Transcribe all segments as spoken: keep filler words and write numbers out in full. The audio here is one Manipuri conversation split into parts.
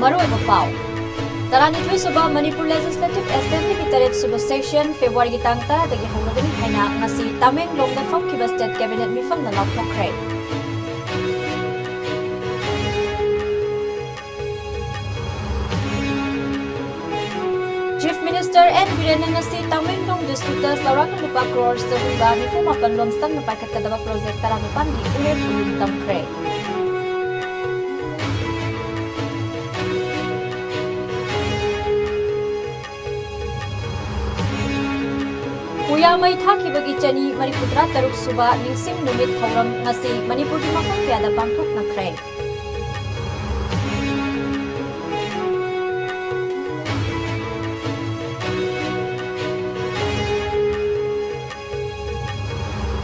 ꯃꯔꯨꯑꯣꯏꯕ ꯄꯥꯎ꯫ ꯇꯔꯥꯅꯤꯊꯣꯏ ꯁꯨꯕ ꯃꯅꯤꯄꯨꯔ ꯂꯦꯖꯤꯁꯂꯦꯇꯤꯚ ꯑꯦꯁꯦꯝꯕ꯭ꯂꯤꯒꯤ ꯇꯔꯦꯠ ꯁꯨꯕ ꯁꯦꯁꯟ ꯐꯦꯕ꯭ꯔꯨꯋꯥꯔꯤꯒꯤ ꯇꯥꯡ ꯇꯔꯥꯗꯒꯤ ꯍꯧꯔꯒꯅꯤ ꯍꯥꯏꯅ ꯉꯁꯤ ꯇꯃꯦꯡꯂꯣꯡꯗ ꯐꯝꯈꯤꯕ ꯁ꯭ꯇꯦꯠ ꯀꯦꯕꯤꯅꯦꯠ ꯃꯤꯐꯝꯅ ꯂꯥꯎꯊꯣꯛꯈ꯭ꯔꯦ꯫ ꯆꯤꯐ ꯃꯤꯅꯤꯁꯇꯔ ꯑꯦꯟ ꯕꯤꯔꯦꯟꯅ ꯉꯁꯤ ꯇꯃꯦꯡꯂꯣꯡ ꯗꯤꯁꯇ꯭ꯔꯤꯛꯇ ꯆꯥꯎꯔꯥꯛꯅ ꯂꯨꯄꯥ ꯀ꯭ꯔꯣꯔ ꯆꯍꯨꯝꯒ ꯅꯤꯐꯨ ꯃꯥꯄꯟ ꯂꯣꯝꯁꯪꯅ ꯄꯥꯏꯈꯠꯀꯗꯕ ꯄ꯭ꯔꯣꯖꯦꯛ ꯇꯔꯥꯅꯤꯄꯥꯟꯒꯤ ꯎꯔꯦꯞ ꯎꯌꯨꯡ ꯇꯝꯈ꯭ꯔꯦ꯫ ꯎꯌꯥꯃꯩ ꯊꯥꯈꯤꯕꯒꯤ ꯆꯅꯤ ꯃꯔꯤꯐꯨꯇꯔꯥ ꯇꯔꯨꯛ ꯁꯨꯕ ꯅꯤꯡꯁꯤꯡ ꯅꯨꯃꯤꯠ ꯊꯧꯔꯝ ꯉꯁꯤ ꯃꯅꯤꯄꯨꯔꯒꯤ ꯃꯐꯝ ꯀꯌꯥꯗ ꯄꯥꯡꯊꯣꯛꯅꯈ꯭ꯔꯦ꯫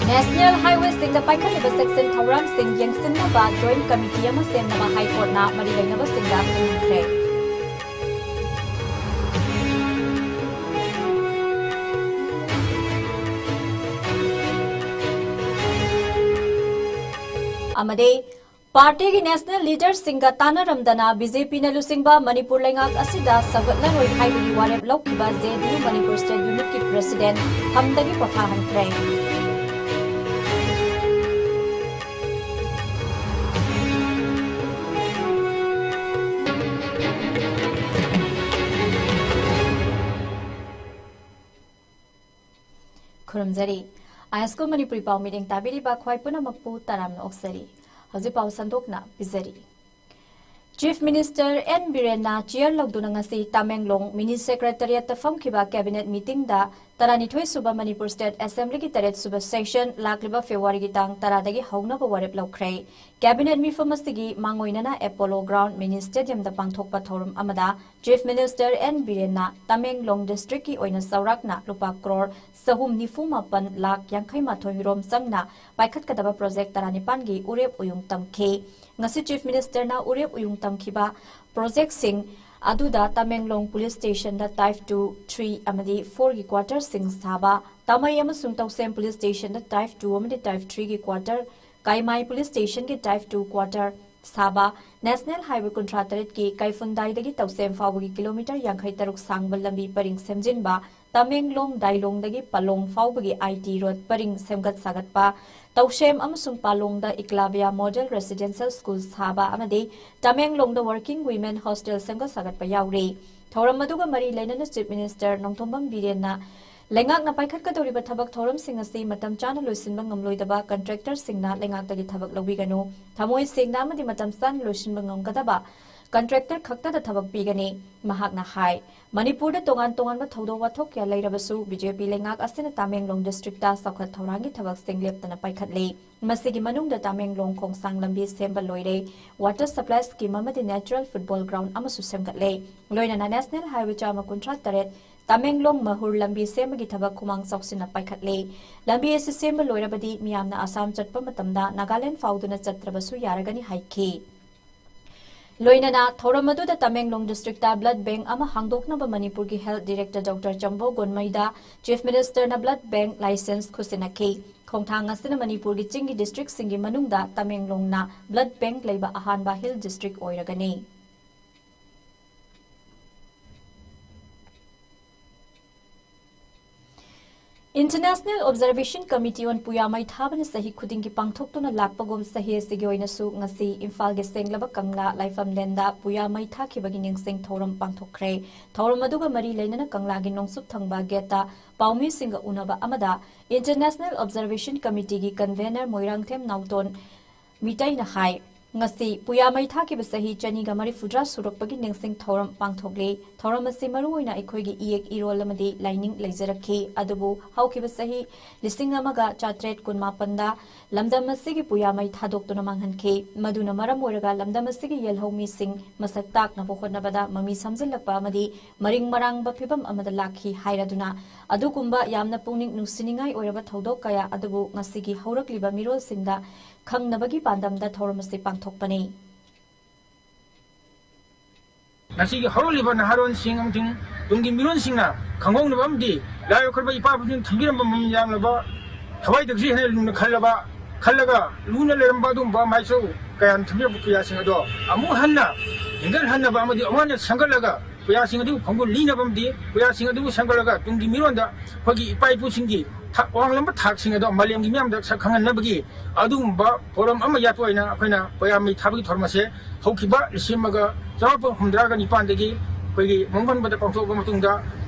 ꯅꯦꯁꯅꯦꯜ ꯍꯥꯏꯋꯦꯁꯤꯡꯗ ꯄꯥꯏꯈꯠꯂꯤꯕ ꯁꯦꯛꯁꯟ ꯊꯧꯔꯥꯡꯁꯤꯡ ꯌꯦꯡꯁꯤꯟꯅꯕ ꯖꯣꯏꯟꯠ ꯀꯃꯤꯇꯤ ꯑꯃ ꯁꯦꯝꯅꯕ ꯍꯥꯏ ꯀꯣꯔꯠꯅ ꯃꯔꯤ ꯂꯩꯅꯕꯁꯤꯡꯗ ꯈꯪꯍꯟꯈ꯭ꯔꯦ꯫ ꯑꯃꯗꯤ ꯄꯥꯔꯇꯤꯒꯤ ꯅꯦꯁꯅꯦꯜ ꯂꯤꯗꯔꯁꯤꯡꯒ ꯇꯥꯟꯅꯔꯝꯗꯅ ꯕꯤ ꯖꯦ ꯄꯤꯅ ꯂꯨꯆꯤꯡꯕ ꯃꯅꯤꯄꯨꯔ ꯂꯩꯉꯥꯛ ꯑꯁꯤꯗ ꯁꯧꯒꯠꯂꯔꯣꯏ ꯍꯥꯏꯕꯒꯤ ꯋꯥꯔꯦꯞ ꯂꯧꯈꯤꯕ ꯖꯦ ꯗꯤ ꯌꯨ ꯃꯅꯤꯄꯨꯔ ꯁ꯭ꯇꯦꯠ ꯌꯨꯅꯤꯠꯀꯤ ꯄ꯭ꯔꯦꯁꯤꯗꯦꯟꯠ ꯈꯝꯗꯒꯤ ꯄꯣꯊꯥꯍꯟꯈ꯭ꯔꯦ꯫ ꯈꯨꯔꯨꯝꯖꯔꯤ꯫ ꯑꯥꯏ ꯑꯦꯁ ꯀꯣ ꯃꯅꯤꯄꯨꯔꯤ ꯄꯥꯎ ꯃꯤꯠꯌꯦꯡ ꯇꯥꯕꯤꯔꯤꯕ ꯈ꯭ꯋꯥꯏ ꯄꯨꯝꯅꯃꯛꯄꯨ ꯇꯔꯥꯝꯅ ꯑꯣꯛꯆꯔꯤ꯫ ꯍꯧꯖꯤꯛ ꯄꯥꯎ ꯁꯟꯗꯣꯛꯅ ꯄꯤꯖꯔꯤ꯫ ꯆꯤꯐ ꯃꯤꯅꯤꯁꯇꯔ ꯑꯦꯟ ꯕꯤꯔꯦꯟꯅ ꯆꯤꯌꯔ ꯂꯧꯗꯨꯅ ꯉꯁꯤ ꯇꯃꯦꯡꯂꯣꯡ ꯃꯤꯅꯤ ꯁꯦꯀ꯭ꯔꯦꯇꯔꯤꯌꯦꯠꯇ ꯐꯝꯈꯤꯕ ꯀꯦꯕꯤꯅꯦꯠ ꯃꯤꯇꯤꯡꯗ ꯇꯔꯥꯅꯤꯊꯣꯏ ꯁꯨꯕ ꯃꯅꯤꯄꯨꯔ ꯁ꯭ꯇꯦꯠ ꯑꯦꯁꯦꯝꯕ꯭ꯂꯤꯒꯤ ꯇꯔꯦꯠ ꯁꯨꯕ ꯁꯦꯁꯟ ꯂꯥꯛꯂꯤꯕ ꯐꯦꯕ꯭ꯔꯨꯋꯥꯔꯤꯒꯤ ꯇꯥꯡ ꯇꯔꯥꯗꯒꯤ ꯍꯧꯅꯕ ꯋꯥꯔꯦꯞ ꯂꯧꯈ꯭ꯔꯦ꯫ ꯀꯦꯕꯤꯅꯦꯠ ꯃꯤꯐꯝ ꯑꯁꯤꯒꯤ ꯃꯥꯡꯑꯣꯏꯅꯅ ꯑꯦꯄꯣꯂꯣ ꯒ꯭ꯔꯥꯎꯟ ꯃꯤꯅꯤ ꯁ꯭ꯇꯦꯗꯤꯌꯝꯗ ꯄꯥꯡꯊꯣꯛꯄ ꯊꯧꯔꯝ ꯑꯃꯗ ꯆꯤꯐ ꯃꯤꯅꯤꯁꯇꯔ ꯑꯦꯟ ꯕꯤꯔꯦꯟꯅ ꯇꯃꯦꯡꯂꯣꯡ ꯗꯤꯁꯇ꯭ꯔꯤꯛꯀꯤ ꯑꯣꯏꯅ ꯆꯥꯎꯔꯥꯛꯅ ꯂꯨꯄꯥ ꯀ꯭ꯔꯣꯔ ꯆꯍꯨꯝ ꯅꯤꯐꯨ ꯃꯥꯄꯟ ꯂꯥꯈ ꯌꯥꯡꯈꯩ ꯃꯥꯊꯣꯏ ꯔꯣꯝ ꯆꯪꯅ ꯄꯥꯏꯈꯠꯀꯗꯕ ꯄ꯭ꯔꯣꯖꯦꯛ ꯇꯔꯥꯅꯤꯄꯥꯟꯒꯤ ꯎꯔꯦꯞ ꯎꯌꯨꯡ ꯇꯝꯈꯤ꯫ ꯉꯁꯤ ꯆꯤꯐ ꯃꯤꯅꯤꯁꯇꯔꯅ ꯎꯔꯦꯞ ꯎꯌꯨꯡ ꯇꯝꯈꯤꯕ ꯄ꯭ꯔꯣꯖꯦꯛꯁꯤꯡ ꯑꯗꯨꯗ ꯇꯃꯦꯡꯂꯣꯡ ꯄꯨꯂꯤꯁ ꯁ꯭ꯇꯦꯁꯟꯗ ꯇꯥꯏꯞ ꯇꯨ, ꯊ꯭ꯔꯤ ꯑꯃꯗꯤ ꯐꯣꯔꯒꯤ ꯀ꯭ꯋꯥꯇꯔꯁꯤꯡ ꯁꯥꯕ, ꯇꯥꯃꯩ ꯑꯃꯁꯨꯡ ꯇꯧꯁꯦꯝ ꯄꯨꯂꯤꯁ ꯁ꯭ꯇꯦꯁꯟꯗ ꯇꯥꯏꯞ ꯇꯨ ꯑꯃꯗꯤ ꯇꯥꯏꯞ ꯊ꯭ꯔꯤꯒꯤ ꯀ꯭ꯋꯥꯇꯔ, ꯀꯥꯏꯃꯥꯏ ꯄꯨꯂꯤꯁ ꯁ꯭ꯇꯦꯁꯟꯒꯤ ꯇꯥꯏꯞ ꯇꯨ ꯀ꯭ꯋꯥꯇꯔ, ꯁꯥꯕ, National Highway ꯀꯨꯟꯊ꯭ꯔꯥ ꯇꯔꯦꯠꯀꯤ ꯀꯩꯐꯨꯟꯗꯥꯏꯗꯒꯤ ꯇꯧꯁꯦꯝ ꯐꯥꯎꯕꯒꯤ kilometre ꯌꯥꯡꯈꯩ ꯇꯔꯨꯛ ꯁꯥꯡꯕ ꯂꯝꯕꯤ ꯄꯔꯤꯡ ꯁꯦꯝꯖꯤꯟꯕ, ꯇꯃꯦꯡꯂꯣꯡ ꯗꯥꯏꯂꯣꯡꯗꯒꯤ ꯄꯂꯣꯡ ꯐꯥꯎꯕꯒꯤ I T road ꯄꯔꯤꯡ ꯁꯦꯝꯒꯠ ꯁꯥꯒꯠꯄ, ꯇꯧꯁꯦꯝ ꯑꯃꯁꯨꯡ ꯄꯥꯂꯣꯡꯗ Eklavya Model Residential School ꯁꯥꯕ ꯑꯃꯗꯤ ꯇꯃꯦꯡꯂꯣꯡꯗ Working Women Hostel ꯁꯦꯝꯒꯠ ꯁꯥꯒꯠꯄ ꯌꯥꯎꯔꯤ꯫ ꯊꯧꯔꯝ ꯑꯗꯨꯒ ꯃꯔꯤ ꯂꯩꯅꯅ Chief Minister ꯅꯣꯡꯊꯣꯝꯕꯝ ꯕꯤꯔꯦꯟꯅ ꯂꯩꯉꯥꯛꯅ ꯄꯥꯏꯈꯠꯀꯗꯧꯔꯤꯕ ꯊꯕꯛ ꯊꯧꯔꯝꯁꯤꯡ ꯑꯁꯤ ꯃꯇꯝ ꯆꯥꯅ ꯂꯣꯏꯁꯤꯟꯕ ꯉꯝꯂꯣꯏꯗꯕ contractorꯁꯤꯡꯅ ꯂꯩꯉꯥꯛꯇꯒꯤ ꯊꯕꯛ ꯂꯧꯕꯤꯒꯅꯨ꯫ ꯊꯃꯣꯏ ꯁꯦꯡꯅ ꯑꯃꯗꯤ ꯃꯇꯝ ꯆꯥꯅ ꯂꯣꯏꯁꯤꯟꯕ ꯉꯝꯒꯗꯕ contractor ꯈꯛꯇꯗ ꯊꯕꯛ ꯄꯤꯒꯅꯤ꯫ ꯃꯍꯥꯛꯅ ꯍꯥꯏ, ꯃꯅꯤꯄꯨꯔꯗ ꯇꯣꯉꯥꯟ ꯇꯣꯉꯥꯟꯕ ꯊꯧꯗꯣꯛ ꯋꯥꯊꯣꯛ ꯀꯌꯥ ꯂꯩꯔꯕꯁꯨ, B J P ꯂꯩꯉꯥꯛ ꯑꯁꯤꯅ ꯇꯃꯦꯡꯂꯣꯡ districtꯇ ꯆꯥꯎꯈꯠ ꯊꯧꯔꯥꯡꯒꯤ ꯊꯕꯛꯁꯤꯡ ꯂꯦꯞꯇꯅ ꯄꯥꯏꯈꯠꯂꯤ꯫ ꯃꯁꯤꯒꯤ ꯃꯅꯨꯡꯗ ꯇꯃꯦꯡꯂꯣꯡ ꯈꯣꯡꯁꯥꯡ ꯂꯝꯕꯤ ꯁꯦꯝꯕ ꯂꯣꯏꯔꯦ, water supply scheme ꯑꯃꯗꯤ natural football ground ꯑꯃꯁꯨ ꯁꯦꯝꯒꯠꯂꯦ꯫ ꯂꯣꯏꯅꯅ National Highway ꯆꯥꯝꯃ ꯀꯨꯟꯊ꯭ꯔꯥ ꯇꯔꯦꯠ ꯇꯃꯦꯡꯂꯣꯡ ꯃꯍꯨꯔ ꯂꯝꯕꯤ ꯁꯦꯝꯕꯒꯤ ꯊꯕꯛ ꯈꯨꯃꯥꯡ ꯆꯥꯎꯁꯤꯟꯅ ꯄꯥꯏꯈꯠꯂꯦ꯫ ꯂꯝꯕꯤ ꯑꯁꯤ ꯁꯦꯝꯕ ꯂꯣꯏꯔꯕꯗꯤ ꯃꯤꯌꯥꯝꯅ ꯑꯁꯥꯝ ꯆꯠꯄ ꯃꯇꯝꯗ ꯅꯥꯒꯥꯂꯦꯟ ꯐꯥꯎꯗꯨꯅ ꯆꯠꯇ꯭ꯔꯕꯁꯨ ꯌꯥꯔꯒꯅꯤ ꯍꯥꯏꯈꯤ꯫ ꯂꯣꯏꯅꯅ ꯊꯧꯔꯝ ꯑꯗꯨꯗ ꯇꯃꯦꯡꯂꯣꯡ districtꯇ blood bank ꯑꯃ ꯍꯥꯡꯗꯣꯛꯅꯕ ꯃꯅꯤꯄꯨꯔꯒꯤ Health Director Doctor ꯆꯝꯕꯣ ꯒꯣꯟꯃꯩꯗ Chief Ministerꯅ blood bank license ꯈꯨꯠꯁꯤꯟꯅꯈꯤ꯫ ꯈꯣꯡꯊꯥꯡ ꯑꯁꯤꯅ ꯃꯅꯤꯄꯨꯔꯒꯤ ꯆꯤꯡꯒꯤ districtꯁꯤꯡꯒꯤ ꯃꯅꯨꯡꯗ ꯇꯃꯦꯡꯂꯣꯡꯅ blood bank ꯂꯩꯕ ꯑꯍꯥꯟꯕ hill district ꯑꯣꯏꯔꯒꯅꯤ꯫ International Observation Committee on ꯄꯨꯌꯥ ꯃꯩ ꯊꯥꯕꯅ ꯆꯍꯤ ꯈꯨꯗꯤꯡꯒꯤ ꯄꯥꯡꯊꯣꯛꯇꯨꯅ ꯂꯥꯛꯄꯒꯨꯝ, ꯆꯍꯤ ꯑꯁꯤꯒꯤ ꯑꯣꯏꯅꯁꯨ ꯉꯁꯤ ꯏꯝꯐꯥꯜꯒꯤ ꯁꯦꯡꯂꯕ ꯀꯪꯂꯥ ꯂꯥꯏꯐꯝꯂꯦꯟꯗ ꯄꯨꯌꯥ ꯃꯩ ꯊꯥꯈꯤꯕꯒꯤ ꯅꯤꯡꯁꯤꯡ ꯊꯧꯔꯝ ꯄꯥꯡꯊꯣꯛꯈ꯭ꯔꯦ꯫ ꯊꯧꯔꯝ ꯑꯗꯨꯒ ꯃꯔꯤ ꯂꯩꯅꯅ ꯀꯪꯂꯥꯒꯤ ꯅꯣꯡꯆꯨꯞ ꯊꯪꯕ gateꯇ ꯄꯥꯎꯃꯤꯁꯤꯡꯒ ꯎꯅꯕ ꯑꯃꯗ International Observation Committeeꯒꯤ convener ꯃꯣꯏꯔꯥꯡꯊꯦꯝ ꯅꯥꯎꯇꯣꯟ ꯃꯤꯇꯩꯅ ꯍꯥꯏ, ꯉꯁꯤ ꯄꯨꯌꯥ ꯃꯩ ꯊꯥꯈꯤꯕ ꯆꯍꯤ ꯆꯅꯤꯒ ꯃꯔꯤꯐꯨꯇꯔꯥ ꯁꯨꯔꯛꯄꯒꯤ ꯅꯤꯡꯁꯤꯡ ꯊꯧꯔꯝ ꯄꯥꯡꯊꯣꯛꯂꯤ꯫ ꯊꯧꯔꯝ ꯑꯁꯤ ꯃꯔꯨꯑꯣꯏꯅ ꯑꯩꯈꯣꯏꯒꯤ ꯏꯌꯦꯛ ꯏꯔꯣꯜ ꯑꯃꯗꯤ ꯂꯥꯏꯅꯤꯡ ꯂꯩꯖꯔꯛꯈꯤ, ꯑꯗꯨꯕꯨ ꯍꯧꯈꯤꯕ ꯆꯍꯤ ꯂꯤꯁꯤꯡ ꯑꯃꯒ ꯆꯥꯇ꯭ꯔꯦꯠ ꯀꯨꯟꯃꯥꯄꯟꯗ ꯂꯝꯗꯝ ꯑꯁꯤꯒꯤ ꯄꯨꯌꯥ ꯃꯩ ꯊꯥꯗꯣꯛꯇꯨꯅ ꯃꯥꯡꯍꯟꯈꯤ꯫ ꯃꯗꯨꯅ ꯃꯔꯝ ꯑꯣꯏꯔꯒ ꯂꯝꯗꯝ ꯑꯁꯤꯒꯤ ꯌꯦꯜꯍꯧꯃꯤꯁꯤꯡ ꯃꯁꯛ ꯇꯥꯛꯅꯕ ꯍꯣꯠꯅꯕꯗ ꯃꯃꯤ ꯁꯥꯝꯖꯤꯜꯂꯛꯄ ꯑꯃꯗꯤ ꯃꯔꯤꯡ ꯃꯔꯥꯡꯕ ꯐꯤꯕꯝ ꯑꯃꯗ ꯂꯥꯛꯈꯤ ꯍꯥꯏꯔꯗꯨꯅ, ꯑꯗꯨꯒꯨꯝꯕ ꯌꯥꯝꯅ ꯄꯨꯛꯅꯤꯡ ꯅꯨꯡꯁꯤꯅꯤꯡꯉꯥꯏ ꯑꯣꯏꯔꯕ ꯊꯧꯗꯣꯛ ꯀꯌꯥ ꯑꯗꯨꯕꯨ ꯉꯁꯤꯒꯤ ꯍꯧꯔꯛꯂꯤꯕ ꯃꯤꯔꯣꯜꯁꯤꯡꯗ ꯈꯪꯅꯕꯒꯤ ꯄꯥꯟꯗꯝꯗ ꯊꯧꯔꯝ ꯑꯁꯤ ꯄꯥꯡꯊꯣꯛꯄꯅꯤ꯫ ꯉꯁꯤꯒꯤ ꯍꯧꯔꯛꯂꯤꯕ ꯅꯍꯥꯔꯣꯟꯁꯤꯡ ꯑꯃꯁꯨꯡ ꯇꯨꯡꯒꯤ ꯃꯤꯔꯣꯟꯁꯤꯡꯅ ꯈꯪꯍꯧꯅꯕ ꯑꯃꯗꯤ ꯂꯥꯏ ꯌꯥꯏꯐꯔꯕ ꯏꯄꯥ ꯏꯄꯨꯁꯤꯡꯅ ꯊꯝꯕꯤꯔꯝꯕ ꯃꯃꯜ ꯌꯥꯝꯂꯕ, ꯊꯋꯥꯏꯗꯒꯤꯁꯨ ꯍꯦꯟꯅ ꯂꯨꯅ ꯈꯜꯂꯕ ꯈꯜꯂꯒ ꯂꯨꯅ ꯂꯩꯔꯝꯕ ꯑꯗꯨꯒꯨꯝꯕ ꯃꯥꯏꯆꯧ ꯀꯌꯥꯅ ꯊꯝꯕꯤꯔꯝꯕ ꯄꯨꯌꯥꯁꯤꯡ ꯑꯗꯣ ꯑꯃꯨꯛ ꯍꯟꯅ ꯍꯦꯟꯒꯠꯍꯟꯅꯕ ꯑꯃꯗꯤ ꯑꯃꯨꯛ ꯍꯟꯅ ꯁꯦꯝꯒꯠꯂꯒ ꯄꯨꯌꯥꯁꯤꯡ ꯑꯗꯨꯕꯨ ꯈꯣꯡꯒꯨꯜ ꯂꯤꯅꯕ ꯑꯃꯗꯤ ꯄꯨꯌꯥꯁꯤꯡ ꯑꯗꯨꯕꯨ ꯁꯦꯝꯒꯠꯂꯒ ꯇꯨꯡꯒꯤ ꯃꯤꯔꯣꯟꯗ ꯑꯩꯈꯣꯏꯒꯤ ꯏꯄꯥ ꯏꯄꯨꯁꯤꯡꯒꯤ ꯊꯥꯛ ꯋꯥꯡꯂꯝꯕ ꯊꯥꯛꯁꯤꯡ ꯑꯗꯣ ꯃꯥꯂꯦꯝꯒꯤ ꯃꯤꯌꯥꯝꯗ ꯁꯛ ꯈꯪꯍꯟꯅꯕꯒꯤ ꯑꯗꯨꯒꯨꯝꯕ ꯊꯧꯔꯝ ꯑꯃ ꯌꯥꯠꯄ ꯑꯣꯏꯅ ꯑꯩꯈꯣꯏꯅ ꯄꯨꯌꯥ ꯃꯩ ꯊꯥꯕꯒꯤ ꯊꯧꯔꯝ ꯑꯁꯦ ꯍꯧꯈꯤꯕ ꯂꯤꯁꯤꯡ ꯑꯃꯒ ꯆꯃꯥꯄꯟ ꯍꯨꯝꯗ꯭ꯔꯥꯒ ꯅꯤꯄꯥꯟꯗꯒꯤ ꯑꯩꯈꯣꯏꯒꯤ ꯃꯣꯡꯕꯟꯕꯗ ꯄꯥꯡꯊꯣꯛꯑꯕ ꯃꯇꯨꯡꯗ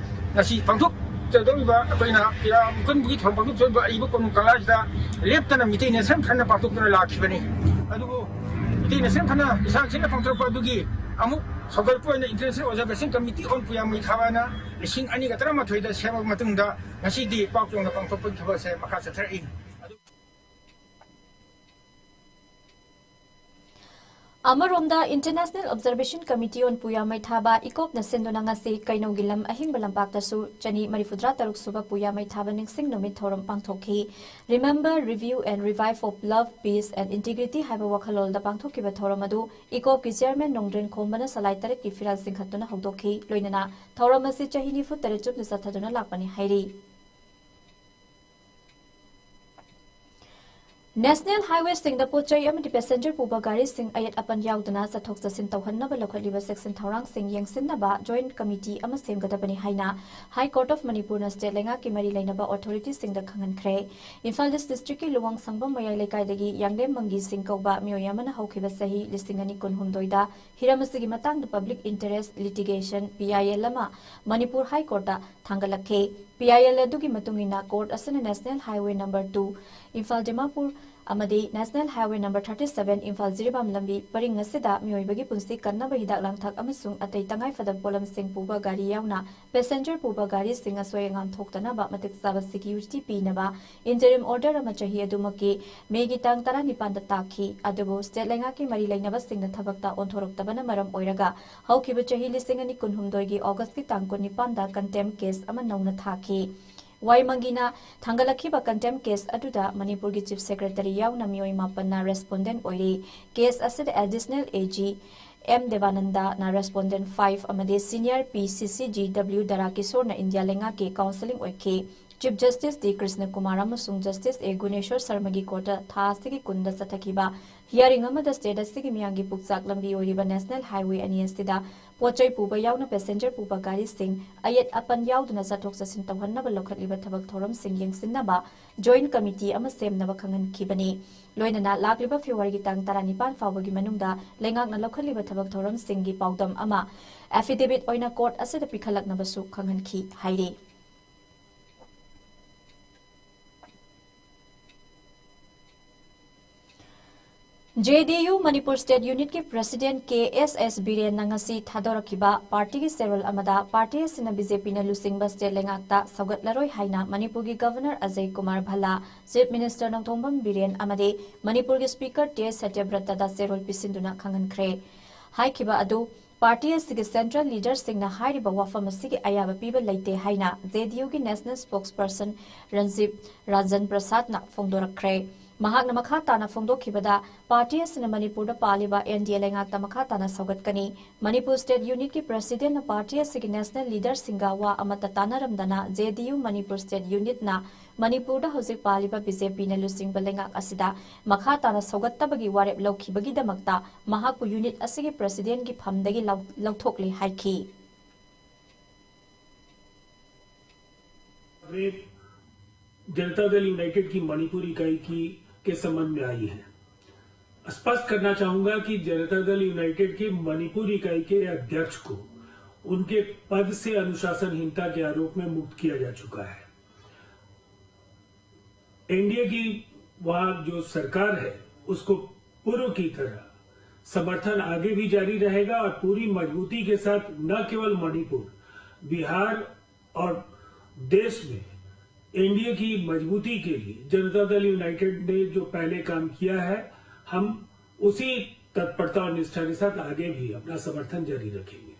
ꯉꯁꯤ ꯄꯥꯡꯊꯣꯛꯆꯗꯧꯔꯤꯕ ꯑꯩꯈꯣꯏꯅ ꯄꯨꯌꯥ ꯃꯨꯀꯟꯕꯒꯤ ꯊꯧꯔꯝ ꯄꯥꯡꯊꯣꯛꯆꯔꯤꯕ ꯑꯔꯤꯕ ꯀꯣꯅꯨꯡ ꯀꯪꯂꯥꯁꯤꯗ ꯂꯦꯞꯇꯅ ꯃꯤꯇꯩ ꯅꯦꯁꯅꯦꯜ ꯐ꯭ꯔꯟꯠꯅ ꯄꯥꯡꯊꯣꯛꯇꯨꯅ ꯂꯥꯛꯈꯤꯕꯅꯤ꯫ ꯑꯗꯨꯕꯨ ꯃꯤꯇꯩ ꯅꯦꯁꯅꯦꯜ ꯐ꯭ꯔꯟꯠꯅ ꯏꯁꯥꯡ ꯁꯤꯅ ꯄꯥꯡꯊꯣꯔꯛꯄ ꯑꯗꯨꯒꯤ ꯑꯃꯨꯛ ꯁꯧꯒꯠꯄ ꯑꯣꯏꯅ ꯏꯟꯇꯔꯅꯦꯁꯅꯦꯜ ꯑꯣꯕꯖꯔꯕꯦꯁꯟ ꯀꯃꯤꯇꯤ ꯑꯣꯟ ꯄꯨꯌꯥ ꯃꯩ ꯊꯥꯕꯅ ꯂꯤꯁꯤꯡ ꯑꯅꯤꯒ ꯇꯔꯥꯃꯥꯊꯣꯏꯗ ꯁꯦꯝꯃꯕ ꯃꯇꯨꯡꯗ ꯉꯁꯤꯗꯤ ꯄꯥꯛ ꯆꯥꯎꯅ ꯄꯥꯡꯊꯣꯛꯄꯒꯤ ꯊꯕꯛꯁꯦ ꯃꯈꯥ ꯆꯠꯊꯔꯛꯏ꯫ ꯑꯃꯔꯣꯝꯗ, International Observation Committee on ꯄꯨꯌꯥ ꯃꯩ ꯊꯥꯕ, ꯏꯀꯣꯞꯅ ꯁꯤꯟꯗꯨꯅ ꯉꯁꯤ ꯀꯩꯅꯧꯒꯤ ꯂꯝ ꯑꯍꯤꯡꯕ ꯂꯝꯄꯥꯛꯇꯁꯨ ꯆꯅꯤ ꯃꯔꯤꯐꯨꯇꯔꯥ ꯇꯔꯨꯛ ꯁꯨꯕ ꯄꯨꯌꯥ ꯃꯩ ꯊꯥꯕ ꯅꯤꯡꯁꯤꯡ ꯅꯨꯃꯤꯠ ꯊꯧꯔꯝ ꯄꯥꯡꯊꯣꯛꯈꯤ꯫ Remember, Review and Revive of Love, Peace and Integrity ꯍꯥꯏꯕ ꯋꯥꯈꯜꯂꯣꯟꯗ ꯄꯥꯡꯊꯣꯛꯈꯤꯕ ꯊꯧꯔꯝ ꯑꯗꯨ ꯏꯀꯣꯞꯀꯤ ꯆꯤꯌꯔꯃꯦꯟ ꯅꯣꯡꯗ꯭ꯔꯦꯟ ꯈꯣꯝꯕꯅ ꯁꯂꯥꯏ ꯇꯔꯦꯠꯀꯤ ꯐꯤꯔꯥꯜ ꯆꯤꯡꯈꯠꯇꯨꯅ ꯍꯧꯗꯣꯛꯈꯤ꯫ ꯂꯣꯏꯅꯅ ꯊꯧꯔꯝ ꯑꯁꯤ ꯆꯍꯤ ꯅꯤꯐꯨ ꯇꯔꯦꯠ ꯆꯨꯞꯅ ꯆꯠꯊꯗꯨꯅ ꯂꯥꯛꯄꯅꯤ ꯍꯥꯏꯔꯤ꯫ ꯅꯦꯁꯅꯦꯜ ꯍꯥꯏꯋꯦꯁꯤꯡꯗ ꯄꯣꯠ ꯆꯩ ꯑꯃꯗꯤ ꯄꯦꯁꯦꯟꯖꯔ ꯄꯨꯕ ꯒꯥꯔꯤꯁꯤꯡ ꯑꯌꯦꯠ ꯑꯄꯟ ꯌꯥꯎꯗꯅ ꯆꯠꯊꯣꯛ ꯆꯠꯁꯤꯟ ꯇꯧꯍꯟꯅꯕ ꯂꯧꯈꯠꯂꯤꯕ ꯆꯦꯛꯁꯤꯟ ꯊꯧꯔꯥꯡꯁꯤꯡ ꯌꯦꯡꯁꯤꯟꯅꯕ ꯖꯣꯏꯟꯠ ꯀꯃꯤꯇꯤ ꯑꯃ ꯁꯦꯝꯒꯗꯕꯅꯤ ꯍꯥꯏꯅ ꯍꯥꯏ ꯀꯣꯔꯠ ꯑꯣꯐ ꯃꯅꯤꯄꯨꯔꯅ ꯁ꯭ꯇꯦꯠ ꯂꯩꯉꯥꯛꯀꯤ ꯃꯔꯤ ꯂꯩꯅꯕ ꯑꯣꯊꯣꯔꯤꯇꯤꯁꯤꯡꯗ ꯈꯪꯍꯟꯈ꯭ꯔꯦ꯫ ꯏꯝꯐꯥꯜ ꯏꯁ ꯗꯤꯁꯇ꯭ꯔꯤꯛꯀꯤ ꯂꯨꯋꯥꯡ ꯁꯪꯕꯝ ꯃꯌꯥꯏ ꯂꯩꯀꯥꯏꯗꯒꯤ ꯌꯥꯡꯂꯦꯝ ꯃꯪꯒꯤ ꯁꯤꯡ ꯀꯧꯕ ꯃꯤꯑꯣꯏ ꯑꯃꯅ ꯍꯧꯈꯤꯕ ꯆꯍꯤ ꯂꯤꯁꯤꯡ ꯑꯅꯤ ꯀꯨꯟꯍꯨꯝꯗꯣꯏꯗ ꯍꯤꯔꯝ ꯑꯁꯤꯒꯤ ꯃꯇꯥꯡꯗ public interest litigation, P I L, ꯑꯃ ꯃꯅꯤꯄꯨꯔ ꯍꯥꯏ ꯀꯣꯔꯠꯇ ꯊꯥꯡꯒꯠꯂꯛꯈꯤ꯫ ꯄꯤ ꯑꯥꯏ ꯑꯦꯜ ꯑꯗꯨꯒꯤ ꯃꯇꯨꯡ ꯏꯟꯅ ꯀꯣꯔꯠ ꯑꯁꯤꯅ national highway number two, Imphal Dimapur ꯑꯃꯗꯤ national highway number thirty seven, Imphal Jiribam ꯂꯝꯕꯤ ꯄꯔꯤꯡ ꯑꯁꯤꯗ ꯃꯤꯑꯣꯏꯕꯒꯤ ꯄꯨꯟꯁꯤ ꯀꯟꯅꯕ ꯍꯤꯗꯥꯛ ꯂꯥꯡꯊꯛ ꯑꯃꯁꯨꯡ ꯑꯇꯩ ꯇꯉꯥꯏꯐꯗꯕ ꯄꯣꯠꯂꯝꯁꯤꯡ ꯄꯨꯕ ꯒꯥꯔꯤ ꯌꯥꯎꯅ ꯄꯦꯁꯦꯟꯖꯔ ꯄꯨꯕ ꯒꯥꯔꯤꯁꯤꯡ ꯑꯁꯣꯏ ꯑꯉꯥꯝ ꯊꯣꯛꯇꯅꯕ ꯃꯇꯤꯛ ꯆꯥꯕ ꯁꯦꯀ꯭ꯌꯨꯔꯤꯇꯤ ꯄꯤꯅꯕ ꯏꯟꯇꯔꯤꯝ ꯑꯣꯔꯗꯔ ꯑꯃ ꯆꯍꯤ ꯑꯗꯨꯃꯛꯀꯤ ꯃꯦꯒꯤ ꯇꯥꯡ ꯇꯔꯥꯅꯤꯄꯥꯟꯗ ꯇꯥꯛꯈꯤ꯫ ꯑꯗꯨꯕꯨ ꯁ꯭ꯇꯦꯠ ꯂꯩꯉꯥꯛꯀꯤ ꯃꯔꯤ ꯂꯩꯅꯕꯁꯤꯡꯅ ꯊꯕꯛꯇ ꯑꯣꯟꯊꯣꯔꯛꯇꯕꯅ ꯃꯔꯝ ꯑꯣꯏꯔꯒ ꯍꯧꯈꯤꯕ ꯆꯍꯤ ꯂꯤꯁꯤꯡ ꯑꯅꯤ ꯀꯨꯟꯍꯨꯝꯗꯣꯏꯒꯤ ꯑꯣꯒꯁꯀꯤ ꯇꯥꯡ ꯀꯨꯟꯅꯤꯄꯥꯟꯗ ꯀꯟꯇꯦꯝ ꯀꯦꯁ ꯑꯃ ꯅꯧꯅ ꯊꯥꯈꯤ꯫ ꯋꯥꯏꯃꯪꯒꯤꯅ ꯊꯥꯡꯒꯠꯂꯛꯈꯤꯕ ꯀꯟꯇꯦꯝ ꯀꯦꯁ ꯑꯗꯨꯗ ꯃꯅꯤꯄꯨꯔꯒꯤ ꯆꯤꯐ ꯁꯦꯀ꯭ꯔꯦꯇꯔꯤ ꯌꯥꯎꯅ ꯃꯤꯑꯣꯏ ꯃꯥꯄꯟꯅ ꯔꯦꯁꯄꯣꯟꯗꯦꯟ ꯑꯣꯏꯔꯤ꯫ ꯀꯦꯁ ꯑꯁꯤꯗ ꯑꯦꯗꯤꯁꯅꯦꯜ ꯑꯦ ꯖꯤ ꯑꯦꯝ ꯗꯦꯕꯥꯅꯟꯗꯅ ꯔꯦꯁꯄꯣꯟꯗꯦꯟ ꯐꯥꯏꯚ ꯑꯃꯗꯤ senior P C C G W Dara ꯀꯤꯁꯣꯔꯅ ꯏꯟꯗꯤꯌꯥ ꯂꯩꯉꯥꯛꯀꯤ ꯀꯥꯎꯟꯁꯤꯂꯤꯡ ꯑꯣꯏꯈꯤ꯫ Chief justice D Krishna Kumar ꯑꯃꯁꯨꯡ ꯖꯁꯇꯤꯁ ꯑꯦ ꯒꯨꯅꯦꯁꯣꯔ ꯁꯔꯃꯒꯤ ꯀꯣꯔꯠꯇ ꯊꯥ ꯑꯁꯤꯒꯤ ꯀꯨꯟꯗ ꯆꯠꯊꯈꯤꯕ ꯍꯤꯌꯥꯔꯤꯡ ꯑꯃꯗ ꯁ꯭ꯇꯦꯠ ꯑꯁꯤꯒꯤ ꯃꯤꯌꯥꯝꯒꯤ ꯄꯨꯛꯆꯥꯛ ꯂꯝꯕꯤ ꯑꯣꯏꯔꯤꯕ ꯅꯦꯁꯅꯦꯜ ꯍꯥꯏꯋꯦ ꯑꯅꯤ ꯑꯁꯤꯗ ꯄꯣꯠꯆꯩ ꯄꯨꯕ ꯌꯥꯎꯅ ꯄꯦꯁꯦꯟꯖꯔ ꯄꯨꯕ ꯒꯥꯔꯤꯁꯤꯡ ꯑꯌꯦꯠ ꯑꯄꯟ ꯌꯥꯎꯗꯅ ꯆꯠꯊꯣꯛ ꯆꯠꯁꯤꯟ ꯇꯧꯍꯟꯅꯕ ꯂꯧꯈꯠꯂꯤꯕ ꯊꯕꯛ ꯊꯧꯔꯝꯁꯤꯡ ꯌꯦꯡꯁꯤꯟꯅꯕ ꯖꯣꯏꯟꯠ ꯀꯃꯤꯇꯤ ꯑꯃ ꯁꯦꯝꯅꯕ ꯈꯪꯍꯟꯈꯤꯕꯅꯤ꯫ ꯂꯣꯏꯅꯅ ꯂꯥꯛꯂꯤꯕ ꯐꯦꯕ꯭ꯔꯨꯋꯥꯔꯤꯒꯤ ꯇꯥꯡ ꯇꯔꯥꯅꯤꯄꯥꯟ ꯐꯥꯎꯕꯒꯤ ꯃꯅꯨꯡꯗ ꯂꯩꯉꯥꯛꯅ ꯂꯧꯈꯠꯂꯤꯕ ꯊꯕꯛ ꯊꯧꯔꯝꯁꯤꯡꯒꯤ ꯄꯥꯎꯗꯝ ꯑꯃ ꯑꯦꯐꯤꯗꯦꯕꯤꯠ ꯑꯣꯏꯅ ꯀꯣꯔꯠ ꯑꯁꯤꯗ ꯄꯤꯈꯠꯂꯛꯅꯕꯁꯨ ꯈꯪꯍꯟꯈꯤ ꯍꯥꯏꯔꯤ꯫ ꯖꯦ ꯗꯤ ꯌꯨ ꯃꯅꯤꯄꯨꯔ ꯁ꯭ꯇꯦꯠ ꯌꯨꯅꯤꯠꯀꯤ ꯄ꯭ꯔꯦꯁꯤꯗꯦꯟꯠ ꯀꯦ ꯑꯦꯁ ꯑꯦꯁ ꯕꯤꯔꯦꯟꯅ ꯉꯁꯤ ꯊꯥꯗꯣꯔꯛꯈꯤꯕ ꯄꯥꯔꯇꯤꯒꯤ ꯆꯦꯔꯣꯜ ꯑꯃꯗ ꯄꯥꯔꯇꯤ ꯑꯁꯤꯅ ꯕꯤ ꯖꯦ ꯄꯤꯅ ꯂꯨꯆꯤꯡꯕ ꯁ꯭ꯇꯦꯠ ꯂꯩꯉꯥꯛꯇ ꯁꯧꯒꯠꯂꯔꯣꯏ ꯍꯥꯏꯅ ꯃꯅꯤꯄꯨꯔꯒꯤ governor Ajay Kumar Bhalla, chief minister Nongthombam Biren ꯑꯃꯗꯤ ꯃꯅꯤꯄꯨꯔꯒꯤ ꯁ꯭ꯄꯤꯀꯔ ꯇꯤ ꯑꯦꯁ ꯁꯇ꯭ꯌꯕ꯭ꯔꯇꯗ ꯆꯦꯔꯣꯜ ꯄꯤꯁꯤꯟꯗꯨꯅ ꯈꯪꯍꯟꯈ꯭ꯔꯦ꯫ ꯍꯥꯏꯈꯤꯕ ꯑꯗꯨ ꯄꯥꯔꯇꯤ ꯑꯁꯤꯒꯤ ꯁꯦꯟꯇ꯭ꯔꯦꯜ ꯂꯤꯗꯔꯁꯤꯡꯅ ꯍꯥꯏꯔꯤꯕ ꯋꯥꯐꯝ ꯑꯁꯤꯒꯤ ꯑꯌꯥꯕ ꯄꯤꯕ ꯂꯩꯇꯦ ꯍꯥꯏꯅ ꯖꯦ ꯗꯤ ꯌꯨꯒꯤ ꯅꯦꯁꯅꯦꯜ ꯁ꯭ꯄꯣꯛꯁꯄꯔꯁꯟ ꯔꯟꯖꯤꯕ ꯔꯟꯖꯟ ꯄ꯭ꯔꯁꯥꯗꯅ ꯐꯣꯡꯗꯣꯔꯛꯈ꯭ꯔꯦ꯫ ꯃꯍꯥꯛꯅ ꯃꯈꯥ ꯇꯥꯅ ꯐꯣꯡꯗꯣꯛꯈꯤꯕꯗ, ꯄꯥꯔꯇꯤ ꯑꯁꯤꯅ ꯃꯅꯤꯄꯨꯔꯗ ꯄꯥꯜꯂꯤꯕ ꯑꯦꯟ ꯗꯤ ꯑꯦ ꯂꯩꯉꯥꯛꯇ ꯃꯈꯥ ꯇꯥꯅ ꯁꯧꯒꯠꯀꯅꯤ꯫ ꯃꯅꯤꯄꯨꯔ ꯁ꯭ꯇꯦꯠ ꯌꯨꯅꯤꯠꯀꯤ ꯄ꯭ꯔꯦꯁꯤꯗꯦꯟꯠꯅ ꯄꯥꯔꯇꯤ ꯑꯁꯤꯒꯤ ꯅꯦꯁꯅꯦꯜ ꯂꯤꯗꯔꯁꯤꯡꯒ ꯋꯥ ꯑꯃꯠꯇ ꯇꯥꯟꯅꯔꯝꯗꯅ ꯖꯦ ꯗꯤ ꯌꯨ ꯃꯅꯤꯄꯨꯔ ꯁ꯭ꯇꯦꯠ ꯌꯨꯅꯤꯠꯅ ꯃꯅꯤꯄꯨꯔꯗ ꯍꯧꯖꯤꯛ ꯄꯥꯜꯂꯤꯕ ꯕꯤ ꯖꯦ ꯄꯤꯅ ꯂꯨꯆꯤꯡꯕ ꯂꯩꯉꯥꯛ ꯑꯁꯤꯗ ꯃꯈꯥ ꯇꯥꯅ ꯁꯧꯒꯠꯇꯕꯒꯤ ꯋꯥꯔꯦꯞ ꯂꯧꯈꯤꯕꯒꯤꯗꯃꯛꯇ ꯃꯍꯥꯛꯄꯨ ꯌꯨꯅꯤꯠ ꯑꯁꯤꯒꯤ ꯄ꯭ꯔꯦꯁꯤꯗꯦꯟꯠꯀꯤ ꯐꯝꯗꯒꯤ ꯂꯧ-, ꯂꯧꯊꯣꯛꯂꯦ ꯍꯥꯏꯈꯤ꯫ जनता दल यूनाइटेड की मणिपुर इकाई की, के संबंध में आई है। स्पष्ट करना चाहूंगा कि जनता दल यूनाइटेड की मणिपुर इकाई के अध्यक्ष को उनके पद से अनुशासनहीनता के आरोप में मुक्त किया जा चुका है। एन डी ए की वहां जो सरकार है, उसको पूर्व की तरह समर्थन आगे भी जारी रहेगा और पूरी मजबूती के साथ न केवल मणिपुर, बिहार और देश में एन डी ए की मजबूती के लिए जनता दल यूनाइटेड ने जो पहले काम किया है, हम उसी तत्परता और निष्ठा के साथ आगे भी अपना समर्थन जारी रखेंगे।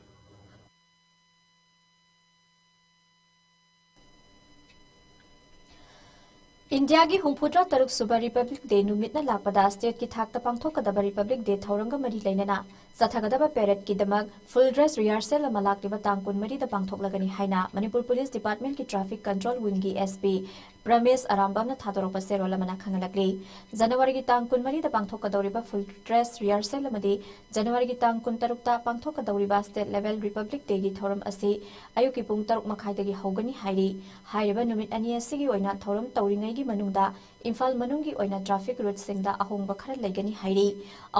ꯏꯟꯗꯤꯌꯥꯒꯤ ꯍꯨꯝꯐꯨꯇꯔꯥ ꯇꯔꯨꯛ ꯁꯨꯕ ꯔꯤꯄꯕ꯭ꯂꯤꯛ ꯗꯦ ꯅꯨꯃꯤꯠꯅ ꯂꯥꯛꯄꯗ ꯁ꯭ꯇꯦꯠꯀꯤ ꯊꯥꯛꯇ ꯄꯥꯡꯊꯣꯛꯀꯗꯕ ꯔꯤꯄꯕ꯭ꯂꯤꯛ ꯗꯦ ꯊꯧꯔꯝꯒ ꯃꯔꯤ ꯂꯩꯅꯅ ꯆꯠꯊꯒꯗꯕ ꯄꯦꯔꯦꯗꯀꯤꯗꯃꯛ ꯐꯨꯜ ꯗ꯭ꯔꯦꯁ ꯔꯤꯍꯥꯔꯁꯦꯜ ꯑꯃ ꯂꯥꯛꯂꯤꯕ ꯇꯥꯡ ꯀꯨꯟꯃꯔꯤꯗ ꯄꯥꯡꯊꯣꯛꯂꯒꯅꯤ ꯍꯥꯏꯅ ꯃꯅꯤꯄꯨꯔ ꯄꯨꯂꯤꯁ ꯗꯤꯄꯥꯔꯠꯃꯦꯟꯠꯀꯤ ꯇ꯭ꯔꯥꯐꯤꯛ ꯀꯟꯇ꯭ꯔꯣꯜ ꯋꯤꯡꯒꯤ SP ꯄ꯭ꯔꯃꯦꯁ ꯑꯔꯥꯝꯕꯝꯅ ꯊꯥꯗꯣꯔꯛꯄ ꯆꯦꯔꯣꯜ ꯑꯃꯅ ꯈꯪꯍꯜꯂꯛꯂꯤ꯫ ꯖꯅꯋꯥꯔꯤꯒꯤ ꯇꯥꯡ ꯀꯨꯟꯃꯔꯤꯗ ꯄꯥꯡꯊꯣꯛꯀꯗꯧꯔꯤꯕ ꯐꯨꯜ ꯗ꯭ꯔꯦꯁ ꯔꯤꯍꯥꯔꯁꯦꯜ ꯑꯃꯗꯤ ꯖꯅꯋꯥꯔꯤꯒꯤ ꯇꯥꯡ ꯀꯨꯟꯇꯔꯨꯛꯇ ꯄꯥꯡꯊꯣꯛꯀꯗꯧꯔꯤꯕ ꯁ꯭ꯇꯦꯠ ꯂꯦꯚꯦꯜ ꯔꯤꯄꯕ꯭ꯂꯤꯛ ꯗꯦꯒꯤ ꯊꯧꯔꯝ ꯑꯁꯤ ꯑꯌꯨꯛꯀꯤ ꯄꯨꯡ ꯇꯔꯨꯛ ꯃꯈꯥꯏꯗꯒꯤ ꯍꯧꯒꯅꯤ ꯍꯥꯏꯔꯤ꯫ ꯍꯥꯏꯔꯤꯕ ꯅꯨꯃꯤꯠ ꯑꯅꯤ ꯑꯁꯤꯒꯤ ꯑꯣꯏꯅ ꯊꯧꯔꯝ ꯇꯧꯔꯤꯉꯩꯒꯤ ꯃꯅꯨꯡꯗ ꯏꯝꯐꯥꯜ ꯃꯅꯨꯡꯒꯤ ꯑꯣꯏꯅ ꯇ꯭ꯔꯥꯐꯤꯛ ꯔꯨꯠꯁꯤꯡꯗ ꯑꯍꯣꯡꯕ ꯈꯔ ꯂꯩꯒꯅꯤ ꯍꯥꯏꯔꯤ꯫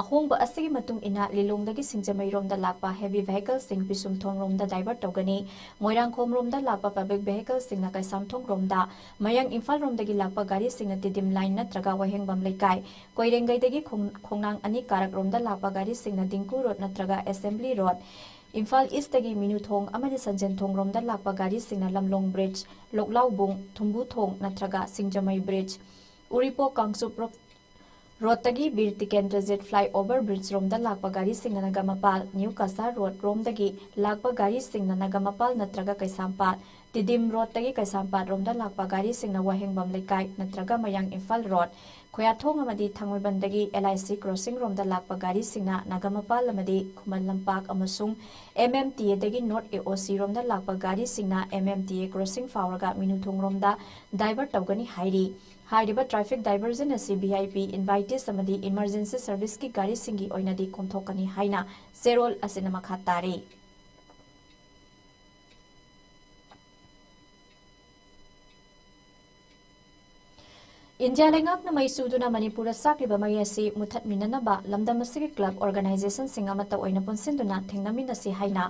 ꯑꯍꯣꯡꯕ ꯑꯁꯤꯒꯤ ꯃꯇꯨꯡ ꯏꯟꯅ ꯂꯤꯂꯣꯡꯗꯒꯤ ꯁꯤꯡꯖꯃꯩꯔꯣꯝꯗ ꯂꯥꯛꯄ ꯍꯦꯚꯤ ꯚꯦꯍꯤꯀꯜꯁꯤꯡ ꯄꯤꯁꯨꯝꯊꯣꯡꯔꯣꯝꯗ ꯗꯥꯏꯚꯔꯠ ꯇꯧꯒꯅꯤ꯫ ꯃꯣꯏꯔꯥꯡꯈꯣꯝꯔꯣꯝꯗ ꯂꯥꯛꯄ ꯄꯕ꯭ꯂꯤꯛ ꯚꯦꯍꯤꯀꯜꯁꯤꯡꯅ ꯀꯩꯁꯥꯝꯊꯣꯡꯔꯣꯝꯗ, ꯃꯌꯥꯡ ꯏꯝꯐꯥꯜꯔꯣꯝꯗꯒꯤ ꯂꯥꯛꯄ ꯒꯥꯔꯤꯁꯤꯡꯅ ꯇꯤꯗꯤꯝ ꯂꯥꯏꯟ ꯅꯠꯇ꯭ꯔꯒ ꯋꯥꯍꯦꯡꯕꯝ ꯂꯩꯀꯥꯏ, ꯀꯣꯏꯔꯦꯡꯒꯩꯗꯒꯤ ꯈꯣꯡ-, ꯈꯣꯡꯅꯥꯡ ꯑꯅꯤ ꯀꯥꯔꯛꯔꯣꯝꯗ ꯂꯥꯛꯄ ꯒꯥꯔꯤꯁꯤꯡꯅ ꯗꯤꯡꯀꯨ ꯔꯣꯗ ꯅꯠꯇ꯭ꯔꯒ ꯑꯦꯁꯦꯝꯕ꯭ꯂꯤ ꯔꯣꯗ, ꯏꯝꯐꯥꯜ ꯏꯁꯇꯒꯤ ꯃꯤꯅꯨꯊꯣꯡ ꯑꯃꯗꯤ ꯁꯟꯖꯦꯟꯊꯣꯡꯔꯣꯝꯗ ꯂꯥꯛꯄ ꯒꯥꯔꯤꯁꯤꯡꯅ ꯂꯝꯂꯣꯡ ꯕ꯭ꯔꯤꯖ, ꯂꯣꯛꯂꯥꯎꯕꯨꯡ, ꯊꯨꯝꯕꯨꯊꯣꯡ ꯅꯠꯇ꯭ꯔꯒ ꯁꯤꯡꯖꯃꯩ ꯕ꯭ꯔꯤꯖ, ꯎꯔꯤꯄꯣꯛ ꯀꯥꯡꯆꯨꯞ ꯔꯣ-, ꯔꯣꯗꯇꯒꯤ ꯕꯤꯔ ꯇꯤꯀꯦꯟꯗ꯭ꯔꯖꯤꯠ ꯐ꯭ꯂꯥꯏꯑꯣꯚꯔ ꯕ꯭ꯔꯤꯖꯔꯣꯝꯗ ꯂꯥꯛꯄ ꯒꯥꯔꯤꯁꯤꯡꯅ ꯅꯒꯥꯃꯄꯥꯜ, ꯅ꯭ꯌꯨ ꯀꯁꯥꯔ ꯔꯣꯗꯔꯣꯝꯗꯒꯤ ꯂꯥꯛꯄ ꯒꯥꯔꯤꯁꯤꯡꯅ ꯅꯒꯥꯃꯄꯥꯜ ꯅꯠꯇ꯭ꯔꯒ ꯀꯩꯁꯥꯝꯄꯥꯠ, ꯇꯤꯗꯤꯝ ꯔꯣꯗꯇꯒꯤ ꯀꯩꯁꯥꯝꯄꯥꯠꯔꯣꯝꯗ ꯂꯥꯛꯄ ꯒꯥꯔꯤꯁꯤꯡꯅ ꯋꯥꯍꯦꯡꯕꯝ ꯂꯩꯀꯥꯏ ꯅꯠꯇ꯭ꯔꯒ ꯃꯌꯥꯡ ꯏꯝꯐꯥꯜ ꯔꯣꯗ, ꯈꯣꯌꯥꯊꯣꯡ ꯑꯃꯗꯤ ꯊꯥꯡꯃꯩꯕꯟꯗꯒꯤ LIC ꯀ꯭ꯔꯣꯁꯤꯡꯔꯣꯝꯗ ꯂꯥꯛꯄ ꯒꯥꯔꯤꯁꯤꯡꯅ ꯅꯒꯥꯃꯄꯥꯜ ꯑꯃꯗꯤ ꯈꯨꯃꯟ ꯂꯝꯄꯥꯛ ꯑꯃꯁꯨꯡ MMTAꯗꯒꯤ ꯅꯣꯔꯠ AOCꯔꯣꯝꯗ ꯂꯥꯛꯄ ꯒꯥꯔꯤꯁꯤꯡꯅ MMTA ꯀ꯭ꯔꯣꯁꯤꯡ ꯐꯥꯎꯔꯒ ꯃꯤꯅꯨꯊꯣꯡꯔꯣꯝꯗ ꯗꯥꯏꯚꯔꯠ ꯇꯧꯒꯅꯤ ꯍꯥꯏꯔꯤ꯫ ꯍꯥꯏꯔꯤꯕ ꯇ꯭ꯔꯥꯐꯤꯛ ꯗꯥꯏꯚꯔꯖꯟ ꯑꯁꯤ VIP, ꯏꯟꯚꯥꯏꯇꯤꯁ ꯑꯃꯗꯤ ꯏꯃꯔꯖꯦꯟꯁꯤ ꯁꯔꯚꯤꯁꯀꯤ ꯒꯥꯔꯤꯁꯤꯡꯒꯤ ꯑꯣꯏꯅꯗꯤ ꯀꯣꯝꯊꯣꯛꯀꯅꯤ ꯍꯥꯏꯅ ꯆꯦꯔꯣꯜ ꯑꯁꯤꯅ ꯃꯈꯥ ꯇꯥꯔꯤ꯫ ꯏꯟꯗꯤꯌꯥ ꯂꯩꯉꯥꯛꯅ ꯃꯩ ꯆꯨꯗꯨꯅ ꯃꯅꯤꯄꯨꯔꯗ ꯆꯥꯛꯂꯤꯕ ꯃꯩ ꯑꯁꯤ ꯃꯨꯊꯠꯃꯤꯟꯅꯅꯕ ꯂꯝꯗꯝ ꯑꯁꯤꯒꯤ ꯀ꯭ꯂꯕ ꯑꯣꯔꯒꯅꯥꯏꯖꯦꯁꯟꯁꯤꯡ ꯑꯃꯠꯇ ꯑꯣꯏꯅ ꯄꯨꯟꯁꯤꯟꯗꯨꯅ ꯊꯦꯡꯅꯃꯤꯟꯅꯁꯤ ꯍꯥꯏꯅ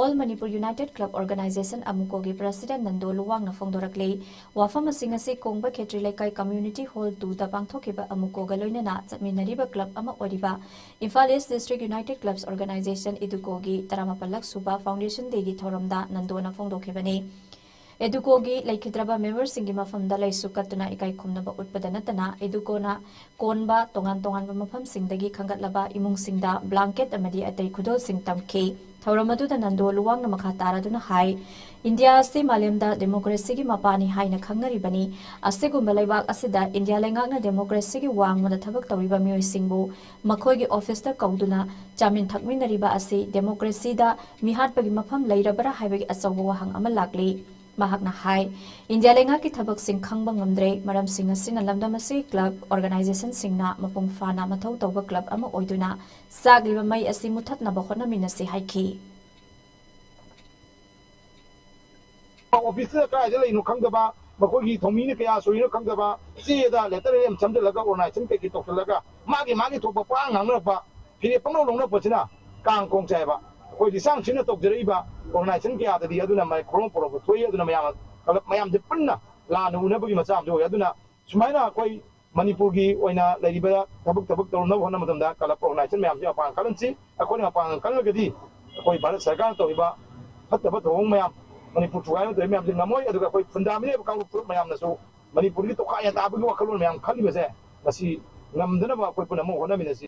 All Manipur United Club Organization, ꯑꯃꯨꯀꯣꯒꯤ ꯄ꯭ꯔꯁꯤꯗꯦꯟꯠ ꯅꯟꯗꯣ ꯂꯨꯋꯥꯡꯅ ꯐꯣꯡꯗꯣꯔꯛꯂꯤ꯫ ꯋꯥꯐꯝ ꯑꯁꯤꯡ ꯑꯁꯤ ꯀꯣꯡꯕ ꯈꯦꯇ꯭ꯔꯤ ꯂꯩꯀꯥꯏ ꯀꯝꯃ꯭ꯌꯨꯅꯤꯇꯤ ꯍꯣꯜ ꯇꯨꯗ ꯄꯥꯡꯊꯣꯛꯈꯤꯕ ꯑꯃꯨꯀꯣꯒ ꯂꯣꯏꯅꯅ ꯆꯠꯃꯤꯟꯅꯔꯤꯕ ꯀ꯭ꯂꯕ ꯑꯃ ꯑꯣꯏꯔꯤꯕ ꯏꯝꯐꯥꯜ ꯏꯁ ꯗꯤꯁꯇ꯭ꯔꯤꯛ ꯌꯨꯅꯥꯏꯇꯦꯗ ꯀ꯭ꯂꯕꯁ ꯑꯣꯔꯒꯅꯥꯏꯖꯦꯁꯟ, ꯏꯗꯨꯀꯣꯒꯤ ꯇꯔꯥꯃꯥꯄꯜꯂꯛ ꯁꯨꯕ ꯐꯥꯎꯟꯗꯦꯁꯟ ꯗꯦꯒꯤ ꯊꯧꯔꯝꯗ ꯅꯟꯗꯣꯅ ꯐꯣꯡꯗꯣꯛꯈꯤꯕꯅꯤ꯫ ꯏꯗꯨꯀꯣꯒꯤ ꯂꯩꯈꯤꯗ꯭ꯔꯕ ꯃꯦꯝꯕꯔꯁꯤꯡꯒꯤ ꯃꯐꯝꯗ ꯂꯩꯁꯨ ꯀꯠꯇꯨꯅ ꯏꯀꯥꯏ ꯈꯨꯝꯅꯕ ꯎꯠꯄꯗ ꯅꯠꯇꯅ ꯏꯗꯨꯀꯣꯅ ꯀꯣꯟꯕ ꯇꯣꯉꯥꯟ ꯇꯣꯉꯥꯟꯕ ꯃꯐꯝꯁꯤꯡꯗꯒꯤ ꯈꯟꯒꯠꯂꯕ ꯏꯃꯨꯡꯁꯤꯡꯗ ꯕ꯭ꯂꯥꯡꯀꯦꯠ ꯑꯃꯗꯤ ꯑꯇꯩ ꯈꯨꯗꯣꯜꯁꯤꯡ ꯇꯝꯈꯤ꯫ ꯊꯧꯔꯝ ꯑꯗꯨꯗ ꯅꯟꯗꯣ ꯂꯨꯋꯥꯡꯅ ꯃꯈꯥ ꯇꯥꯔꯗꯨꯅ ꯍꯥꯏ, ꯏꯟꯗꯤꯌꯥ ꯑꯁꯤ ꯃꯥꯂꯦꯝꯗ ꯗꯦꯃꯣꯀ꯭ꯔꯦꯁꯤꯒꯤ ꯃꯄꯥꯅꯤ ꯍꯥꯏꯅ ꯈꯪꯅꯔꯤꯕꯅꯤ꯫ ꯑꯁꯤꯒꯨꯝꯕ ꯂꯩꯕꯥꯛ ꯑꯁꯤꯗ ꯏꯟꯗꯤꯌꯥ ꯂꯩꯉꯥꯛꯅ ꯗꯦꯃꯣꯀ꯭ꯔꯦꯁꯤꯒꯤ ꯋꯥꯡꯃꯗ ꯊꯕꯛ ꯇꯧꯔꯤꯕ ꯃꯤꯑꯣꯏꯁꯤꯡꯕꯨ ꯃꯈꯣꯏꯒꯤ ꯑꯣꯐꯤꯁꯇ ꯀꯧꯗꯨꯅ ꯆꯥꯃꯤꯟ ꯊꯛꯃꯤꯟꯅꯔꯤꯕ ꯑꯁꯤ ꯗꯦꯃꯣꯀ꯭ꯔꯦꯁꯤꯗ ꯃꯤꯍꯥꯠꯄꯒꯤ ꯃꯐꯝ ꯂꯩꯔꯕ꯭ꯔꯥ ꯍꯥꯏꯕꯒꯤ ꯑꯆꯧꯕ ꯋꯥꯍꯪ ꯑꯃ ꯂꯥꯛꯂꯤ꯫ ꯃꯍꯥꯛꯅ ꯍꯥꯏ, ꯏꯟꯗꯤꯌꯥ ꯂꯩꯉꯥꯛꯀꯤ ꯊꯕꯛꯁꯤꯡ ꯈꯪꯕ ꯉꯝꯗ꯭ꯔꯦ꯫ ꯃꯔꯝꯁꯤꯡ ꯑꯁꯤꯅ ꯂꯝꯗꯝ ꯑꯁꯤ ꯀ꯭ꯂꯕ ꯑꯣꯔꯒꯅꯥꯏꯖꯦꯁꯟꯁꯤꯡꯅ ꯃꯄꯨꯡ ꯐꯥꯅ ꯃꯊꯧ ꯇꯧꯕ ꯀ꯭ꯂꯕ ꯑꯃ ꯑꯣꯏꯗꯨꯅ ꯆꯥꯛꯂꯤꯕ ꯃꯩ ꯑꯁꯤ ꯃꯨꯊꯠꯅꯕ ꯍꯣꯠꯅꯃꯤꯟꯅꯁꯤ ꯍꯥꯏꯈꯤ꯫ ꯑꯣꯐꯤꯁꯇ ꯀꯗꯥꯏꯗ ꯂꯩꯅꯣ ꯈꯪꯗꯕ, ꯃꯈꯣꯏꯒꯤ ꯊꯧꯃꯤꯅ ꯀꯌꯥ ꯁꯨꯔꯤꯅꯣ ꯈꯪꯗꯕ, ꯆꯦꯗ ꯂꯦꯇꯔ ꯑꯃ ꯁꯝꯖꯤꯜꯂꯒ ꯑꯣꯔꯒꯅꯥꯏꯖꯦꯁꯟ ꯀꯩꯀꯩ ꯇꯧꯁꯤꯜꯂꯒ ꯃꯥꯒꯤ ꯃꯥꯒꯤ ꯊꯣꯛꯄ ꯄꯉꯥꯡ ꯉꯥꯡꯅꯔꯛꯄ, ꯐꯤꯔꯦꯞ ꯄꯪꯂꯧ ꯂꯧꯅꯔꯛꯄꯁꯤꯅ ꯀꯥꯡ ꯀꯣꯡ ꯆꯥꯏꯕ꯫ ꯑꯩꯈꯣꯏ ꯂꯤꯁꯥꯡ ꯁꯤꯡꯅ ꯇꯧꯖꯔꯛꯏꯕ ꯑꯣꯔꯒꯅꯥꯏꯖꯦꯁꯟ ꯀꯌꯥꯗꯗꯤ ꯑꯗꯨꯅ ꯃꯥꯏ ꯈꯣꯡꯂꯣꯡ ꯄꯣꯔꯛꯄ ꯊꯣꯛꯏ꯫ ꯑꯗꯨꯅ ꯃꯌꯥꯝ, ꯀꯂꯕ ꯃꯌꯥꯝꯁꯦ ꯄꯨꯟꯅ ꯂꯥꯟꯅ ꯎꯅꯕꯒꯤ ꯃꯆꯥꯛ ꯑꯃꯁꯨ ꯑꯣꯏ꯫ ꯑꯗꯨꯅ ꯁꯨꯃꯥꯏꯅ ꯑꯩꯈꯣꯏ ꯃꯅꯤꯄꯨꯔꯒꯤ ꯑꯣꯏꯅ ꯂꯩꯔꯤꯕ ꯊꯕꯛ ꯊꯕꯛ ꯇꯧꯅꯕ ꯍꯣꯠꯅꯕ ꯃꯇꯝꯗ ꯀꯂꯕ ꯑꯣꯔꯒꯅꯥꯏꯖꯦꯁꯟ ꯃꯌꯥꯝꯁꯦ ꯃꯄꯥꯡ ꯀꯜꯍꯟꯁꯤ꯫ ꯑꯩꯈꯣꯏꯅ ꯃꯄꯥꯡꯒꯜ ꯀꯜꯂꯒꯗꯤ ꯑꯩꯈꯣꯏ ꯚꯥꯔꯠ ꯁꯔꯀꯥꯔꯅ ꯇꯧꯔꯤꯕ ꯐꯠꯇꯕ ꯊꯧꯑꯣꯡ ꯃꯌꯥꯝ, ꯃꯅꯤꯄꯨꯔ ꯊꯨꯒꯥꯏꯅꯕ ꯇꯧꯔꯤꯕ ꯃꯌꯥꯝꯁꯦ ꯉꯝꯃꯣꯏ꯫ ꯑꯗꯨꯒ ꯑꯩꯈꯣꯏ ꯐꯨꯟꯗꯥꯃꯤꯅꯦꯕ ꯀꯥꯡꯂꯨꯞ ꯐꯨꯔꯨꯞ ꯃꯌꯥꯝꯅꯁꯨ ꯃꯅꯤꯄꯨꯔꯒꯤ ꯇꯣꯈꯥꯏ ꯇꯥꯕꯒꯤ ꯋꯥꯈꯜꯂꯣꯟ ꯃꯌꯥꯝ ꯈꯜꯂꯤꯕꯁꯦ ꯃꯁꯤ ꯉꯝꯗꯅꯕ ꯑꯩꯈꯣꯏ ꯄꯨꯝꯅꯃꯛ ꯍꯣꯠꯅꯃꯤꯟꯅꯁꯤ꯫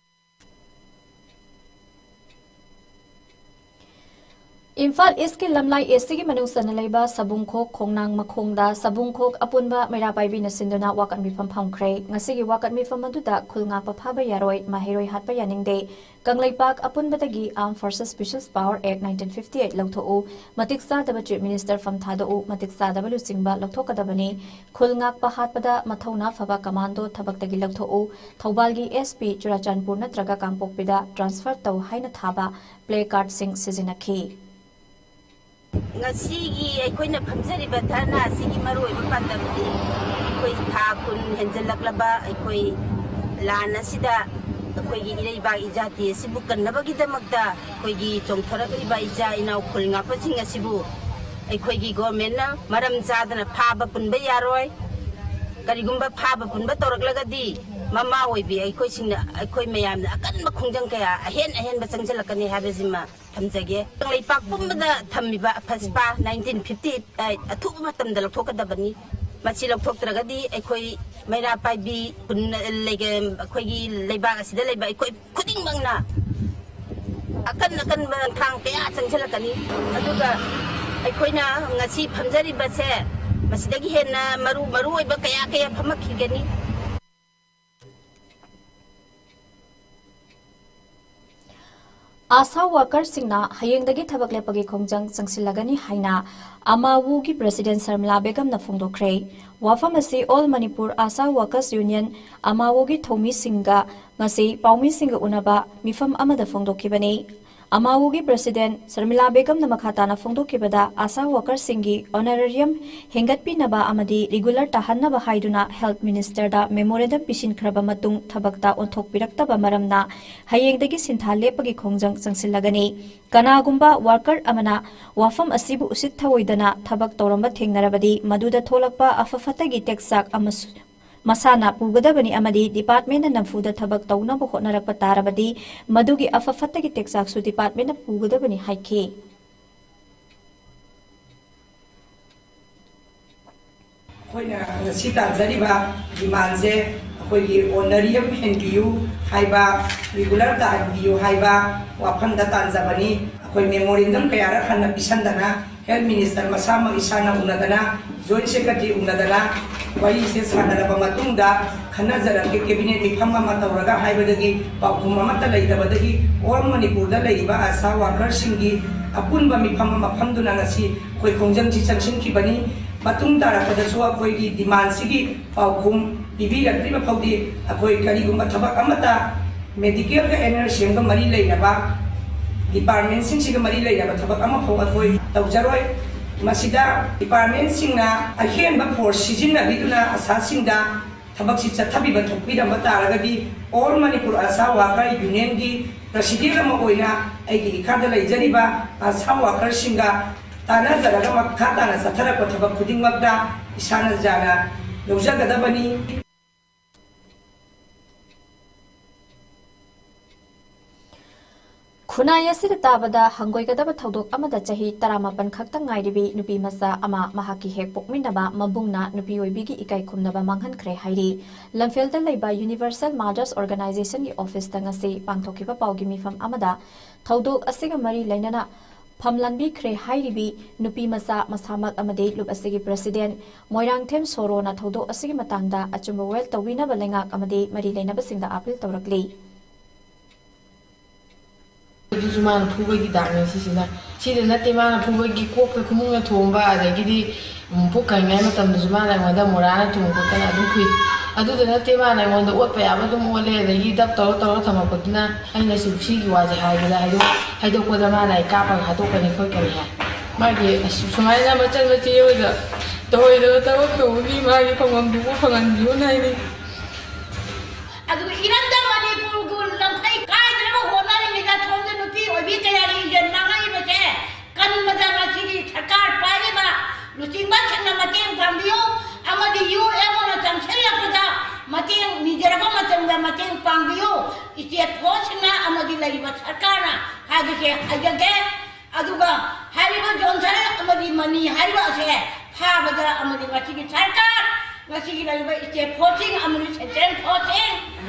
ꯏꯝꯐꯥꯜ ꯏꯁꯀꯤ ꯂꯝꯂꯥꯏ ꯑꯦꯁꯤꯒꯤ ꯃꯅꯨꯡ ꯆꯟꯅ ꯂꯩꯕ ꯁꯕꯨꯡꯈꯣꯛ ꯈꯣꯡꯅꯥꯡ ꯃꯈꯣꯡꯗ ꯁꯕꯨꯡꯈꯣꯛ ꯑꯄꯨꯟꯕ ꯃꯩꯔꯥ ꯄꯥꯏꯕꯤꯅ ꯁꯤꯟꯗꯨꯅ ꯋꯥꯀꯠ ꯃꯤꯐꯝ ꯐꯝꯈ꯭ꯔꯦ꯫ ꯉꯁꯤꯒꯤ ꯋꯥꯀꯠ ꯃꯤꯐꯝ ꯑꯗꯨꯗ ꯈꯨꯜ ꯉꯥꯛꯄ ꯐꯥꯕ ꯌꯥꯔꯣꯏ, ꯃꯍꯩꯔꯣꯏ ꯍꯥꯠꯄ ꯌꯥꯅꯤꯡꯗꯦ, Kangleipak ꯑꯄꯨꯟꯕꯗꯒꯤ Armed Forces Special Power Act nineteen fifty eight ꯂꯧꯊꯣꯛꯎ, ꯃꯇꯤꯛ ꯆꯥꯗꯕ Chief Minister ꯐꯝ ꯊꯥꯗꯣꯛꯎ, ꯃꯇꯤꯛ ꯆꯥꯗꯕ ꯂꯨꯆꯤꯡꯕ ꯂꯧꯊꯣꯛꯀꯗꯕꯅꯤ, ꯈꯨꯜ ꯉꯥꯛꯄ ꯍꯥꯠꯄꯗ ꯃꯊꯧꯅꯥ ꯐꯕ ꯀꯃꯥꯟꯗꯣ ꯊꯕꯛꯇꯒꯤ ꯂꯧꯊꯣꯛꯎ, ꯊꯧꯕꯥꯜꯒꯤ S P ꯆꯨꯔꯥꯆꯥꯟꯄꯨꯔ ꯅꯠꯇ꯭ꯔꯒ ꯀꯥꯡꯄꯣꯛꯄꯤꯗ transfer ꯇꯧ ꯍꯥꯏꯅ ꯊꯥꯕ ꯄ꯭ꯂꯦ ꯀꯥꯔꯗꯁꯤꯡ ꯁꯤꯖꯤꯟꯅꯈꯤ꯫ ꯉꯁꯤꯒꯤ ꯑꯩꯈꯣꯏꯅ ꯐꯝꯖꯔꯤꯕ ꯙꯔꯅꯥ ꯑꯁꯤꯒꯤ ꯃꯔꯨꯑꯣꯏꯕ ꯄꯥꯟꯗꯝꯗꯤ ꯑꯩꯈꯣꯏ ꯊꯥ ꯀꯨꯟ ꯍꯦꯟꯖꯜꯂꯛꯂꯕ ꯑꯩꯈꯣꯏ ꯂꯥꯟ ꯑꯁꯤꯗ ꯑꯩꯈꯣꯏꯒꯤ ꯏꯔꯩꯕꯥꯛ ꯏꯖꯥꯇꯤ ꯑꯁꯤꯕꯨ ꯀꯟꯅꯕꯒꯤꯗꯃꯛꯇ ꯑꯩꯈꯣꯏꯒꯤ ꯆꯣꯡꯊꯣꯔꯛꯂꯤꯕ ꯏꯆꯥ ꯏꯅꯥꯎ ꯈꯨꯜ ꯉꯥꯛꯄꯁꯤꯡ ꯑꯁꯤꯕꯨ ꯑꯩꯈꯣꯏꯒꯤ ꯒꯣꯔꯃꯦꯟꯅ ꯃꯔꯝ ꯆꯥꯗꯅ ꯐꯥꯕ ꯄꯨꯟꯕ ꯌꯥꯔꯣꯏ꯫ ꯀꯔꯤꯒꯨꯝꯕ ꯐꯥꯕ ꯄꯨꯟꯕ ꯇꯧꯔꯛꯂꯒꯗꯤ ꯃꯃꯥ ꯑꯣꯏꯕꯤ ꯑꯩꯈꯣꯏꯁꯤꯡꯅ, ꯑꯩꯈꯣꯏ ꯃꯌꯥꯝꯅ ꯑꯀꯟꯕ ꯈꯣꯡꯖꯪ ꯀꯌꯥ ꯑꯍꯦꯟ ꯑꯍꯦꯟꯕ ꯆꯪꯁꯤꯜꯂꯛꯀꯅꯤ ꯍꯥꯏꯕꯁꯤꯃ ꯊꯝꯖꯒꯦ꯫ ꯂꯩꯄꯥꯛ ꯄꯨꯝꯕꯗ ꯊꯝꯃꯤꯕ ꯐꯁꯄꯥ nineteen fifty eight ꯑꯊꯨꯕ ꯃꯇꯝꯗ ꯂꯧꯊꯣꯛꯀꯗꯕꯅꯤ꯫ ꯃꯁꯤ ꯂꯧꯊꯣꯛꯇ꯭ꯔꯒꯗꯤ ꯑꯩꯈꯣꯏ ꯃꯩꯔꯥ ꯄꯥꯏꯕꯤ ꯈꯨꯟ-, ꯂꯩꯒ-, ꯑꯩꯈꯣꯏꯒꯤ ꯂꯩꯕꯥꯛ ꯑꯁꯤꯗ ꯂꯩꯕ ꯑꯩꯈꯣꯏ ꯈꯨꯗꯤꯡꯃꯛꯅ ꯑꯀꯟ ꯑꯀꯟꯕ ꯊꯥꯡ ꯀꯌꯥ ꯆꯪꯁꯤꯜꯂꯛꯀꯅꯤ꯫ ꯑꯗꯨꯒ ꯑꯩꯈꯣꯏꯅ ꯉꯁꯤ ꯐꯝꯖꯔꯤꯕꯁꯦ ꯃꯁꯤꯗꯒꯤ ꯍꯦꯟꯅ ꯃꯔꯨ ꯃꯔꯨ ꯑꯣꯏꯕ ꯀꯌꯥ ꯀꯌꯥ ꯐꯝꯃꯛꯈꯤꯒꯅꯤ꯫ ꯑꯥꯁꯥ ꯋꯥꯔꯀꯔꯁꯤꯡꯅ ꯍꯌꯦꯡꯗꯒꯤ ꯊꯕꯛ ꯂꯦꯞꯄꯒꯤ ꯈꯣꯡꯖꯪ ꯆꯪꯁꯤꯜꯂꯒꯅꯤ ꯍꯥꯏꯅ ꯑꯃꯥꯋꯨꯒꯤ ꯄ꯭ꯔꯦꯁꯤꯗꯦꯟ ꯁꯔꯃꯤꯂꯥ ꯕꯦꯒꯝꯅ ꯐꯣꯡꯗꯣꯛꯈ꯭ꯔꯦ꯫ ꯋꯥꯐꯝ ꯑꯁꯤ ꯑꯣꯜ ꯃꯅꯤꯄꯨꯔ ꯑꯥꯁꯥ ꯋꯥꯔꯀꯔꯁ ꯌꯨꯅꯤꯌꯟ, ꯑꯃꯥꯋꯨꯒꯤ ꯊꯧꯃꯤꯁꯤꯡꯒ ꯉꯁꯤ ꯄꯥꯎꯃꯤꯁꯤꯡꯒ ꯎꯅꯕ ꯃꯤꯐꯝ ꯑꯃꯗ ꯐꯣꯡꯗꯣꯛꯈꯤꯕꯅꯤ꯫ ꯑꯃꯥꯋꯨꯒꯤ ꯄ꯭ꯔꯦꯁꯤꯗꯦꯟ ꯁꯔꯃꯤꯂꯥ ꯕꯦꯒꯝꯅ ꯃꯈꯥ ꯇꯥꯅ ꯐꯣꯡꯗꯣꯛꯈꯤꯕꯗ, ꯑꯥꯁꯥ ꯋꯥꯔꯀꯔꯁꯤꯡꯒꯤ ꯑꯣꯅꯔꯦꯔꯤꯌꯝ ꯍꯦꯟꯒꯠꯄꯤꯅꯕ ꯑꯃꯗꯤ ꯔꯤꯒꯨꯂꯔ ꯇꯥꯍꯟꯅꯕ ꯍꯥꯏꯗꯨꯅ ꯍꯦꯜꯊ ꯃꯤꯅꯤꯁꯇꯔꯗ ꯃꯦꯃꯣꯔꯦꯟꯗꯝ ꯄꯤꯁꯤꯟꯈ꯭ꯔꯕ ꯃꯇꯨꯡ ꯊꯕꯛꯇ ꯑꯣꯟꯊꯣꯛꯄꯤꯔꯛꯇꯕ ꯃꯔꯝꯅ ꯍꯌꯦꯡꯗꯒꯤ ꯁꯤꯟꯊꯥ ꯂꯦꯞꯄꯒꯤ ꯈꯣꯡꯖꯪ ꯆꯪꯁꯤꯜꯂꯒꯅꯤ꯫ ꯀꯅꯥꯒꯨꯝꯕ ꯋꯥꯔꯀꯔ ꯑꯃꯅ ꯋꯥꯐꯝ ꯑꯁꯤꯕꯨ ꯎꯁꯤꯠ ꯊꯑꯣꯏꯗꯅ ꯊꯕꯛ ꯇꯧꯔꯝꯕ ꯊꯦꯡꯅꯔꯕꯗꯤ, ꯃꯗꯨꯗ ꯊꯣꯛꯂꯛꯄ ꯑꯐ ꯐꯠꯇꯒꯤ ꯇꯦꯛꯆꯥꯛ ꯑꯃꯁꯨ ꯃꯁꯥꯅ ꯄꯨꯒꯗꯕꯅꯤ ꯑꯃꯗꯤ ꯗꯤꯄꯥꯔꯠꯃꯦꯟꯅ ꯅꯝꯐꯨꯗ ꯊꯕꯛ ꯇꯧꯅꯕ ꯍꯣꯠꯅꯔꯛꯄ ꯇꯥꯔꯕꯗꯤ, ꯃꯗꯨꯒꯤ ꯑꯐ ꯐꯠꯇꯒꯤ ꯇꯦꯛꯆꯥꯛꯁꯨ ꯗꯤꯄꯥꯔꯠꯃꯦꯟꯅ ꯄꯨꯒꯗꯕꯅꯤ ꯍꯥꯏꯈꯤ꯫ ꯑꯩꯈꯣꯏꯅ ꯉꯁꯤ ꯇꯥꯟꯖꯔꯤꯕ ꯗꯤꯃꯥꯟꯁꯦ ꯑꯩꯈꯣꯏꯒꯤ ꯑꯣꯅꯔꯤꯌꯝ ꯍꯦꯟꯕꯤꯌꯨ ꯍꯥꯏꯕ, ꯔꯤꯒꯨꯂꯔ ꯇꯥꯍꯟꯕꯤꯌꯨ ꯍꯥꯏꯕ ꯋꯥꯐꯝꯗ ꯇꯥꯟꯖꯕꯅꯤ꯫ ꯑꯩꯈꯣꯏ ꯃꯦꯃꯣꯔꯦꯟꯗꯝ ꯀꯌꯥꯔꯛ ꯍꯟꯅ ꯄꯤꯁꯟꯗꯅ ꯍꯦꯜꯊ ꯃꯤꯅꯤꯁꯇꯔ ꯃꯁꯥꯃꯛ ꯏꯁꯥꯅ ꯎꯅꯗꯅ, ꯖꯣꯏꯟ ꯁꯦꯀ꯭ꯔꯦꯇꯔꯤ ꯎꯅꯗꯅ ꯋꯥꯔꯤꯁꯦ ꯁꯥꯟꯅꯔꯕ ꯃꯇꯨꯡꯗ ꯈꯟꯅꯖꯔꯛꯀꯦ, ꯀꯦꯕꯤꯅꯦꯠ ꯃꯤꯐꯝ ꯑꯃ ꯇꯧꯔꯒ ꯍꯥꯏꯕꯗꯒꯤ ꯄꯥꯎꯈꯨꯝ ꯑꯃꯠꯇ ꯂꯩꯇꯕꯗꯒꯤ ꯑꯣꯜ ꯃꯅꯤꯄꯨꯔꯗ ꯂꯩꯔꯤꯕ ꯑꯁꯥ ꯋꯥꯔꯀꯔꯁꯤꯡꯒꯤ ꯑꯄꯨꯟꯕ ꯃꯤꯐꯝ ꯑꯃ ꯐꯝꯗꯨꯅ ꯉꯁꯤ ꯑꯩꯈꯣꯏ ꯈꯣꯡꯖꯪꯁꯤ ꯆꯪꯁꯤꯟꯈꯤꯕꯅꯤ꯫ ꯃꯇꯨꯡ ꯇꯥꯔꯛꯄꯗꯁꯨ ꯑꯩꯈꯣꯏꯒꯤ ꯗꯤꯃꯥꯟꯁꯤꯒꯤ ꯄꯥꯎꯈꯨꯝ ꯄꯤꯕꯤꯔꯛꯇ꯭ꯔꯤꯕ ꯐꯥꯎꯗꯤ ꯑꯩꯈꯣꯏ ꯀꯔꯤꯒꯨꯝꯕ ꯊꯕꯛ ꯑꯃꯠꯇ ꯃꯦꯗꯤꯀꯦꯜꯒ ꯑꯦꯟ ꯑꯥꯔ ꯁꯤ ꯑꯦꯝꯒ ꯃꯔꯤ ꯂꯩꯅꯕ ꯗꯤꯄꯥꯔꯠꯃꯦꯟꯁꯤꯡꯁꯤꯒ ꯃꯔꯤ ꯂꯩꯅꯕ ꯊꯕꯛ ꯑꯃꯐꯥꯎ ꯑꯩꯈꯣꯏ ꯇꯧꯖꯔꯣꯏ꯫ ꯃꯁꯤꯗ ꯗꯤꯄꯥꯔꯠꯃꯦꯟꯁꯤꯡꯅ ꯑꯍꯦꯟꯕ ꯐꯣꯔꯁ ꯁꯤꯖꯤꯟꯅꯕꯤꯗꯨꯅ ꯑꯁꯥꯁꯤꯡꯗ ꯊꯕꯛꯁꯤ ꯆꯠꯊꯕꯤꯕ ꯊꯣꯛꯄꯤꯔꯝꯕ ꯇꯥꯔꯒꯗꯤ, ꯑꯣꯜ ꯃꯅꯤꯄꯨꯔ ꯑꯁꯥ ꯋꯥꯔꯀꯔ ꯌꯨꯅꯤꯌꯟꯒꯤ ꯄ꯭ꯔꯁꯤꯗꯦꯟ ꯑꯃ ꯑꯣꯏꯅ ꯑꯩꯒꯤ ꯏꯈꯥꯗ ꯂꯩꯖꯔꯤꯕ ꯑꯁꯥ ꯋꯥꯔꯀꯔꯁꯤꯡꯒ ꯇꯥꯟꯅꯖꯔꯒ ꯃꯈꯥ ꯇꯥꯅ ꯆꯠꯊꯔꯛꯄ ꯊꯕꯛ ꯈꯨꯗꯤꯡꯃꯛꯇ ꯏꯁꯥꯅ ꯌꯥꯅ ꯂꯧꯖꯒꯗꯕꯅꯤ꯫ ꯈꯨꯟꯅꯥꯏ ꯑꯁꯤꯗ ꯇꯥꯕꯗ ꯍꯪꯒꯣꯏꯒꯗꯕ ꯊꯧꯗꯣꯛ ꯑꯃꯗ ꯆꯍꯤ ꯇꯔꯥꯃꯥꯄꯟ ꯈꯛꯇ ꯉꯥꯏꯔꯤꯕꯤ ꯅꯨꯄꯤ ꯃꯆꯥ ꯑꯃ ꯃꯍꯥꯛꯀꯤ ꯍꯦꯛ ꯄꯣꯛꯃꯤꯟꯅꯕ ꯃꯕꯨꯡꯅ ꯅꯨꯄꯤ ꯑꯣꯏꯕꯤꯒꯤ ꯏꯀꯥꯏ ꯈꯨꯝꯅꯕ ꯃꯥꯡꯍꯟꯈ꯭ꯔꯦ ꯍꯥꯏꯔꯤ꯫ ꯂꯝꯐꯦꯜꯗ ꯂꯩꯕ ꯌꯨꯅꯤꯚꯔꯁꯦꯜ ꯃꯥꯗꯔꯁ ꯑꯣꯔꯒꯅꯥꯏꯖꯦꯁꯟꯒꯤ ꯑꯣꯐꯤꯁꯇ ꯉꯁꯤ ꯄꯥꯡꯊꯣꯛꯈꯤꯕ ꯄꯥꯎꯒꯤ ꯃꯤꯐꯝ ꯑꯃꯗ ꯊꯧꯗꯣꯛ ꯑꯁꯤꯒ ꯃꯔꯤ ꯂꯩꯅꯅ ꯐꯝ ꯂꯥꯟꯕꯤꯈ꯭ꯔꯦ ꯍꯥꯏꯔꯤꯕꯤ ꯅꯨꯄꯤ ꯃꯆꯥ ꯃꯁꯥꯃꯛ ꯑꯃꯗꯤ ꯂꯨꯞ ꯑꯁꯤꯒꯤ ꯄ꯭ꯔꯦꯁꯤꯗꯦꯟ ꯃꯣꯏꯔꯥꯡꯊꯦꯝ ꯁꯣꯔꯣꯅ ꯊꯧꯗꯣꯛ ꯑꯁꯤꯒꯤ ꯃꯇꯥꯡꯗ ꯑꯆꯨꯝꯕ ꯋꯥꯌꯦꯜ ꯇꯧꯕꯤꯅꯕ ꯂꯩꯉꯥꯛ ꯑꯃꯗꯤ ꯃꯔꯤ ꯂꯩꯅꯕꯁꯤꯡꯗ ꯑꯥꯄꯤꯜ ꯇꯧꯔꯛꯂꯤ꯫ ꯑꯗꯨꯁꯨ ꯃꯥꯅ ꯐꯨꯕꯒꯤ ꯗꯥꯛꯅꯦ ꯁꯤꯁꯤꯅ꯫ ꯁꯤꯗ ꯅꯠꯇꯦ ꯃꯥꯅ ꯐꯨꯕꯒꯤ ꯀꯣꯛꯇ ꯈꯨꯃꯨꯛꯅ ꯊꯣꯝꯕ, ꯑꯗꯒꯤꯗꯤ, ꯎꯝ, ꯄꯨꯛ ꯀꯪꯉꯤꯉꯩ ꯃꯇꯝꯗꯁꯨ ꯃꯥꯅ ꯑꯩꯉꯣꯟꯗ ꯃꯣꯔꯥꯅ ꯊꯣꯝ ꯈꯣꯠꯇꯅ ꯑꯗꯨꯝ ꯐꯨꯏ꯫ ꯑꯗꯨꯗ ꯅꯠꯇꯦ ꯃꯥꯅ ꯑꯩꯉꯣꯟꯗ ꯑꯣꯠꯄ ꯌꯥꯕ ꯑꯗꯨꯝ ꯑꯣꯠꯂꯦ, ꯑꯗꯒꯤ ꯗꯞ ꯇꯧꯔ ꯇꯧꯔ ꯊꯝꯃꯛꯄꯗꯨꯅ ꯑꯩꯅꯁꯨ ꯁꯤꯒꯤ ꯋꯥꯁꯦ ꯍꯥꯏꯕꯗ ꯍꯥꯏꯗꯣꯛ-, ꯍꯥꯏꯗꯣꯛꯄꯗ ꯃꯥꯅ ꯑꯩ ꯀꯥꯞꯄꯒ ꯍꯥꯠꯇꯣꯛꯀꯅꯤ ꯈꯣꯠꯀꯅꯤ ꯍꯥꯏ꯫ ꯃꯥꯒꯤ ꯑꯁ ꯁꯨꯃꯥꯏꯅ ꯃꯆꯟ ꯃꯆꯦ ꯍꯣꯏꯗ ꯇꯧꯔꯣꯏꯗꯕ ꯊꯕꯛ ꯇꯧꯕꯒꯤ ꯃꯥꯒꯤ ꯐꯪꯐꯝꯗꯨꯕꯨ ꯐꯪꯍꯟꯕꯤꯌꯨꯅ ꯍꯥꯏꯅꯤꯡꯉꯤ꯫ ꯑꯗꯨꯒ ꯏꯔꯝꯗꯝ ꯃꯅꯤꯄꯨꯔꯕꯨ ꯂꯝꯈꯩ ꯀꯥꯏꯗꯅꯕ ꯍꯣꯠꯅꯔꯤꯉꯩꯗ ꯁꯣꯝꯗ ꯅꯨꯄꯤ ꯑꯣꯏꯕꯤ ꯀꯌꯥꯒꯤ ꯏꯖꯠ ꯃꯥꯡꯉꯛꯏꯕꯁꯦ ꯀꯟꯕꯗ ꯉꯁꯤꯒꯤ ꯁꯔꯀꯥꯔ ꯄꯥꯏꯔꯤꯕ ꯂꯨꯆꯤꯡꯕꯁꯤꯡꯅ ꯃꯇꯦꯡ ꯄꯥꯡꯕꯤꯌꯨ, ꯑꯃꯗꯤ ꯌꯨ ꯑꯦꯝ ꯑꯣꯅ ꯆꯪꯁꯤꯜꯂꯛꯄꯗ ꯃꯇꯦꯡ ꯅꯤꯖꯔꯕ ꯃꯇꯝꯗ ꯃꯇꯦꯡ ꯄꯥꯡꯕꯤꯌꯨ꯫ ꯏꯁꯇꯦꯠ ꯐꯣꯔꯁꯁꯤꯡꯅ ꯑꯃꯗꯤ ꯂꯩꯔꯤꯕ ꯁꯔꯀꯥꯔꯅ ꯍꯥꯏꯕꯁꯦ ꯍꯥꯏꯖꯒꯦ꯫ ꯑꯗꯨꯒ ꯍꯥꯏꯔꯤꯕ ꯖꯣꯟꯁꯟ ꯑꯃꯗꯤ ꯃꯅꯤ ꯍꯥꯏꯔꯤꯕ ꯑꯁꯦ ꯐꯥꯕꯗ ꯑꯃꯗꯤ ꯉꯁꯤꯒꯤ ꯁꯔꯀꯥꯔ, ꯉꯁꯤꯒꯤ ꯂꯩꯔꯤꯕ ꯏꯁꯇꯦꯠ ꯐꯣꯔꯁꯁꯤꯡ ꯑꯃꯗꯤ ꯁꯦꯟꯇ꯭ꯔꯦꯜ ꯐꯣꯔꯁꯁꯤꯡ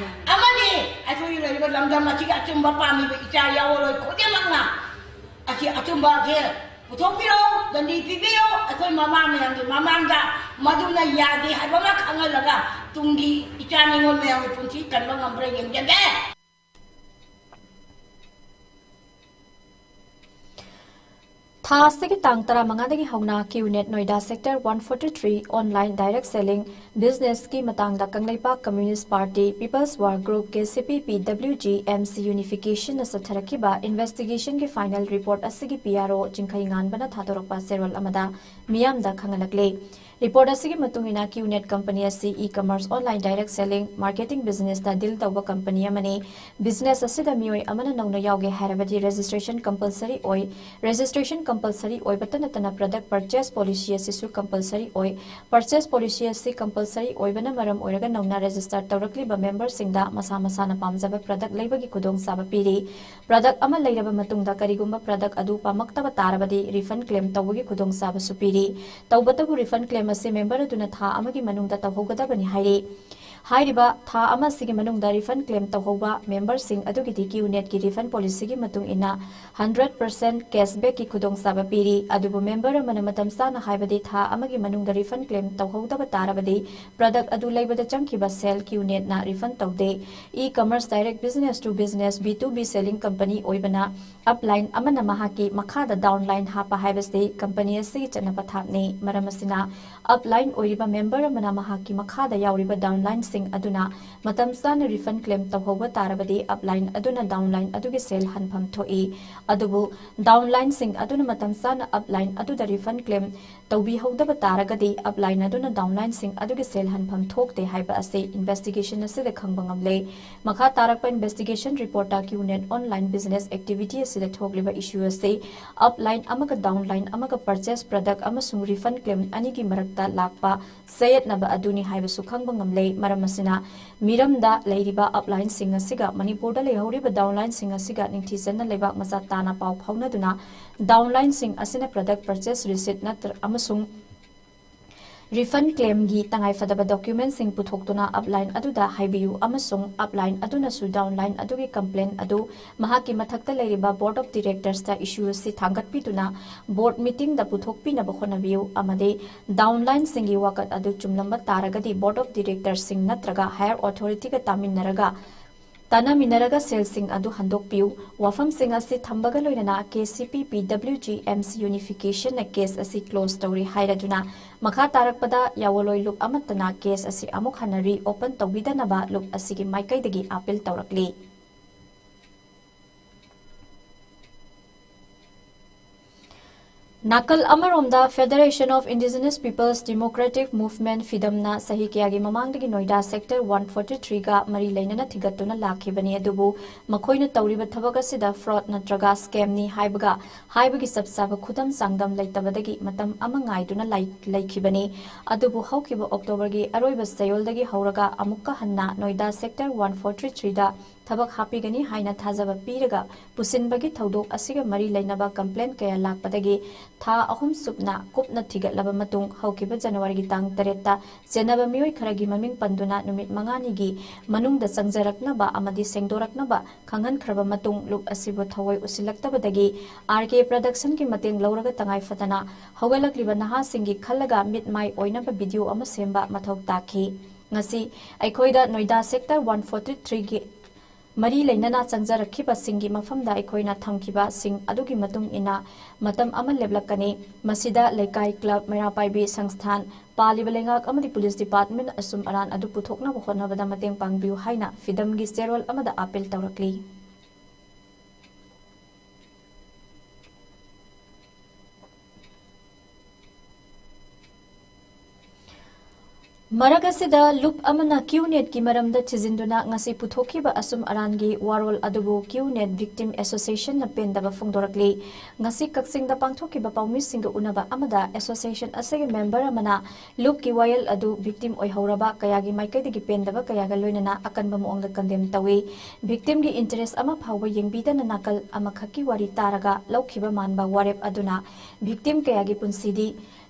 ꯑꯃꯗꯤ ꯑꯩꯈꯣꯏꯒꯤ ꯂꯩꯔꯤꯕ ꯂꯝꯗꯝ ꯑꯁꯤꯒꯤ ꯑꯆꯨꯝꯕ ꯄꯥꯝꯂꯤꯕ ꯏꯆꯥ ꯌꯥꯑꯣꯔꯣꯏ ꯈꯨꯗꯤꯡꯃꯛꯅ ꯑꯁꯤ ꯑꯆꯨꯝꯕ ꯑꯁꯦ ꯄꯨꯊꯣꯛꯄꯤꯔꯣ, ꯗꯟꯗꯤ ꯄꯤꯕꯤꯌꯣ꯫ ꯑꯩꯈꯣꯏ ꯃꯃꯥ ꯃꯌꯥꯝꯒꯤ ꯃꯃꯥꯡꯗ ꯃꯗꯨꯅ ꯌꯥꯗꯦ ꯍꯥꯏꯕ ꯑꯃ ꯈꯪꯍꯜꯂꯒ ꯇꯨꯡꯒꯤ ꯏꯆꯥ ꯅꯤꯉꯣꯜ ꯃꯌꯥꯝꯒꯤ ꯄꯨꯟꯁꯤ ꯀꯟꯕ ꯉꯝꯕ꯭ꯔꯥ ꯌꯦꯡꯖꯒꯦ꯫ ꯊꯥ ꯑꯁꯤꯒꯤ ꯇꯥꯡ ꯇꯔꯥꯃꯉꯥꯗꯒꯤ ꯍꯧꯅ QNet Noida sector one forty three online direct selling ꯕꯤꯖꯤꯅꯦꯁꯀꯤ ꯃꯇꯥꯡꯗ ꯀꯪꯂꯩꯄꯥꯛ communist party, people's war group, K C P, P W G, M C ꯌꯨꯅꯤꯐꯤꯀꯦꯁꯟꯅ ꯆꯠꯊꯔꯛꯈꯤꯕ ꯏꯟꯚꯦꯁꯇꯤꯒꯦꯁꯟꯒꯤ ꯐꯥꯏꯅꯦꯜ ꯔꯤꯄꯣꯔꯠ ꯑꯁꯤꯒꯤ ꯄꯤ ꯑꯥꯔ ꯑꯣ ꯆꯤꯡꯈꯩ ꯉꯥꯟꯕꯅ ꯊꯥꯗꯣꯔꯛꯄ ꯆꯦꯔꯣꯜ ꯑꯃꯗ ꯃꯤꯌꯥꯝꯗ ꯈꯪꯍꯜꯂꯛꯂꯦ꯫ Report ꯑꯁꯤꯒꯤ ꯃꯇꯨꯡ ꯏꯟꯅ, QNet company ꯑꯁꯤ e-commerce, online direct selling, marketing business ꯇ deal ꯇꯧꯕ company ꯑꯃꯅꯤ꯫ Business ꯑꯁꯤꯗ ꯃꯤꯑꯣꯏ ꯑꯃꯅ ꯅꯧꯅ ꯌꯥꯎꯒꯦ ꯍꯥꯏꯔꯕꯗꯤ registration compulsory ꯑꯣꯏ꯫ Registration compulsory ꯑꯣꯏꯕꯇ ꯅꯠꯇꯅ product purchase policy ꯑꯁꯤꯁꯨ compulsory ꯑꯣꯏ꯫ Purchase policy ꯑꯁꯤ compulsory ꯑꯣꯏꯕꯅ ꯃꯔꯝ ꯑꯣꯏꯔꯒ ꯅꯧꯅ register ꯇꯧꯔꯛꯂꯤꯕ member ꯁꯤꯡꯗ ꯃꯁꯥ ꯃꯁꯥꯅ ꯄꯥꯝꯖꯕ product ꯂꯩꯕꯒꯤ ꯈꯨꯗꯣꯡꯆꯥꯕ ꯄꯤꯔꯤ꯫ Product ꯑꯃ ꯂꯩꯔꯕ ꯃꯇꯨꯡꯗ ꯀꯔꯤꯒꯨꯝꯕ product ꯑꯗꯨ ꯄꯥꯝꯃꯛꯇꯕ ꯇꯥꯔꯕꯗꯤ refund claim ꯇꯧꯕꯒꯤ ꯈꯨꯗꯣꯡꯆꯥꯕꯁꯨ ꯄꯤꯔꯤ꯫ ꯇꯧꯕꯇꯕꯨ refund claim ꯑꯁꯤ member ꯑꯗꯨꯅ ꯊꯥ ꯑꯃꯒꯤ ꯃꯅꯨꯡꯗ ꯇꯧꯍꯧꯒꯗꯕꯅꯤ ꯍꯥꯏꯔꯤ꯫ ꯍꯥꯏꯔꯤꯕ ꯊꯥ ꯑꯃ ꯑꯁꯤꯒꯤ ꯃꯅꯨꯡꯗ refund claim ꯇꯧꯍꯧꯕ member ꯁꯤꯡ ꯑꯗꯨꯒꯤꯗꯤ QNet ꯀꯤ refund policy ꯒꯤ ꯃꯇꯨꯡ ꯏꯟꯅ hundred percent cashback ꯀꯤ ꯈꯨꯗꯣꯡꯆꯥꯕ ꯄꯤꯔꯤ꯫ ꯑꯗꯨꯕꯨ member ꯑꯃꯅ ꯃꯇꯝ ꯆꯥꯅ, ꯍꯥꯏꯕꯗꯤ ꯊꯥ ꯑꯃꯒꯤ ꯃꯅꯨꯡꯗ refund claim ꯇꯧꯍꯧꯗꯕ ꯇꯥꯔꯕꯗꯤ product ꯑꯗꯨ ꯂꯩꯕꯗ ꯆꯪꯈꯤꯕ ꯁꯦꯜ QNet ꯅ refund ꯇꯧꯗꯦ꯫ E-commerce, direct business to business, B two B selling company ꯑꯣꯏꯕꯅ upline ꯑꯃꯅ ꯃꯍꯥꯛꯀꯤ ꯃꯈꯥꯗ downline ꯍꯥꯞꯄ ꯍꯥꯏꯕꯁꯤ company ꯑꯁꯤꯒꯤ ꯆꯠꯅ ꯄꯊꯥꯞꯅꯤ꯫ ꯃꯔꯝ ꯑꯁꯤꯅ, upline ꯑꯣꯏꯔꯤꯕ member ꯑꯃꯅ ꯃꯍꯥꯛꯀꯤ ꯃꯈꯥꯗ ꯌꯥꯎꯔꯤꯕ downline ꯁꯤꯡ ꯑꯗꯨꯅ ꯃꯇꯝ ꯆꯥꯅ refund claim ꯇꯧꯍꯧꯕ ꯇꯥꯔꯕꯗꯤ upline ꯑꯗꯨꯅ downline ꯑꯗꯨꯒꯤ ꯁꯦꯜ ꯍꯟꯐꯝ ꯊꯣꯛꯏ꯫ ꯑꯗꯨꯕꯨ downline ꯁꯤꯡ ꯑꯗꯨꯅ ꯃꯇꯝ ꯆꯥꯅ upline ꯑꯗꯨꯗ refund claim ꯇꯧꯕꯤꯍꯧꯗꯕ ꯇꯥꯔꯒꯗꯤ upline ꯑꯗꯨꯅ downline ꯁꯤꯡ ꯑꯗꯨꯒꯤ ꯁꯦꯜ ꯍꯟꯐꯝ ꯊꯣꯛꯇꯦ ꯍꯥꯏꯕ ꯑꯁꯤ investigation ꯑꯁꯤꯗ ꯈꯪꯕ ꯉꯝꯂꯦ꯫ ꯃꯈꯥ ꯇꯥꯔꯛꯄ investigation report ꯇ QNet online business activity ꯑꯁꯤꯗ ꯊꯣꯛꯂꯤꯕ issue ꯑꯁꯤ upline ꯑꯃꯒ downline ꯑꯃꯒ purchase product ꯑꯃꯁꯨꯡ refund claim ꯑꯅꯤꯒꯤ ꯃꯔꯛꯇ ꯂꯥꯛꯄ ꯆꯌꯦꯠꯅꯕ ꯑꯗꯨꯅꯤ ꯍꯥꯏꯕꯁꯨ ꯈꯪꯕ ꯉꯝꯂꯦ꯫ ꯃꯔꯝ ꯑꯁꯤꯅ, ꯃꯤꯔꯝꯗ ꯂꯩꯔꯤꯕ upline ꯁꯤꯡ ꯑꯁꯤꯒ ꯃꯅꯤꯄꯨꯔꯗ ꯂꯩꯍꯧꯔꯤꯕ downline ꯁꯤꯡ ꯑꯁꯤꯒ ꯅꯤꯡꯊꯤꯖꯅ ꯂꯩꯕꯥꯛ ꯃꯆꯥ ꯇꯥꯅ ꯄꯥꯎ ꯐꯥꯎꯅꯗꯨꯅ downline ꯁꯤꯡ ꯑꯁꯤꯅ product purchase receipt ꯅꯠꯇ꯭ꯔ-, ꯑꯃꯁꯨꯡ refund claim ꯒꯤ ꯇꯉꯥꯏꯐꯗꯕ document ꯁꯤꯡ ꯄꯨꯊꯣꯛꯇꯨꯅ upline ꯑꯗꯨꯗ ꯍꯥꯏꯕꯤꯌꯨ ꯑꯃꯁꯨꯡ upline ꯑꯗꯨꯅꯁꯨ downline ꯑꯗꯨꯒꯤ complaint ꯑꯗꯨ ꯃꯍꯥꯛꯀꯤ ꯃꯊꯛꯇ ꯂꯩꯔꯤꯕ Board of Directors ꯇ issue ꯑꯁꯤ ꯊꯥꯡꯒꯠꯄꯤꯗꯨꯅ board meeting ꯗ ꯄꯨꯊꯣꯛꯄꯤꯅꯕ ꯍꯣꯠꯅꯕꯤꯌꯨ ꯑꯃꯗꯤ downline ꯁꯤꯡꯒꯤ ꯋꯥꯀꯠ ꯑꯗꯨ ꯆꯨꯝꯂꯝꯕ ꯇꯥꯔꯒꯗꯤ Board of Directors ꯁꯤꯡ ꯅꯠꯇ꯭ꯔꯒ higher authority ꯒ ꯇꯥꯃꯤꯟꯅꯔꯒ, ꯇꯥꯟꯅꯃꯤꯟꯅꯔꯒ ꯁꯦꯜꯁꯤꯡ ꯑꯗꯨ ꯍꯟꯗꯣꯛꯄꯤꯌꯨ꯫ ꯋꯥꯐꯝꯁꯤꯡ ꯑꯁꯤ ꯊꯝꯕꯒ ꯂꯣꯏꯅꯅ KCP PWG MC unification ꯅ case ꯑꯁꯤ close ꯇꯧꯔꯦ ꯍꯥꯏꯔꯗꯨꯅ ꯃꯈꯥ ꯇꯥꯔꯛꯄꯗ ꯌꯥꯋꯣꯂꯣꯏ ꯂꯨꯞ ꯑꯃꯠꯇꯅ case ꯑꯁꯤ ꯑꯃꯨꯛ ꯍꯟꯅ reopen ꯇꯧꯕꯤꯗꯅꯕ ꯂꯨꯞ ꯑꯁꯤꯒꯤ ꯃꯥꯏꯀꯩꯗꯒꯤ appeal ꯇꯧꯔꯛꯂꯤ꯫ ꯅꯥꯀꯜ ꯑꯃꯔꯣꯝꯗ, Federation of Indigenous Peoples Democratic Movement, ꯐꯤꯗꯝꯅ ꯆꯍꯤ ꯀꯌꯥꯒꯤ ꯃꯃꯥꯡꯗꯒꯤ ꯅꯣꯏꯗꯥ Sector one forty three ꯒ ꯃꯔꯤ ꯂꯩꯅꯅ ꯊꯤꯒꯠꯇꯨꯅ ꯂꯥꯛꯈꯤꯕꯅꯤ, ꯑꯗꯨꯕꯨ ꯃꯈꯣꯏꯅ ꯇꯧꯔꯤꯕ ꯊꯕꯛ ꯑꯁꯤꯗ fraud ꯅꯠꯇ꯭ꯔꯒ scam ꯅꯤ ꯍꯥꯏꯕꯒ ꯍꯥꯏꯕꯒꯤ ꯆꯞ ꯆꯥꯕ ꯈꯨꯗꯝ ꯆꯥꯡꯗꯝ ꯂꯩꯇꯕꯗꯒꯤ ꯃꯇꯝ ꯑꯃ ꯉꯥꯏꯗꯨꯅ ꯂꯩ-, ꯂꯩꯈꯤꯕꯅꯤ꯫ ꯑꯗꯨꯕꯨ ꯍꯧꯈꯤꯕ October ꯒꯤ ꯑꯔꯣꯏꯕ ꯆꯌꯣꯜꯗꯒꯤ ꯍꯧꯔꯒ ꯑꯃꯨꯛꯀ ꯍꯟꯅ ꯅꯣꯏꯗꯥ Sector one forty three ꯗ ꯊꯕꯛ ꯍꯥꯞꯄꯤꯒꯅꯤ ꯍꯥꯏꯅ ꯊꯥꯖꯕ ꯄꯤꯔꯒ ꯄꯨꯁꯤꯟꯕꯒꯤ ꯊꯧꯗꯣꯛ ꯑꯁꯤꯒ ꯃꯔꯤ ꯂꯩꯅꯕ complaint ꯀꯌꯥ ꯂꯥꯛꯄꯗꯒꯤ ꯊꯥ ꯑꯍꯨꯝ ꯆꯨꯞꯅ ꯀꯨꯞꯅ ꯊꯤꯒꯠꯂꯕ ꯃꯇꯨꯡ, ꯍꯧꯈꯤꯕ January ꯒꯤ ꯇꯥꯡ ꯇꯔꯦꯠꯇ ꯆꯦꯟꯅꯕ ꯃꯤꯑꯣꯏ ꯈꯔꯒꯤ ꯃꯃꯤꯡ ꯄꯟꯗꯨꯅ ꯅꯨꯃꯤꯠ ꯃꯉꯥꯅꯤꯒꯤ ꯃꯅꯨꯡꯗ ꯆꯪꯖꯔꯛꯅꯕ ꯑꯃꯗꯤ ꯁꯦꯡꯗꯣꯔꯛꯅꯕ ꯈꯪꯍꯟꯈ꯭ꯔꯕ ꯃꯇꯨꯡ, ꯂꯨꯞ ꯑꯁꯤꯕꯨ ꯊꯑꯣꯏ ꯎꯁꯤꯜꯂꯛꯇꯕꯗꯒꯤ R K Production ꯒꯤ ꯃꯇꯦꯡ ꯂꯧꯔꯒ ꯇꯉꯥꯏ ꯐꯗꯅ ꯍꯧꯒꯠꯂꯛꯂꯤꯕ ꯅꯍꯥꯁꯤꯡꯒꯤ ꯈꯜꯂꯒ ꯃꯤꯠ ꯃꯥꯏ ꯑꯣꯏꯅꯕ video ꯑꯃ ꯁꯦꯝꯕ ꯃꯊꯧ ꯇꯥꯈꯤ꯫ ꯉꯁꯤ ꯑꯩꯈꯣꯏꯗ ꯅꯣꯏꯗꯥ Sector one forty three ꯒꯤ ꯃꯔꯤ ꯂꯩꯅꯅ ꯆꯪꯖꯔꯛꯈꯤꯕꯁꯤꯡꯒꯤ ꯃꯐꯝꯗ ꯑꯩꯈꯣꯏꯅ ꯊꯝꯈꯤꯕꯁꯤꯡ ꯑꯗꯨꯒꯤ ꯃꯇꯨꯡ ꯏꯟꯅ ꯃꯇꯝ ꯑꯃ ꯂꯦꯞꯂꯛꯀꯅꯤ꯫ ꯃꯁꯤꯗ ꯂꯩꯀꯥꯏ, club, ꯃꯩꯔꯥ ꯄꯥꯏꯕꯤ ꯁꯪꯁꯊꯥꯟ, ꯄꯥꯜꯂꯤꯕ ꯂꯩꯉꯥꯛ ꯑꯃꯗꯤ police department ꯑꯆꯨꯝ ꯑꯔꯥꯟ ꯑꯗꯨ ꯄꯨꯊꯣꯛꯅꯕ ꯍꯣꯠꯅꯕꯗ ꯃꯇꯦꯡ ꯄꯥꯡꯕꯤꯌꯨ ꯍꯥꯏꯅ ꯐꯤꯗꯝꯒꯤ ꯆꯦꯔꯣꯜ ꯑꯃꯗ appeal ꯇꯧꯔꯛꯂꯤ꯫ ꯃꯔꯛ ꯑꯁꯤꯗ, ꯂꯨꯞ ꯑꯃꯅ QNet ꯀꯤ ꯃꯔꯝꯗ ꯊꯤꯖꯤꯟꯗꯨꯅ ꯉꯁꯤ ꯄꯨꯊꯣꯛꯈꯤꯕ ꯑꯆꯨꯝ ꯑꯔꯥꯟꯒꯤ ꯋꯥꯔꯣꯜ ꯑꯗꯨꯕꯨ QNet Victim Association ꯅ ꯄꯦꯟꯗꯕ ꯐꯣꯡꯗꯣꯔꯛꯂꯤ꯫ ꯉꯁꯤ ꯀꯛꯆꯤꯡꯗ ꯄꯥꯡꯊꯣꯛꯈꯤꯕ ꯄꯥꯎꯃꯤꯁꯤꯡꯒ ꯎꯅꯕ ꯑꯃꯗ association ꯑꯁꯤꯒꯤ member ꯑꯃꯅ ꯂꯨꯞꯀꯤ ꯋꯥꯌꯦꯜ ꯑꯗꯨ victim ꯑꯣꯏꯍꯧꯔꯕ ꯀꯌꯥꯒꯤ ꯃꯥꯏꯀꯩꯗꯒꯤ ꯄꯦꯟꯗꯕ ꯀꯌꯥꯒ ꯂꯣꯏꯅꯅ ꯑꯀꯟꯕ ꯃꯑꯣꯡꯗ condemn ꯇꯧꯏ꯫ Victim ꯒꯤ interest ꯑꯃ ꯐꯥꯎꯕ ꯌꯦꯡꯕꯤꯗꯅ ꯅꯥꯀꯜ ꯑꯃꯈꯛꯀꯤ ꯋꯥꯔꯤ ꯇꯥꯔꯒ ꯂꯧꯈꯤꯕ ꯃꯥꯟꯕ ꯋꯥꯔꯦꯞ ꯑꯗꯨꯅ victim ꯀꯌꯥꯒꯤ ꯄꯨꯟꯁꯤꯗꯤ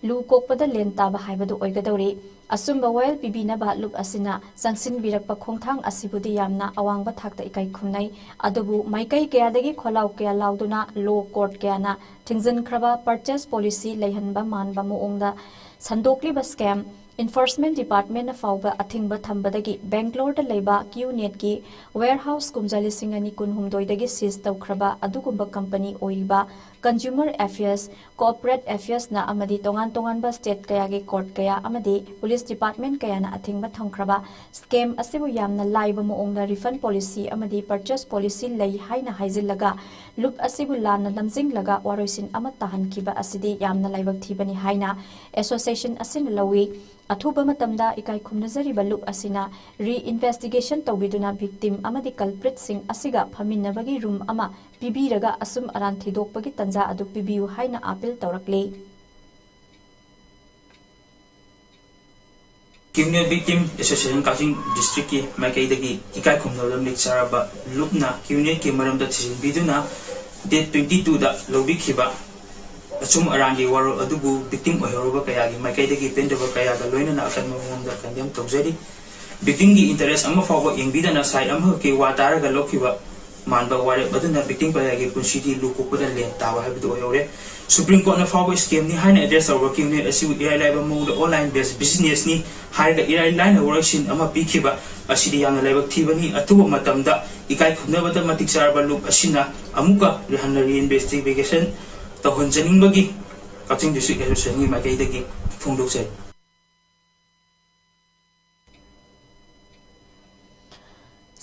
ꯂꯨ ꯀꯣꯛꯄꯗ ꯂꯦꯟ ꯇꯥꯕ ꯍꯥꯏꯕꯗꯨ ꯑꯣꯏꯒꯗꯧꯔꯤ꯫ ꯑꯆꯨꯝꯕ ꯋꯥꯌꯦꯜ ꯄꯤꯕꯤꯅꯕ ꯂꯨꯞ ꯑꯁꯤꯅ ꯆꯪꯁꯤꯟꯕꯤꯔꯛꯄ ꯈꯣꯡꯊꯥꯡ ꯑꯁꯤꯕꯨꯗꯤ ꯌꯥꯝꯅ ꯑꯋꯥꯡꯕ ꯊꯥꯛꯇ ꯏꯀꯥꯏ ꯈꯨꯝꯅꯩ꯫ ꯑꯗꯨꯕꯨ ꯃꯥꯏꯀꯩ ꯀꯌꯥꯗꯒꯤ ꯈꯣꯜꯂꯥꯎ ꯀꯌꯥ ꯂꯥꯎꯗꯨꯅ law court ꯀꯌꯥꯅ ꯊꯤꯡꯖꯤꯟꯈ꯭ꯔꯕ purchase policy ꯂꯩꯍꯟꯕ ꯃꯥꯟꯕ ꯃꯑꯣꯡꯗ ꯁꯟꯗꯣꯛꯂꯤꯕ scam, enforcement department ꯅ ꯐꯥꯎꯕ ꯑꯊꯤꯡꯕ ꯊꯝꯕꯗꯒꯤ ꯕꯦꯡꯒ꯭ꯂꯣꯔꯗ ꯂꯩꯕ QNet ꯀꯤ warehouse ꯀꯨꯝꯖꯥ ꯂꯤꯁꯤꯡ ꯑꯅꯤ ꯀꯨꯟꯍꯨꯝꯗꯣꯏꯗꯒꯤ seize ꯇꯧꯈ꯭ꯔꯕ ꯑꯗꯨꯒꯨꯝꯕ company ꯑꯣꯏꯔꯤꯕ Consumer Affairs, Corporate Affairs ꯅ ꯑꯃꯗꯤ ꯇꯣꯉꯥꯟ ꯇꯣꯉꯥꯟꯕ state ꯀꯌꯥꯒꯤ court ꯀꯌꯥ ꯑꯃꯗꯤ police department ꯀꯌꯥꯅ ꯑꯊꯤꯡꯕ ꯊꯝꯈ꯭ꯔꯕ scam ꯑꯁꯤꯕꯨ ꯌꯥꯝꯅ ꯂꯥꯏꯕ ꯃꯑꯣꯡꯗ refund policy ꯑꯃꯗꯤ purchase policy ꯂꯩ ꯍꯥꯏꯅ ꯍꯥꯏꯖꯤꯜꯂꯒ ꯂꯨꯞ ꯑꯁꯤꯕꯨ ꯂꯥꯟꯅ ꯂꯝꯖꯤꯡꯂꯒ ꯋꯥꯔꯣꯏꯁꯤꯟ ꯑꯃ ꯇꯥꯍꯟꯈꯤꯕ ꯑꯁꯤꯗꯤ ꯌꯥꯝꯅ ꯂꯥꯏꯕꯛ ꯊꯤꯕꯅꯤ ꯍꯥꯏꯅ association ꯑꯁꯤꯅ ꯂꯧꯏ꯫ ꯑꯊꯨꯕ ꯃꯇꯝꯗ ꯏꯀꯥꯏ ꯈꯨꯝꯅꯖꯔꯤꯕ ꯂꯨꯞ ꯑꯁꯤꯅ reinvestigation ꯇꯧꯕꯤꯗꯨꯅ victim ꯑꯃꯗꯤ culprit ꯁꯤꯡ ꯑꯁꯤꯒ ꯐꯝꯃꯤꯟꯅꯕꯒꯤ room ꯑꯃ ꯄꯤꯕꯤꯔꯒ ꯑꯁꯨꯝ ꯑꯔꯥꯟ ꯊꯤꯗꯣꯛꯄꯒꯤ ꯇꯟꯖꯥ ꯑꯗꯨ ꯄꯤꯕꯤꯌꯨ ꯍꯥꯏꯅ appeal ꯇꯧꯔꯛꯂꯤ꯫ Criminal Victim Association ꯀꯛꯆꯤꯡ district ꯀꯤ ꯃꯥꯏꯀꯩꯗꯒꯤ ꯏꯀꯥꯏ ꯈꯨꯝꯅꯕ ꯃꯤꯠ ꯆꯥꯔꯕ ꯂꯨꯞꯅ criminal ꯀꯤ ꯃꯔꯝꯗ ꯊꯤꯖꯤꯟꯕꯤꯗꯨꯅ date twenty two ꯗ ꯂꯧꯕꯤꯈꯤꯕ ꯑꯆꯨꯝ ꯑꯔꯥꯟꯒꯤ ꯋꯥꯔꯣꯜ ꯑꯗꯨꯕꯨ victim ꯑꯣꯏꯍꯧꯔꯕ ꯀꯌꯥꯒꯤ ꯃꯥꯏꯀꯩꯗꯒꯤ ꯄꯦꯟꯗꯕ ꯀꯌꯥꯒ ꯂꯣꯏꯅꯅ ꯑꯀꯟꯕ ꯃꯑꯣꯡꯗ condemn ꯇꯧꯖꯔꯤ꯫ Victim ꯒꯤ interest ꯑꯃ ꯐꯥꯎꯕ ꯌꯦꯡꯕꯤꯗꯅ side ꯑꯃꯈꯛꯀꯤ ꯋꯥ ꯇꯥꯔꯒ ꯂꯧꯈꯤꯕ ꯃꯥꯟꯕ ꯋꯥꯔꯦꯞ ꯑꯗꯨꯅ victim ꯀꯌꯥꯒꯤ ꯄꯨꯟꯁꯤꯗꯤ ꯂꯨ ꯀꯣꯛꯄꯗ ꯂꯦꯟ ꯇꯥꯕ ꯍꯥꯏꯕꯗꯨ ꯑꯣꯏꯍꯧꯔꯦ꯫ Supreme Court ꯅ ꯐꯥꯎꯕ scam ꯅꯤ ꯍꯥꯏꯅ address ꯇꯧꯔꯕ criminal ꯑꯁꯤꯕꯨ ꯏꯔꯥꯏ ꯂꯥꯏꯕ ꯃꯑꯣꯡꯗ online based business ꯅꯤ ꯍꯥꯏꯔꯒ ꯏꯔꯥꯏ ꯂꯥꯏꯅ ꯋꯥꯔꯣꯏꯁꯤꯟ ꯑꯃ ꯄꯤꯈꯤꯕ ꯑꯁꯤꯗꯤ ꯌꯥꯝꯅ ꯂꯥꯏꯕꯛ ꯊꯤꯕꯅꯤ꯫ ꯑꯊꯨꯕ ꯃꯇꯝꯗ ꯏꯀꯥꯏ ꯈꯨꯝꯅꯕꯗ ꯃꯇꯤꯛ ꯆꯥꯔꯕ ꯂꯨꯞ ꯑꯁꯤꯅ ꯑꯃꯨꯛꯀ ꯍꯟꯅ reinvestigation ꯇꯧꯍꯟꯖꯅꯤꯡꯕꯒꯤ ꯀꯛꯆꯤꯡ district association ꯒꯤ ꯃꯥꯏꯀꯩꯗꯒꯤ ꯐꯣꯡꯗꯣꯛꯆꯔꯤ꯫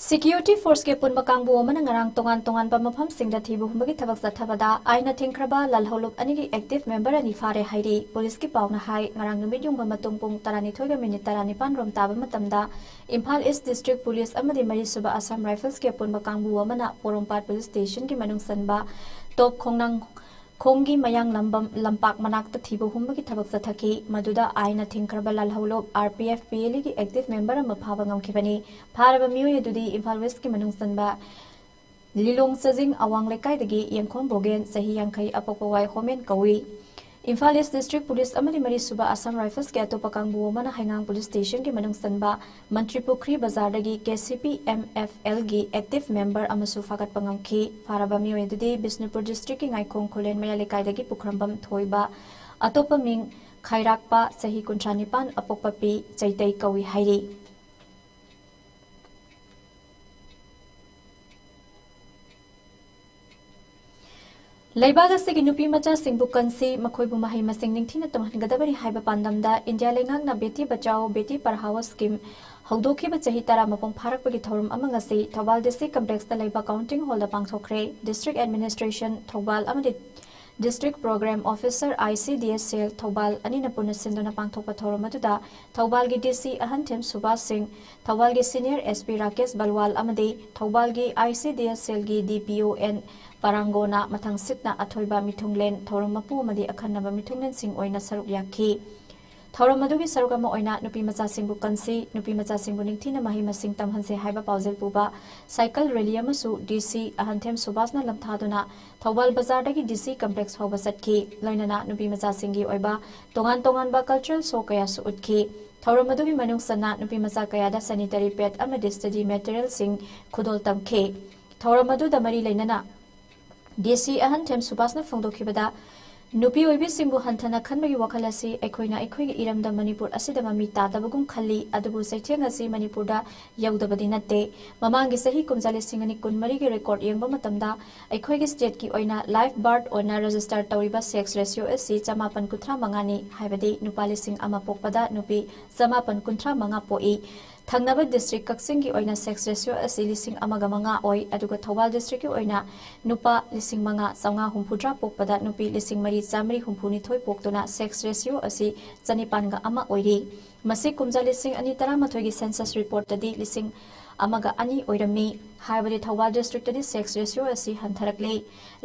Security force ꯀꯤ ꯑꯄꯨꯟꯕ ꯀꯥꯡꯕꯨ ꯑꯃꯅ ꯉꯔꯥꯡ ꯇꯣꯉꯥꯟ ꯇꯣꯉꯥꯟꯕ ꯃꯐꯝꯁꯤꯡꯗ ꯊꯤꯕ ꯍꯨꯝꯕꯒꯤ ꯊꯕꯛ ꯆꯠꯊꯕꯗ ꯑꯥꯏꯟꯅ ꯊꯤꯡꯈ꯭ꯔꯕ ꯂꯥꯜꯍꯧꯂꯨꯞ ꯑꯅꯤꯒꯤ active member ꯑꯅꯤ ꯐꯥꯔꯦ ꯍꯥꯏꯔꯤ꯫ ꯄꯨꯂꯤꯁꯀꯤ ꯄꯥꯎꯅ ꯍꯥꯏ, ꯉꯔꯥꯡ ꯅꯨꯃꯤꯠ ꯌꯨꯡꯕ ꯃꯇꯨꯡ ꯄꯨꯡ ꯇꯔꯥꯅꯤꯊꯣꯏꯒ ꯃꯤꯅꯤꯠ ꯇꯔꯥꯅꯤꯄꯥꯟ ꯔꯣꯝ ꯇꯥꯕ ꯃꯇꯝꯗ ꯏꯝꯐꯥꯜ East District Police ꯑꯃꯗꯤ ꯃꯔꯤꯁꯨꯕ Assam Rifles ꯀꯤ ꯑꯄꯨꯟꯕ ꯀꯥꯡꯕꯨ ꯑꯃꯅ ꯄꯣꯔꯣꯝꯄꯥꯠ police station ꯒꯤ ꯃꯅꯨꯡ ꯆꯟꯕ ꯇꯣꯞ ꯈꯣꯡꯅꯥꯡ ꯈꯣꯡꯒꯤ ꯃꯌꯥꯡ ꯂꯝꯕꯝ ꯂꯝꯄꯥꯛ ꯃꯅꯥꯛꯇ ꯊꯤꯕ ꯍꯨꯝꯕꯒꯤ ꯊꯕꯛ ꯆꯠꯊꯈꯤ꯫ ꯃꯗꯨꯗ ꯑꯥꯏꯟꯅ ꯊꯤꯡꯈ꯭ꯔꯕ ꯂꯥꯜꯍꯧꯂꯨꯞ R P F P L A ꯒꯤ active member ꯑꯃ ꯐꯥꯕ ꯉꯝꯈꯤꯕꯅꯤ꯫ ꯐꯥꯔꯕ ꯃꯤꯑꯣꯏ ꯑꯗꯨꯗꯤ ꯏꯝꯐꯥꯜ West ꯀꯤ ꯃꯅꯨꯡ ꯆꯟꯕ ꯂꯤꯂꯣꯡ ꯆꯖꯤꯡ ꯑꯋꯥꯡ ꯂꯩꯀꯥꯏꯗꯒꯤ ꯌꯦꯡꯈꯣꯝ ꯕꯣꯒꯦꯟ, ꯆꯍꯤ ꯌꯥꯡꯈꯩ, ꯑꯄꯣꯛꯄ ꯋꯥꯏ ꯍꯣꯃꯦꯟ ꯀꯧꯏ꯫ ꯏꯝꯐꯥꯜ East District Police ꯑꯃꯗꯤ ꯃꯔꯤꯁꯨꯕ Assam Rifles ꯀꯤ ꯑꯇꯣꯞꯄ ꯀꯥꯡꯕꯨ ꯑꯃꯅ ꯍꯩꯉꯥꯡ police station ꯒꯤ ꯃꯅꯨꯡ ꯆꯟꯕ ꯃꯟꯇ꯭ꯔꯤ ꯄꯨꯈ꯭ꯔꯤ ꯕꯖꯥꯔꯗꯒꯤ K C P M F L ꯒꯤ active member ꯑꯃꯁꯨ ꯐꯥꯒꯠꯄ ꯉꯝꯈꯤ꯫ ꯐꯥꯔꯕ ꯃꯤꯑꯣꯏ ꯑꯗꯨꯗꯤ ꯕꯤꯁꯅꯨꯄꯨꯔ district ꯀꯤ ꯉꯥꯏꯈꯣꯡ ꯈꯨꯂꯦꯟ ꯃꯌꯥꯏ ꯂꯩꯀꯥꯏꯗꯒꯤ ꯄꯨꯈ꯭ꯔꯝꯕꯝ ꯊꯣꯏꯕ, ꯑꯇꯣꯞꯄ ꯃꯤꯡ ꯈꯥꯏꯔꯥꯛꯄ, ꯆꯍꯤ ꯀꯨꯟꯊ꯭ꯔꯥ ꯅꯤꯄꯥꯟ, ꯑꯄꯣꯛꯄ ꯄꯤ ꯆꯩꯇꯩ ꯀꯧꯏ ꯍꯥꯏꯔꯤ꯫ ꯂꯩꯕꯥꯛ ꯑꯁꯤꯒꯤ ꯅꯨꯄꯤ ꯃꯆꯥꯁꯤꯡꯕꯨ ꯀꯟꯁꯤ, ꯃꯈꯣꯏꯕꯨ ꯃꯍꯩ ꯃꯁꯤꯡ ꯅꯤꯡꯊꯤꯅ ꯇꯝꯍꯟꯒꯗꯕꯅꯤ ꯍꯥꯏꯕ ꯄꯥꯟꯗꯝꯗ ꯏꯟꯗꯤꯌꯥ ꯂꯩꯉꯥꯛꯅ ꯕꯦꯇꯤ ꯕꯆꯥꯑꯣ ꯕꯦꯇꯤ ꯄꯔꯍꯥꯑꯣ ꯁ꯭ꯀꯤꯝ ꯍꯧꯗꯣꯛꯈꯤꯕ ꯆꯍꯤ ꯇꯔꯥ ꯃꯄꯨꯡ ꯐꯥꯔꯛꯄꯒꯤ ꯊꯧꯔꯝ ꯑꯃ ꯉꯁꯤ ꯊꯧꯕꯥꯜ ꯗꯤ ꯁꯤ ꯀꯝꯄ꯭ꯂꯦꯛꯁꯇ ꯂꯩꯕ ꯀꯥꯎꯟꯇꯤꯡ ꯍꯣꯜꯗ ꯄꯥꯡꯊꯣꯛꯈ꯭ꯔꯦ꯫ ꯗꯤꯁꯇ꯭ꯔꯤꯛ ꯑꯦꯗꯃꯤꯅꯤꯁꯇ꯭ꯔꯦꯁꯟ ꯊꯧꯕꯥꯜ ꯑꯃꯗꯤ district programme officer, I C D S ꯁꯦꯜ, ꯊꯧꯕꯥꯜ ꯑꯅꯤꯅ ꯄꯨꯟꯅ ꯁꯤꯟꯗꯨꯅ ꯄꯥꯡꯊꯣꯛꯄ ꯊꯧꯔꯝ ꯑꯗꯨꯗ ꯊꯧꯕꯥꯜꯒꯤ ꯗꯤ ꯁꯤ ꯑꯍꯟꯊꯦꯝ ꯁꯨꯕꯥꯁ ꯁꯤꯡ, ꯊꯧꯕꯥꯜꯒꯤ ꯁꯤꯅꯤꯌꯔ ꯑꯦꯁ ꯄꯤ ꯔꯥꯀꯦꯁ ꯕꯜꯋꯥꯜ ꯑꯃꯗꯤ ꯊꯧꯕꯥꯜꯒꯤ ꯑꯥꯏ ꯁꯤ ꯗꯤ ꯑꯦꯁ ꯁꯦꯜꯒꯤ ꯗꯤ ꯄꯤ ꯑꯣ ꯑꯦꯟ ꯄꯔꯥꯡꯒꯣꯅ ꯃꯊꯪ ꯁꯤꯠꯅ ꯑꯊꯣꯏꯕ ꯃꯤꯊꯨꯡꯂꯦꯟ, ꯊꯧꯔꯝ ꯃꯄꯨ ꯑꯃꯗꯤ ꯑꯈꯟꯅꯕ ꯃꯤꯊꯨꯡꯂꯦꯟꯁꯤꯡ ꯑꯣꯏꯅ ꯁꯔꯨꯛ ꯌꯥꯈꯤ꯫ ꯊꯧꯔꯝ ꯑꯗꯨꯒꯤ ꯁꯔꯨꯛ ꯑꯃ ꯑꯣꯏꯅ ꯅꯨꯄꯤ ꯃꯆꯥꯁꯤꯡꯕꯨ ꯀꯟꯁꯤ, ꯅꯨꯄꯤ ꯃꯆꯥꯁꯤꯡꯕꯨ ꯅꯤꯡꯊꯤꯅ ꯃꯍꯩ ꯃꯁꯤꯡ ꯇꯝꯍꯟꯁꯤ ꯍꯥꯏꯕ ꯄꯥꯎꯖꯦꯜ ꯄꯨꯕ ꯁꯥꯏꯀꯜ ꯔꯦꯂꯤ ꯑꯃꯁꯨ ꯗꯤ ꯁꯤ ꯑꯍꯟꯊꯦꯝ ꯁꯨꯕꯥꯁꯅ ꯂꯝꯊꯥꯗꯨꯅ ꯊꯧꯕꯥꯜ ꯕꯖꯥꯔꯗꯒꯤ ꯗꯤ ꯁꯤ ꯀꯝꯄ꯭ꯂꯦꯛꯁ ꯐꯥꯎꯕ ꯆꯠꯈꯤ꯫ ꯂꯣꯏꯅꯅ ꯅꯨꯄꯤ ꯃꯆꯥꯁꯤꯡꯒꯤ ꯑꯣꯏꯕ ꯇꯣꯉꯥꯟ ꯇꯣꯉꯥꯟꯕ ꯀꯜꯆꯔꯦꯜ ꯁꯣ ꯀꯌꯥꯁꯨ ꯎꯠꯈꯤ꯫ ꯊꯧꯔꯝ ꯑꯗꯨꯒꯤ ꯃꯅꯨꯡ ꯆꯟꯅ ꯅꯨꯄꯤ ꯃꯆꯥ ꯀꯌꯥꯗ ꯁꯦꯅꯤꯇꯔꯤ ꯄꯦꯗ ꯑꯃꯗꯤ ꯁ꯭ꯇꯗꯤ ꯃꯦꯇꯔꯤꯌꯦꯜꯁꯤꯡ ꯈꯨꯗꯣꯜ ꯇꯝꯈꯤ꯫ ꯊꯧꯔꯝ ꯑꯗꯨꯗ ꯃꯔꯤ ꯂꯩꯅꯅ ꯗꯤ ꯁꯤ ꯑꯍꯟꯊꯦꯝ ꯁꯨꯕꯥꯁꯅ ꯐꯣꯡꯗꯣꯛꯈꯤꯕꯗ, ꯅꯨꯄꯤ ꯑꯣꯏꯕꯤꯁꯤꯡꯕꯨ ꯍꯟꯊꯅ ꯈꯟꯕꯒꯤ ꯋꯥꯈꯜ ꯑꯁꯤ ꯑꯩꯈꯣꯏꯅ ꯑꯩꯈꯣꯏꯒꯤ ꯏꯔꯝꯗꯝ ꯃꯅꯤꯄꯨꯔ ꯑꯁꯤꯗ ꯃꯃꯤ ꯇꯥꯗꯕꯒꯨꯝ ꯈꯜꯂꯤ, ꯑꯗꯨꯕꯨ ꯆꯩꯊꯦꯡ ꯑꯁꯤ ꯃꯅꯤꯄꯨꯔꯗ ꯌꯧꯗꯕꯗꯤ ꯅꯠꯇꯦ꯫ ꯃꯃꯥꯡꯒꯤ ꯆꯍꯤ ꯀꯨꯝꯖꯥ ꯂꯤꯁꯤꯡ ꯑꯅꯤ ꯀꯨꯟꯃꯔꯤꯒꯤ ꯔꯦꯀꯣꯔꯗ ꯌꯦꯡꯕ ꯃꯇꯝꯗ ꯑꯩꯈꯣꯏꯒꯤ ꯁ꯭ꯇꯦꯠꯀꯤ ꯑꯣꯏꯅ ꯂꯥꯏꯐ ꯕꯥꯔꯊ ꯑꯣꯏꯅ ꯔꯦꯖꯤꯁꯇꯔ ꯇꯧꯔꯤꯕ ꯁꯦꯛꯁ ꯔꯦꯁꯤꯌꯣ ꯑꯁꯤ ꯆꯃꯥꯄꯟ ꯀꯨꯟꯊ꯭ꯔꯥ ꯃꯉꯥꯅꯤ, ꯍꯥꯏꯕꯗꯤ ꯅꯨꯄꯥ ꯂꯤꯁꯤꯡ ꯑꯃ ꯄꯣꯛꯄꯗ ꯅꯨꯄꯤ ꯆꯃꯥꯄꯟ ꯀꯨꯟꯊ꯭ꯔꯥ ꯃꯉꯥ ꯄꯣꯛꯏ꯫ ꯊꯪꯅꯕ ꯗꯤꯁꯇ꯭ꯔꯤꯛ ꯀꯛꯆꯤꯡꯒꯤ ꯑꯣꯏꯅ ꯁꯦꯛꯁ ꯔꯦꯁꯤꯌꯣ ꯑꯁꯤ ꯂꯤꯁꯤꯡ ꯑꯃꯒ ꯃꯉꯥ ꯑꯣꯏ, ꯑꯗꯨꯒ ꯊꯧꯕꯥꯜ ꯗꯤꯁꯇ꯭ꯔꯤꯛꯀꯤ ꯑꯣꯏꯅ ꯅꯨꯄꯥ ꯂꯤꯁꯤꯡ ꯃꯉꯥ ꯆꯥꯝꯃꯉꯥ ꯍꯨꯝꯐꯨꯇꯔꯥ ꯄꯣꯛꯄꯗ ꯅꯨꯄꯤ ꯂꯤꯁꯤꯡ ꯃꯔꯤ ꯆꯥꯝꯃꯔꯤ ꯍꯨꯝꯐꯨꯅꯤꯊꯣꯏ ꯄꯣꯛꯇꯨꯅ ꯁꯦꯛꯁ ꯔꯦꯁꯤꯌꯣ ꯑꯁꯤ ꯆꯅꯤꯄꯥꯟꯒ ꯑꯃ ꯑꯣꯏꯔꯤ꯫ ꯃꯁꯤ ꯀꯨꯝꯖꯥ ꯂꯤꯁꯤꯡ ꯑꯅꯤ ꯇꯔꯥꯃꯥꯊꯣꯏꯒꯤ ꯁꯦꯟꯁꯁ ꯔꯤꯄꯣꯔꯠꯇꯗꯤ ꯂꯤꯁꯤꯡ ꯑꯃꯒ ꯑꯅꯤ ꯑꯣꯏꯔꯝꯃꯤ꯫ ꯍꯥꯏꯕꯗꯤ ꯊꯧꯕꯥꯜ ꯗꯤꯁꯇ꯭ꯔꯤꯛꯇꯗꯤ ꯁꯦꯛꯁ ꯔꯦꯁꯤꯌꯣ ꯑꯁꯤ ꯍꯟꯊꯔꯛꯂꯦ꯫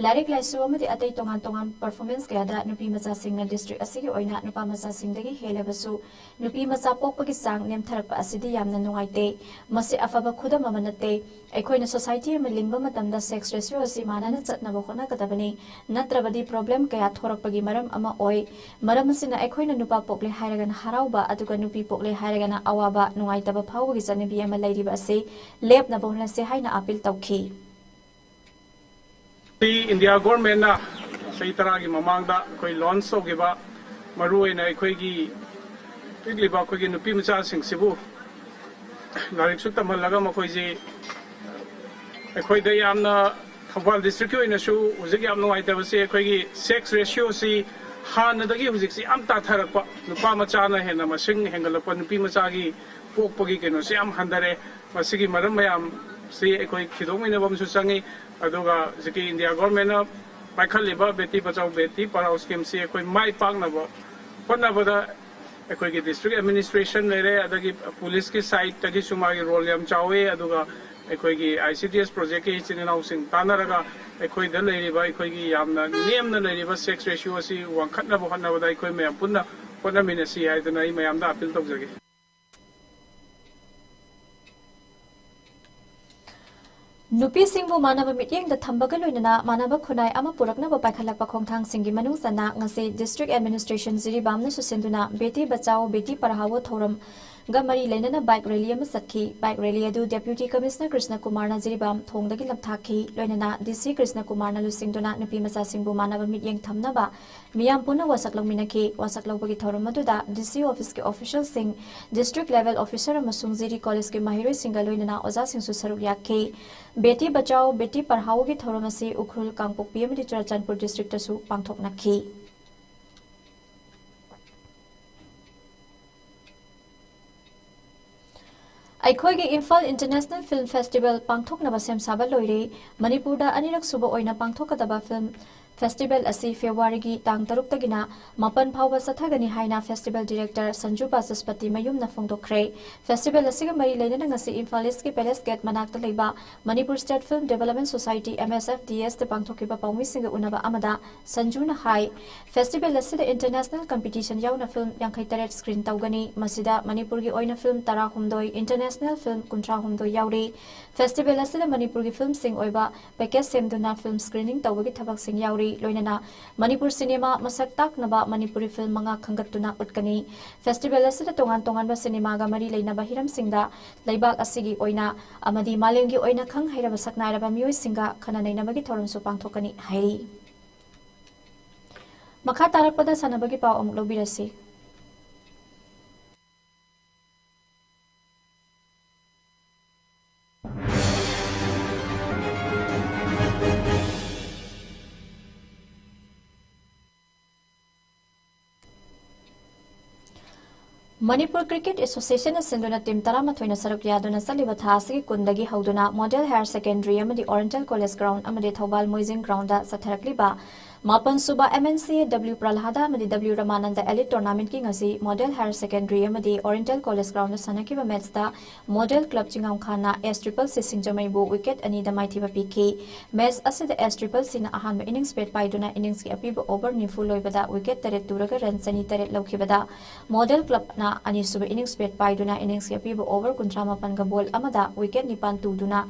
ꯂꯥꯏꯔꯤꯛ ꯂꯥꯏꯁꯨ ꯑꯃꯗꯤ ꯑꯇꯩ ꯇꯣꯉꯥꯟ ꯇꯣꯉꯥꯟꯕ ꯄꯔꯐꯣꯔꯃꯦꯟꯁ ꯀꯌꯥꯗ ꯅꯨꯄꯤ ꯃꯆꯥꯁꯤꯡꯅ ꯗꯤꯁꯇ꯭ꯔꯤꯛ ꯑꯁꯤꯒꯤ ꯑꯣꯏꯅ ꯅꯨꯄꯥ ꯃꯆꯥꯁꯤꯡꯗꯒꯤ ꯍꯦꯜꯂꯕꯁꯨ, ꯅꯨꯄꯤ ꯃꯆꯥ ꯄꯣꯛꯄꯒꯤ ꯆꯥꯡ ꯅꯦꯝꯊꯔꯛꯄ ꯑꯁꯤꯗꯤ ꯌꯥꯝꯅ ꯅꯨꯡꯉꯥꯏꯇꯦ꯫ ꯃꯁꯤ ꯑꯐꯕ ꯈꯨꯗꯝ ꯑꯃ ꯅꯠꯇꯦ꯫ ꯑꯩꯈꯣꯏꯅ ꯁꯣꯁꯥꯏꯇꯤ ꯑꯃ ꯂꯤꯡꯕ ꯃꯇꯝꯗ ꯁꯦꯛꯁ ꯔꯦꯁꯤꯌꯣ ꯑꯁꯤ ꯃꯥꯟꯅꯅ ꯆꯠꯅꯕ ꯍꯣꯠꯅꯒꯗꯕꯅꯤ, ꯅꯠꯇ꯭ꯔꯕꯗꯤ ꯄ꯭ꯔꯣꯕ꯭ꯂꯦꯝ ꯀꯌꯥ ꯊꯣꯔꯛꯄꯒꯤ ꯃꯔꯝ ꯑꯃ ꯑꯣꯏ꯫ ꯃꯔꯝ ꯑꯁꯤꯅ ꯑꯩꯈꯣꯏꯅ ꯅꯨꯄꯥ ꯄꯣꯛꯂꯦ ꯍꯥꯏꯔꯒꯅ ꯍꯔꯥꯎꯕ, ꯑꯗꯨꯒ ꯅꯨꯄꯤ ꯄꯣꯛꯂꯦ ꯍꯥꯏꯔꯒꯅ ꯑꯋꯥꯕ, ꯅꯨꯡꯉꯥꯏꯇꯕ ꯐꯥꯎꯕꯒꯤ ꯆꯠꯅꯕꯤ ꯑꯃ ꯂꯩꯔꯤꯕ ꯑꯁꯤ ꯂꯦꯞꯅꯕ ꯍꯣꯠꯅꯁꯤ ꯍꯥꯏꯅ ꯑꯥꯄꯤꯜ ꯇꯧꯈꯤ꯫ ꯏꯟꯗꯤꯌꯥ ꯒꯣꯔꯃꯦꯟꯅ ꯆꯍꯤ ꯇꯔꯥꯒꯤ ꯃꯃꯥꯡꯗ ꯑꯩꯈꯣꯏ ꯂꯣꯟꯆ ꯇꯧꯈꯤꯕ, ꯃꯔꯨꯑꯣꯏꯅ ꯑꯩꯈꯣꯏꯒꯤ ꯄꯤꯛꯂꯤꯕ ꯑꯩꯈꯣꯏꯒꯤ ꯅꯨꯄꯤ ꯃꯆꯥꯁꯤꯡꯁꯤꯕꯨ ꯂꯥꯏꯔꯤꯛꯁꯨ ꯇꯝꯍꯜꯂꯒ ꯃꯈꯣꯏꯁꯤ ꯑꯩꯈꯣꯏꯗ ꯌꯥꯝꯅ ꯊꯧꯕꯥꯜ ꯗꯤꯁꯇ꯭ꯔꯤꯛꯀꯤ ꯑꯣꯏꯅꯁꯨ ꯍꯧꯖꯤꯛ ꯌꯥꯝ ꯅꯨꯡꯉꯥꯏꯇꯕꯁꯤ ꯑꯩꯈꯣꯏꯒꯤ ꯁꯦꯛꯁ ꯔꯦꯁꯤꯌꯣꯁꯤ ꯍꯥꯟꯅꯗꯒꯤ ꯍꯧꯖꯤꯛꯁꯤ ꯌꯥꯝ ꯇꯥꯊꯔꯛꯄ, ꯅꯨꯄꯥ ꯃꯆꯥꯅ ꯍꯦꯟꯅ ꯃꯁꯤꯡ ꯍꯦꯟꯒꯠꯂꯛꯄ, ꯅꯨꯄꯤ ꯃꯆꯥꯒꯤ ꯄꯣꯛꯄꯒꯤ ꯀꯩꯅꯣꯁꯤ ꯌꯥꯝ ꯍꯟꯊꯔꯛꯑꯦ꯫ ꯃꯁꯤꯒꯤ ꯃꯔꯝ ꯃꯌꯥꯝꯁꯤ ꯑꯩꯈꯣꯏ ꯊꯤꯗꯣꯛꯃꯤꯟꯅꯕ ꯑꯃꯁꯨ ꯆꯪꯉꯤ꯫ ꯑꯗꯨꯒ ꯍꯧꯖꯤꯛꯀꯤ ꯏꯟꯗꯤꯌꯥ ꯒꯣꯔꯃꯦꯟꯅ ꯄꯥꯏꯈꯠꯂꯤꯕ ꯕꯦꯇꯤ ꯕꯆꯥꯎ ꯕꯦꯇꯤ ꯄꯔꯥꯎ ꯁ꯭ꯀꯤꯝꯁꯤ ꯑꯩꯈꯣꯏ ꯃꯥꯏ ꯄꯥꯛꯅꯕ ꯍꯣꯠꯅꯕꯗ ꯑꯩꯈꯣꯏꯒꯤ ꯗꯤꯁꯇ꯭ꯔꯤꯛ ꯑꯦꯗꯃꯤꯅꯤꯁꯇ꯭ꯔꯦꯁꯟ ꯂꯩꯔꯦ, ꯑꯗꯒꯤ ꯄꯨꯂꯤꯁꯀꯤ ꯁꯥꯏꯠꯇꯒꯤꯁꯨ ꯃꯥꯒꯤ ꯔꯣꯜ ꯌꯥꯝ ꯆꯥꯎꯋꯤ꯫ ꯑꯗꯨꯒ ꯑꯩꯈꯣꯏꯒꯤ ꯑꯥꯏ ꯁꯤ ꯗꯤ ꯑꯦꯁ ꯄ꯭ꯔꯣꯖꯦꯛꯀꯤ ꯏꯆꯤꯟ ꯏꯅꯥꯎꯁꯤꯡ ꯇꯥꯟꯅꯔꯒ ꯑꯩꯈꯣꯏꯗ ꯂꯩꯔꯤꯕ, ꯑꯩꯈꯣꯏꯒꯤ ꯌꯥꯝꯅ ꯅꯦꯝꯅ ꯂꯩꯔꯤꯕ ꯁꯦꯛꯁ ꯔꯦꯁꯤꯌꯣ ꯑꯁꯤ ꯋꯥꯡꯈꯠꯅꯕ ꯍꯣꯠꯅꯕꯗ ꯑꯩꯈꯣꯏ ꯃꯌꯥꯝ ꯄꯨꯟꯅ ꯍꯣꯠꯅꯃꯤꯟꯅꯁꯤ ꯍꯥꯏꯗꯨꯅ ꯑꯩ ꯃꯌꯥꯝꯗ ꯑꯥꯄꯤꯜ ꯇꯧꯖꯒꯦ꯫ ꯅꯨꯄꯤꯁꯤꯡꯕꯨ ꯃꯥꯟꯅꯕ ꯃꯤꯠꯌꯦꯡꯗ ꯊꯝꯕꯒ ꯂꯣꯏꯅꯅ ꯃꯥꯟꯅꯕ ꯈꯨꯟꯅꯥꯏ ꯑꯃ ꯄꯨꯔꯛꯅꯕ ꯄꯥꯏꯈꯠꯂꯛꯄ ꯈꯣꯡꯊꯥꯡꯁꯤꯡꯒꯤ ꯃꯅꯨꯡ ꯆꯟꯅ ꯉꯁꯤ ꯗꯤꯁꯇ꯭ꯔꯤꯛ ꯑꯦꯗꯃꯤꯅꯤꯁꯇ꯭ꯔꯦꯁꯟ ꯖꯤꯔꯤꯕꯥꯝꯅ ꯁꯨꯁꯤꯟꯗꯨꯅ ꯕꯦꯇꯤ ꯕꯆꯥꯎ ꯕꯦꯇꯤ ꯄꯔꯍꯥꯎ ꯊꯧꯔꯝꯒ ꯃꯔꯤ ꯂꯩꯅꯅ ꯕꯥꯏꯛ ꯔꯦꯂꯤ ꯑꯃ ꯆꯠꯈꯤ꯫ ꯕꯥꯏꯛ ꯔꯦꯂꯤ ꯑꯗꯨ ꯗꯦꯄ꯭ꯌꯨꯇꯤ ꯀꯃꯤꯁꯅꯔ ꯀ꯭ꯔꯤꯁꯅ ꯀꯨꯃꯥꯔꯅ ꯖꯤꯔꯤꯕꯥꯝ ꯊꯣꯡꯗꯒꯤ ꯂꯝꯊꯥꯛꯈꯤ꯫ ꯂꯣꯏꯅꯅ ꯗꯤ ꯁꯤ ꯀ꯭ꯔꯤꯁꯅ ꯀꯨꯃꯥꯔꯅ ꯂꯨꯆꯤꯡꯗꯨꯅ ꯅꯨꯄꯤ ꯃꯆꯥꯁꯤꯡꯕꯨ ꯃꯥꯟꯅꯕ ꯃꯤꯠꯌꯦꯡ ꯊꯝꯅꯕ ꯃꯤꯌꯥꯝ ꯄꯨꯟꯅ ꯋꯥꯁꯛ ꯂꯧꯃꯤꯟꯅꯈꯤ꯫ ꯋꯥꯁꯛ ꯂꯧꯕꯒꯤ ꯊꯧꯔꯝ ꯑꯗꯨꯗ ꯗꯤ ꯁꯤ ꯑꯣꯐꯤꯁꯀꯤ ꯑꯣꯐꯤꯁꯤꯌꯦꯜꯁꯤꯡ, ꯗꯤꯁꯇ꯭ꯔꯤꯛ ꯂꯦꯚꯦꯜ ꯑꯣꯐꯤꯁꯥꯔ ꯑꯃꯁꯨꯡ ꯖꯤꯔꯤ ꯀꯣꯂꯦꯖꯀꯤ ꯃꯍꯩꯔꯣꯏꯁꯤꯡꯒ ꯂꯣꯏꯅꯅ ꯑꯣꯖꯥꯁꯤꯡꯁꯨ ꯁꯔꯨꯛ ꯌꯥꯈꯤ꯫ ꯕꯦꯇꯤ ꯕꯆꯥꯎ ꯕꯦꯇꯤ ꯄꯔꯍꯥꯎꯒꯤ ꯊꯧꯔꯝ ꯑꯁꯤ ꯎꯈ꯭ꯔꯨꯜ, ꯀꯥꯡꯄꯣꯛꯄꯤ ꯑꯃꯗꯤ ꯆꯨꯔꯆꯥꯟꯄꯨꯔ ꯗꯤꯁꯇ꯭ꯔꯤꯛꯇꯁꯨ ꯄꯥꯡꯊꯣꯛꯅꯈꯤ꯫ ꯑꯩꯈꯣꯏꯒꯤ ꯏꯝꯐꯥꯜ ꯏꯟꯇꯔꯅꯦꯁꯅꯦꯜ ꯐꯤꯜꯝ ꯐꯦꯁꯇꯤꯚꯦꯜ ꯄꯥꯡꯊꯣꯛꯅꯕ ꯁꯦꯝ ꯁꯥꯕ ꯂꯣꯏꯔꯦ꯫ ꯃꯅꯤꯄꯨꯔꯗ ꯑꯅꯤꯔꯛ ꯁꯨꯕ ꯑꯣꯏꯅ ꯄꯥꯡꯊꯣꯛꯀꯗꯕ ꯐꯤꯜꯝ ꯐꯦꯁꯇꯤꯚꯦꯜ ꯑꯁꯤ ꯐꯦꯕ꯭ꯔꯨꯋꯥꯔꯤꯒꯤ ꯇꯥꯡ ꯇꯔꯨꯛꯇꯒꯤꯅ ꯃꯥꯄꯟ ꯐꯥꯎꯕ ꯆꯠꯊꯒꯅꯤ ꯍꯥꯏꯅ ꯐꯦꯁꯇꯤꯚꯦꯜ ꯗꯤꯔꯦꯛꯇꯔ ꯁꯟꯖꯨ ꯕꯥꯆꯁꯄꯇꯤ ꯃꯌꯨꯝꯅ ꯐꯣꯡꯗꯣꯛꯈ꯭ꯔꯦ꯫ ꯐꯦꯁꯇꯤꯚꯦꯜ ꯑꯁꯤꯒ ꯃꯔꯤ ꯂꯩꯅꯅ ꯉꯁꯤ ꯏꯝꯐꯥꯜ ꯏꯁꯀꯤ ꯄꯦꯂꯦꯁ ꯒꯦꯠ ꯃꯅꯥꯛꯇ ꯂꯩꯕ Manipur state film development society, M S F ꯗꯤ ꯑꯦꯁꯇ ꯄꯥꯡꯊꯣꯛꯈꯤꯕ ꯄꯥꯎꯃꯤꯁꯤꯡꯒ ꯎꯅꯕ ꯑꯃꯗ ꯁꯟꯖꯨꯅ ꯍꯥꯏ, ꯐꯦꯁꯇꯤꯚꯦꯜ ꯑꯁꯤꯗ ꯏꯟꯇꯔꯅꯦꯁꯅꯦꯜ ꯀꯝꯄꯤꯇꯤꯁꯟ ꯌꯥꯎꯅ ꯐꯤꯜꯝ ꯌꯥꯡꯈꯩ ꯇꯔꯦꯠ ꯁ꯭ꯀ꯭ꯔꯤꯟ ꯇꯧꯒꯅꯤ꯫ ꯃꯁꯤꯗ ꯃꯅꯤꯄꯨꯔꯒꯤ ꯑꯣꯏꯅ ꯐꯤꯜꯝ ꯇꯔꯥꯍꯨꯝꯗꯣꯏ, ꯏꯟꯇꯔꯅꯦꯁꯅꯦꯜ ꯐꯤꯜꯝ ꯀꯨꯟꯊ꯭ꯔꯥꯍꯨꯝꯗꯣꯏ ꯌꯥꯎꯔꯤ꯫ ꯐꯦꯁꯇꯤꯚꯦꯜ ꯑꯁꯤꯗ ꯃꯅꯤꯄꯨꯔꯒꯤ ꯐꯤꯜꯝꯁꯤꯡ ꯑꯣꯏꯕ ꯄꯦꯀꯦꯖ ꯁꯦꯝꯗꯨꯅ ꯐꯤꯜꯝ ꯁ꯭ꯀ꯭ꯔꯤꯅꯤꯡ ꯇꯧꯕꯒꯤ ꯊꯕꯛꯁꯤꯡ ꯌꯥꯎꯔꯤ꯫ ꯂꯣꯏꯅꯅ ꯃꯅꯤꯄꯨꯔ ꯁꯤꯅꯦꯃꯥ ꯃꯁꯛ ꯇꯥꯛꯅꯕ ꯃꯅꯤꯄꯨꯔꯤ ꯐꯤꯜꯝ ꯃꯉꯥ ꯈꯟꯒꯠꯇꯨꯅ ꯎꯠꯀꯅꯤ꯫ ꯐꯦꯁꯇꯤꯚꯦꯜ ꯑꯁꯤꯗ ꯇꯣꯉꯥꯟ ꯇꯣꯉꯥꯟꯕ ꯁꯤꯅꯦꯃꯥꯒ ꯃꯔꯤ ꯂꯩꯅꯕ ꯍꯤꯔꯝꯁꯤꯡꯗ ꯂꯩꯕꯥꯛ ꯑꯁꯤꯒꯤ ꯑꯣꯏꯅ ꯑꯃꯗꯤ ꯃꯥꯂꯦꯝꯒꯤ ꯑꯣꯏꯅ ꯈꯪ ꯍꯩꯔꯕ ꯁꯛꯅꯥꯏꯔꯕ ꯃꯤꯑꯣꯏꯁꯤꯡꯒ ꯈꯟꯅ ꯅꯩꯅꯕꯒꯤ ꯊꯧꯔꯝꯁꯨ ꯄꯥꯡꯊꯣꯛꯀꯅꯤ ꯍꯥꯏꯔꯤ꯫ ꯃꯈꯥ ꯇꯥꯔꯛꯄꯗ ꯁꯥꯟꯅꯕꯒꯤ ꯄꯥꯎ ꯑꯃꯨꯛ ꯂꯧꯕꯤꯔꯁꯤ꯫ ꯃꯅꯤꯄꯨꯔ ꯀ꯭ꯔꯤꯀꯦꯠ ꯑꯦꯁꯣꯁꯤꯌꯦꯁꯟꯅ ꯁꯤꯟꯗꯨꯅ ꯇꯤꯝ ꯇꯔꯥꯃꯥꯊꯣꯏꯅ ꯁꯔꯨꯛ ꯌꯥꯗꯨꯅ ꯆꯠꯂꯤꯕ ꯊꯥ ꯑꯁꯤꯒꯤ ꯀꯨꯟꯗꯒꯤ ꯍꯧꯗꯨꯅ ꯃꯣꯗꯦꯜ ꯍꯥꯌꯔ ꯁꯦꯀꯦꯟꯗꯔꯤ ꯑꯃꯗꯤ ꯑꯣꯔꯤꯌꯦꯟꯇꯦꯜ ꯀꯣꯂꯦꯖ ꯒ꯭ꯔꯥꯎꯟꯗ ꯑꯃꯗꯤ ꯊꯧꯕꯥꯜ ꯃꯣꯏꯖꯤꯡ ꯒ꯭ꯔꯥꯎꯟꯗ ꯆꯠꯊꯔꯛꯂꯤꯕ ꯃꯥꯄꯟ ꯁꯨꯕ M N C W Prahlad ꯑꯃꯗꯤ ꯗꯕ꯭ꯂꯤꯎ ꯔꯃꯥꯅꯟꯗ ꯑꯦꯂꯤꯠ ꯇꯣꯔꯅꯥꯃꯦꯟꯠꯀꯤ ꯉꯁꯤ ꯃꯣꯗꯦꯜ ꯍꯥꯌꯔ ꯁꯦꯀꯦꯟꯗꯔꯤ ꯑꯃꯗꯤ ꯑꯣꯔꯤꯌꯦꯟꯇꯦꯜ ꯀꯣꯂꯦꯖ ꯒ꯭ꯔꯥꯎꯟꯗ ꯁꯥꯟꯅꯈꯤꯕ ꯃꯦꯠꯆꯇ ꯃꯣꯗꯦꯜ ꯀ꯭ꯂꯕ ꯆꯤꯡꯉꯥꯝꯈꯥꯅ ꯑꯦꯁ ꯇ꯭ꯔꯤꯄꯜ ꯁꯤ ꯁꯤꯡꯖꯃꯩꯕꯨ ꯋꯤꯀꯦꯠ ꯑꯅꯤꯗ ꯃꯥꯏꯊꯤꯕ ꯄꯤꯈꯤ꯫ ꯃꯦꯆ ꯑꯁꯤꯗ ꯑꯦꯁ ꯇ꯭ꯔꯤꯄꯜ ꯁꯤꯅ ꯑꯍꯥꯟꯕ ꯏꯅꯤꯡꯁ ꯕꯦꯠ ꯄꯥꯏꯗꯨꯅ ꯏꯅꯤꯡꯁꯀꯤ ꯑꯄꯤꯕ ꯑꯣꯚꯔ ꯅꯤꯐꯨ ꯂꯣꯏꯕꯗ ꯋꯤꯀꯦꯠ ꯇꯔꯦꯠ ꯇꯨꯔꯒ ꯔꯟ ꯆꯅꯤ ꯇꯔꯦꯠ ꯂꯧꯈꯤꯕꯗ ꯃꯣꯗꯦꯜ ꯀ꯭ꯂꯕꯅ ꯑꯅꯤꯁꯨꯕ ꯏꯅꯤꯡꯁ ꯕꯦꯠ ꯄꯥꯏꯗꯨꯅ ꯏꯅꯤꯡꯁꯀꯤ ꯑꯄꯤꯕ ꯑꯣꯚꯔ ꯀꯨꯟꯊ꯭ꯔꯥ ꯃꯥꯄꯟꯒ ꯕꯣꯜ ꯑꯃꯗ ꯋꯤꯀꯦꯠ ꯅꯤꯄꯥꯟ ꯇꯨꯗꯨꯅ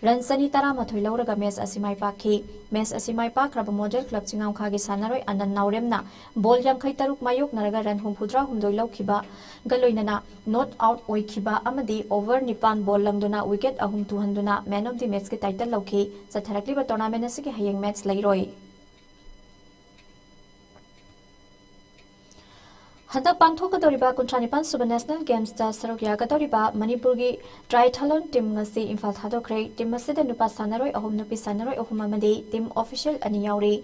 ꯔꯟ ꯆꯅꯤ ꯇꯔꯥꯃꯥꯊꯣꯏ ꯂꯧꯔꯒ ꯃꯦꯆ ꯑꯁꯤ ꯃꯥꯏ ꯄꯥꯛꯈꯤ꯫ ꯃꯦꯆ ꯑꯁꯤ ꯃꯥꯏ ꯄꯥꯛꯈ꯭ꯔꯕ ꯃꯣꯗꯦꯜ ꯀ꯭ꯂꯕ ꯆꯤꯡꯉꯥꯝꯈꯥꯒꯤ ꯁꯥꯟꯅꯔꯣꯏ ꯑꯅꯟ ꯅꯥꯎꯔꯦꯝꯅ ꯕꯣꯜ ꯌꯥꯡꯈꯩ ꯇꯔꯨꯛ ꯃꯥꯌꯣꯛꯅꯔꯒ ꯔꯟ ꯍꯨꯝꯐꯨꯇꯔꯥ ꯍꯨꯝꯗꯣꯏ ꯂꯧꯈꯤꯕꯒ ꯂꯣꯏꯅꯅ ꯅꯣꯠ ꯑꯥꯎꯠ ꯑꯣꯏꯈꯤꯕ ꯑꯃꯗꯤ ꯑꯣꯚꯔ ꯅꯤꯄꯥꯟ ꯕꯣꯜ ꯂꯪꯗꯨꯅ ꯋꯤꯀꯦꯠ ꯑꯍꯨꯝ ꯇꯨꯍꯟꯗꯨꯅ ꯃꯦꯟ ꯑꯣꯐ ꯗꯤ ꯃꯦꯆꯀꯤ ꯇꯥꯏꯇꯜ ꯂꯧꯈꯤ꯫ ꯆꯠꯊꯔꯛꯂꯤꯕ ꯇꯣꯔꯅꯥꯃꯦꯟ ꯑꯁꯤꯒꯤ ꯍꯌꯦꯡ ꯃꯦꯆ ꯂꯩꯔꯣꯏ꯫ ꯍꯟꯗꯛ ꯄꯥꯡꯊꯣꯛꯀꯗꯧꯔꯤꯕ ꯀꯨꯟꯊ꯭ꯔꯥ ꯅꯤꯄꯥꯟ ꯁꯨꯕ ꯅꯦꯁꯅꯦꯜ ꯒꯦꯝꯁꯇ ꯁꯔꯨꯛ ꯌꯥꯒꯗꯧꯔꯤꯕ ꯃꯅꯤꯄꯨꯔꯒꯤ ꯇ꯭ꯔꯥꯏꯊꯂꯣꯟ ꯇꯤꯝ ꯉꯁꯤ ꯏꯝꯐꯥꯜ ꯊꯥꯗꯣꯛꯈ꯭ꯔꯦ꯫ ꯇꯤꯝ ꯑꯁꯤꯗ ꯅꯨꯄꯥ ꯁꯥꯟꯅꯔꯣꯏ ꯑꯍꯨꯝ, ꯅꯨꯄꯤ ꯁꯥꯟꯅꯔꯣꯏ ꯑꯍꯨꯝ ꯑꯃꯗꯤ ꯇꯤꯝ ꯑꯣꯐꯤꯁꯤꯌꯦꯜ ꯑꯅꯤ ꯌꯥꯎꯔꯤ꯫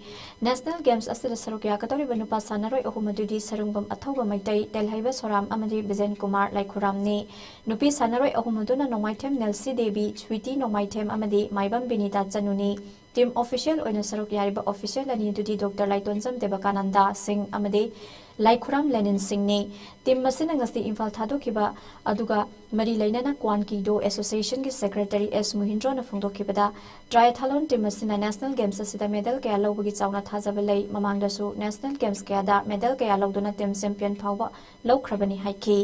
ꯅꯦꯁꯅꯦꯜ ꯒꯦꯝꯁ ꯑꯁꯤꯗ ꯁꯔꯨꯛ ꯌꯥꯒꯗꯧꯔꯤꯕ ꯅꯨꯄꯥ ꯁꯥꯟꯅꯔꯣꯏ ꯑꯍꯨꯝ ꯑꯗꯨꯗꯤ ꯁꯔꯨꯡꯕꯝ ꯑꯊꯧꯕ ꯃꯩꯇꯩ, ꯇꯦꯜꯍꯩꯕ ꯁꯣꯔꯥꯝ ꯑꯃꯗꯤ ꯕꯤꯖꯦꯟ ꯀꯨꯃꯥꯔ ꯂꯥꯏꯈꯨꯔꯥꯝꯅꯤ꯫ ꯅꯨꯄꯤ ꯁꯥꯟꯅꯔꯣꯏ ꯑꯍꯨꯝ ꯑꯗꯨꯅ ꯅꯣꯡꯃꯥꯏꯊꯦꯝ ꯅꯦꯜꯁꯤ ꯗꯦꯕꯤ, ꯁ꯭ꯋꯤꯇꯤ ꯅꯣꯡꯃꯥꯏꯊꯦꯝ ꯑꯃꯗꯤ ꯃꯥꯏꯕꯝ ꯕꯤꯅꯤꯇꯥ ꯆꯅꯨꯅꯤ꯫ ꯇꯤꯝ ꯑꯣꯐꯤꯁꯤꯌꯦꯜ ꯑꯣꯏꯅ ꯁꯔꯨꯛ ꯌꯥꯔꯤꯕ ꯑꯣꯐꯤꯁꯤꯌꯦꯜ ꯑꯅꯤ ꯑꯗꯨꯗꯤ ꯗꯣꯛꯇꯔ ꯂꯥꯏꯇꯣꯟꯖꯝ ꯗꯦꯕꯀꯥꯅꯟꯗ ꯁꯤꯡ ꯑꯃꯗꯤ ꯂꯥꯏꯈꯨꯔꯥꯝ ꯂꯦꯅꯤꯟ ꯁꯤꯡꯅꯤ꯫ ꯇꯤꯝ ꯑꯁꯤꯅ ꯉꯁꯤ ꯏꯝꯐꯥꯜ ꯊꯥꯗꯣꯛꯈꯤꯕ ꯑꯗꯨꯒ ꯃꯔꯤ ꯂꯩꯅꯅ ꯀ꯭ꯋꯥꯟ ꯀꯤꯗꯣ ꯑꯦꯁꯣꯁꯤꯌꯦꯁꯟꯒꯤ ꯁꯦꯀ꯭ꯔꯦꯇꯔꯤ ꯑꯦꯁ ꯃꯨꯍꯤꯟꯗ꯭ꯔꯣꯅ ꯐꯣꯡꯗꯣꯛꯈꯤꯕꯗ, ꯇ꯭ꯔꯥꯏꯊꯂꯣꯟ ꯇꯤꯝ ꯑꯁꯤꯅ ꯅꯦꯁꯅꯦꯜ ꯒꯦꯝꯁ ꯑꯁꯤꯗ ꯃꯦꯗꯜ ꯀꯌꯥ ꯂꯧꯕꯒꯤ ꯆꯥꯎꯅ ꯊꯥꯖꯕ ꯂꯩ꯫ ꯃꯃꯥꯡꯗꯁꯨ ꯅꯦꯁꯅꯦꯜ ꯒꯦꯝꯁ ꯀꯌꯥꯗ ꯃꯦꯗꯜ ꯀꯌꯥ ꯂꯧꯗꯨꯅ ꯇꯤꯝ ꯆꯦꯝꯄꯤꯌꯟ ꯐꯥꯎꯕ ꯂꯧꯈ꯭ꯔꯕꯅꯤ ꯍꯥꯏꯈꯤ꯫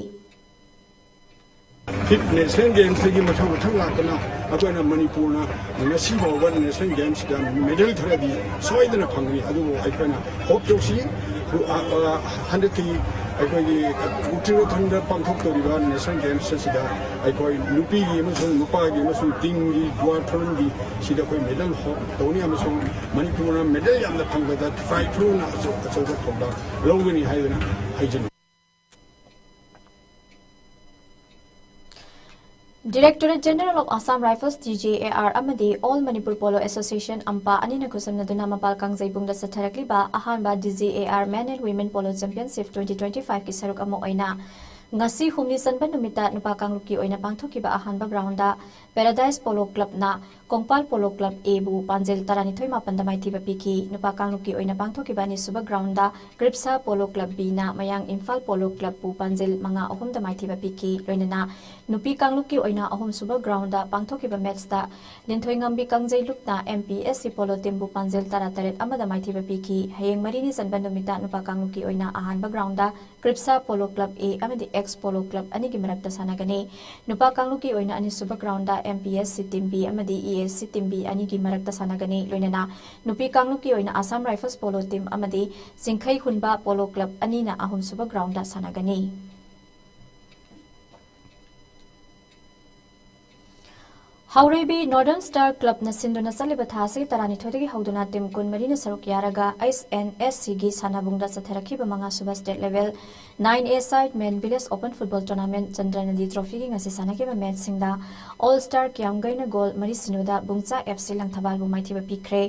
ꯐꯤꯐ ꯅꯦꯁꯅꯦꯜ ꯒꯦꯝꯁꯇꯒꯤ ꯃꯊꯪ ꯃꯊꯪ ꯂꯥꯛꯇꯅ ꯑꯩꯈꯣꯏꯅ ꯃꯅꯤꯄꯨꯔꯅ ꯉꯁꯤ ꯐꯥꯎꯕ ꯅꯦꯁꯅꯦꯜ ꯒꯦꯝꯁꯇ ꯃꯦꯗꯜ ꯈꯔꯗꯤ ꯁꯣꯏꯗꯅ ꯐꯪꯒꯅꯤ꯫ ꯑꯗꯨꯕꯨ ꯑꯩꯈꯣꯏꯅ ꯍꯣꯞ ꯇꯧꯁꯤ꯫ ꯍꯟꯗꯛꯀꯤ ꯑꯩꯈꯣꯏꯒꯤ ꯎꯇꯔꯥꯈꯟꯗ ꯄꯥꯡꯊꯣꯛꯇꯧꯔꯤꯕ ꯅꯦꯁꯅꯦꯜ ꯒꯦꯝꯁ ꯑꯁꯤꯗ ꯑꯩꯈꯣꯏ ꯅꯨꯄꯤꯒꯤ ꯑꯃꯁꯨꯡ ꯅꯨꯄꯥꯒꯤ ꯑꯃꯁꯨꯡ ꯇꯤꯝꯒꯤ ꯗ꯭ꯋꯥꯊ꯭ꯔꯣꯟꯒꯤ ꯁꯤꯗ ꯑꯩꯈꯣꯏ ꯃꯦꯗꯜ ꯍꯣꯞ ꯇꯧꯅꯤ ꯑꯃꯁꯨꯡ ꯃꯅꯤꯄꯨꯔꯅ ꯃꯦꯗꯜ ꯌꯥꯝꯅ ꯐꯪꯕꯗ ꯇ꯭ꯔꯥꯏꯊ꯭ꯔꯣꯟꯅ ꯑꯆꯧ ꯑꯆꯧꯕ ꯊꯧꯗꯥꯡ ꯂꯧꯒꯅꯤ ꯍꯥꯏꯗꯨꯅ ꯍꯥꯏꯖꯅꯤꯡꯏ꯫ Directorate General of Assam Rifles, D G A R, ꯑꯃꯗꯤ All Manipur Polo Association, ꯑꯝꯄꯥ, ꯑꯅꯤꯅ ꯈꯨꯠꯁꯝꯅꯗꯨꯅ ꯃꯄꯥꯜ ꯀꯥꯡꯖꯩꯕꯨꯡꯗ ꯆꯠꯊꯔꯛꯂꯤꯕ ꯑꯍꯥꯟꯕ D G A R Men and Women Polo Championship twenty twenty-five ꯀꯤ ꯁꯔꯨꯛ ꯑꯃ ꯑꯣꯏꯅ ꯉꯁꯤ ꯍꯨꯝꯅꯤ ꯆꯟꯕ ꯅꯨꯃꯤꯠꯇ ꯅꯨꯄꯥ ꯀꯥꯡꯂꯨꯞꯀꯤ ꯑꯣꯏꯅ ꯄꯥꯡꯊꯣꯛꯈꯤꯕ ꯑꯍꯥꯟꯕ ꯒ꯭ꯔꯥꯎꯟꯗ ꯄꯦꯔꯥꯗꯥꯏꯁ ꯄꯣꯂꯣ ꯀ꯭ꯂꯕꯅ ꯀꯣꯡꯄꯥꯜ ꯄꯣꯂꯣ ꯀ꯭ꯂꯕ ꯑꯦꯕꯨ ꯄꯥꯟꯖꯤꯜ ꯇꯔꯥꯅꯤꯊꯣꯏ ꯃꯥꯄꯟꯗ ꯃꯥꯏꯊꯤꯕ ꯄꯤꯈꯤ꯫ ꯅꯨꯄꯥ ꯀꯥꯡꯂꯨꯞꯀꯤ ꯑꯣꯏꯅ ꯄꯥꯡꯊꯣꯛꯈꯤꯕ ꯑꯅꯤꯁꯨꯕ ꯒ꯭ꯔꯥꯎꯟꯗ ꯀ꯭ꯔꯤꯞꯁꯥ ꯄꯣꯂꯣ ꯀ꯭ꯂꯕ ꯕꯤꯅ ꯃꯌꯥꯡ ꯏꯝꯐꯥꯜ ꯄꯣꯂꯣ ꯀ꯭ꯂꯕꯄꯨ ꯄꯥꯟꯖꯤꯜ ꯃꯉꯥ ꯑꯍꯨꯝꯗ ꯃꯥꯏꯊꯤꯕ ꯄꯤꯈꯤ꯫ ꯂꯣꯏꯅꯅ ꯅꯨꯄꯤ ꯀꯥꯡꯂꯨꯞꯀꯤ ꯑꯣꯏꯅ ꯑꯍꯨꯝꯁꯨꯕ ꯒ꯭ꯔꯥꯎꯟꯗ ꯄꯥꯡꯊꯣꯛꯈꯤꯕ ꯃꯦꯠꯁꯇ ꯂꯤꯟꯊꯣꯏꯉꯝꯕꯤ ꯀꯥꯡꯖꯩꯂꯨꯞꯅ ꯑꯦꯝ ꯄꯤ ꯑꯦꯁ ꯁꯤ ꯄꯣꯂꯣ ꯇꯤꯝꯕꯨ ꯄꯥꯟꯖꯤꯜ ꯇꯔꯥ ꯇꯔꯦꯠ ꯑꯃꯗ ꯃꯥꯏꯊꯤꯕ ꯄꯤꯈꯤ꯫ ꯍꯌꯦꯡ ꯃꯔꯤꯅꯤ ꯆꯟꯕ ꯅꯨꯃꯤꯠꯇ ꯅꯨꯄꯥ ꯀꯥꯡꯂꯨꯞꯀꯤ ꯑꯣꯏꯅ ꯑꯍꯥꯟꯕ ꯒ꯭ꯔꯥꯎꯟꯗ ꯀ꯭ꯔꯤꯞꯁꯥ ꯄꯣꯂꯣ ꯀ꯭ꯂꯕ ꯑꯦ ꯑꯃꯗꯤ ꯑꯦꯛꯁ ꯄꯣꯂꯣ ꯀ꯭ꯂꯕ ꯑꯅꯤꯒꯤ ꯃꯔꯛꯇ ꯁꯥꯟꯅꯒꯅꯤ꯫ ꯅꯨꯄꯥ ꯀꯥꯡꯂꯨꯞꯀꯤ ꯑꯣꯏꯅ ꯑꯅꯤꯁꯨꯕ ground M P S C team B ꯑꯃꯗꯤ E S C team B ꯑꯅꯤꯒꯤ ꯃꯔꯛꯇ ꯁꯥꯟꯅꯒꯅꯤ꯫ ꯂꯣꯏꯅꯅ ꯅꯨꯄꯤ ꯀꯥꯡꯂꯨꯞꯀꯤ ꯑꯣꯏꯅ ꯑꯁꯥꯝ ꯔꯥꯏꯐꯜꯁ ꯄꯣꯂꯣ ꯇꯤꯝ ꯑꯃꯗꯤ ꯆꯤꯡꯈꯩ ꯍꯨꯟꯕ ꯄꯣꯂꯣ ꯀ꯭ꯂꯕ ꯑꯅꯤꯅ ꯑꯍꯨꯝꯁꯨꯕ ꯒ꯭ꯔꯥꯎꯟꯗ ꯁꯥꯟꯅꯒꯅꯤ꯫ ꯍꯥꯎꯔꯩꯕꯤ ꯅꯣꯔꯗꯔꯟ ꯁ꯭ꯇꯥꯔ ꯀ꯭ꯂꯕꯅ ꯁꯤꯟꯗꯨꯅ ꯆꯠꯂꯤꯕ ꯊꯥ ꯑꯁꯤꯒꯤ ꯇꯔꯥꯅꯤꯊꯣꯏꯗꯒꯤ ꯍꯧꯗꯨꯅ ꯇꯤꯝ ꯀꯨꯟꯃꯔꯤꯅ ꯁꯔꯨꯛ ꯌꯥꯔꯒ ꯑꯩꯆ ꯑꯦꯟ ꯑꯦꯁ ꯁꯤꯒꯤ ꯁꯥꯟꯅꯕꯨꯡꯗ ꯆꯠꯊꯔꯛꯈꯤꯕ ꯃꯉꯥꯁꯨꯕ ꯁ꯭ꯇꯦꯠ ꯂꯦꯚꯦꯜ ꯅꯥꯏꯟ ꯑꯦ ꯁꯥꯏꯠ ꯃꯦꯟ ꯚꯤꯂꯦꯖ ꯑꯣꯄꯟ ꯐꯨꯠꯕꯣꯜ ꯇꯣꯔꯅꯥꯃꯦꯟꯠ ꯆꯟꯗ꯭ꯔꯅꯗꯤ ꯇ꯭ꯔꯣꯐꯤꯒꯤ ꯉꯁꯤ ꯁꯥꯟꯅꯈꯤꯕ ꯃꯦꯠꯆꯁꯤꯡꯗ ꯑꯣꯜ ꯁ꯭ꯇꯥꯔ ꯀꯤꯌꯥꯝꯒꯩꯅ ꯒꯣꯜ ꯃꯔꯤ ꯁꯤꯅꯣꯗ ꯕꯨꯡꯆꯥ ꯑꯦꯐ ꯁꯤ ꯂꯪꯊꯕꯥꯜꯕꯨ ꯃꯥꯏꯊꯤꯕ ꯄꯤꯈ꯭ꯔꯦ꯫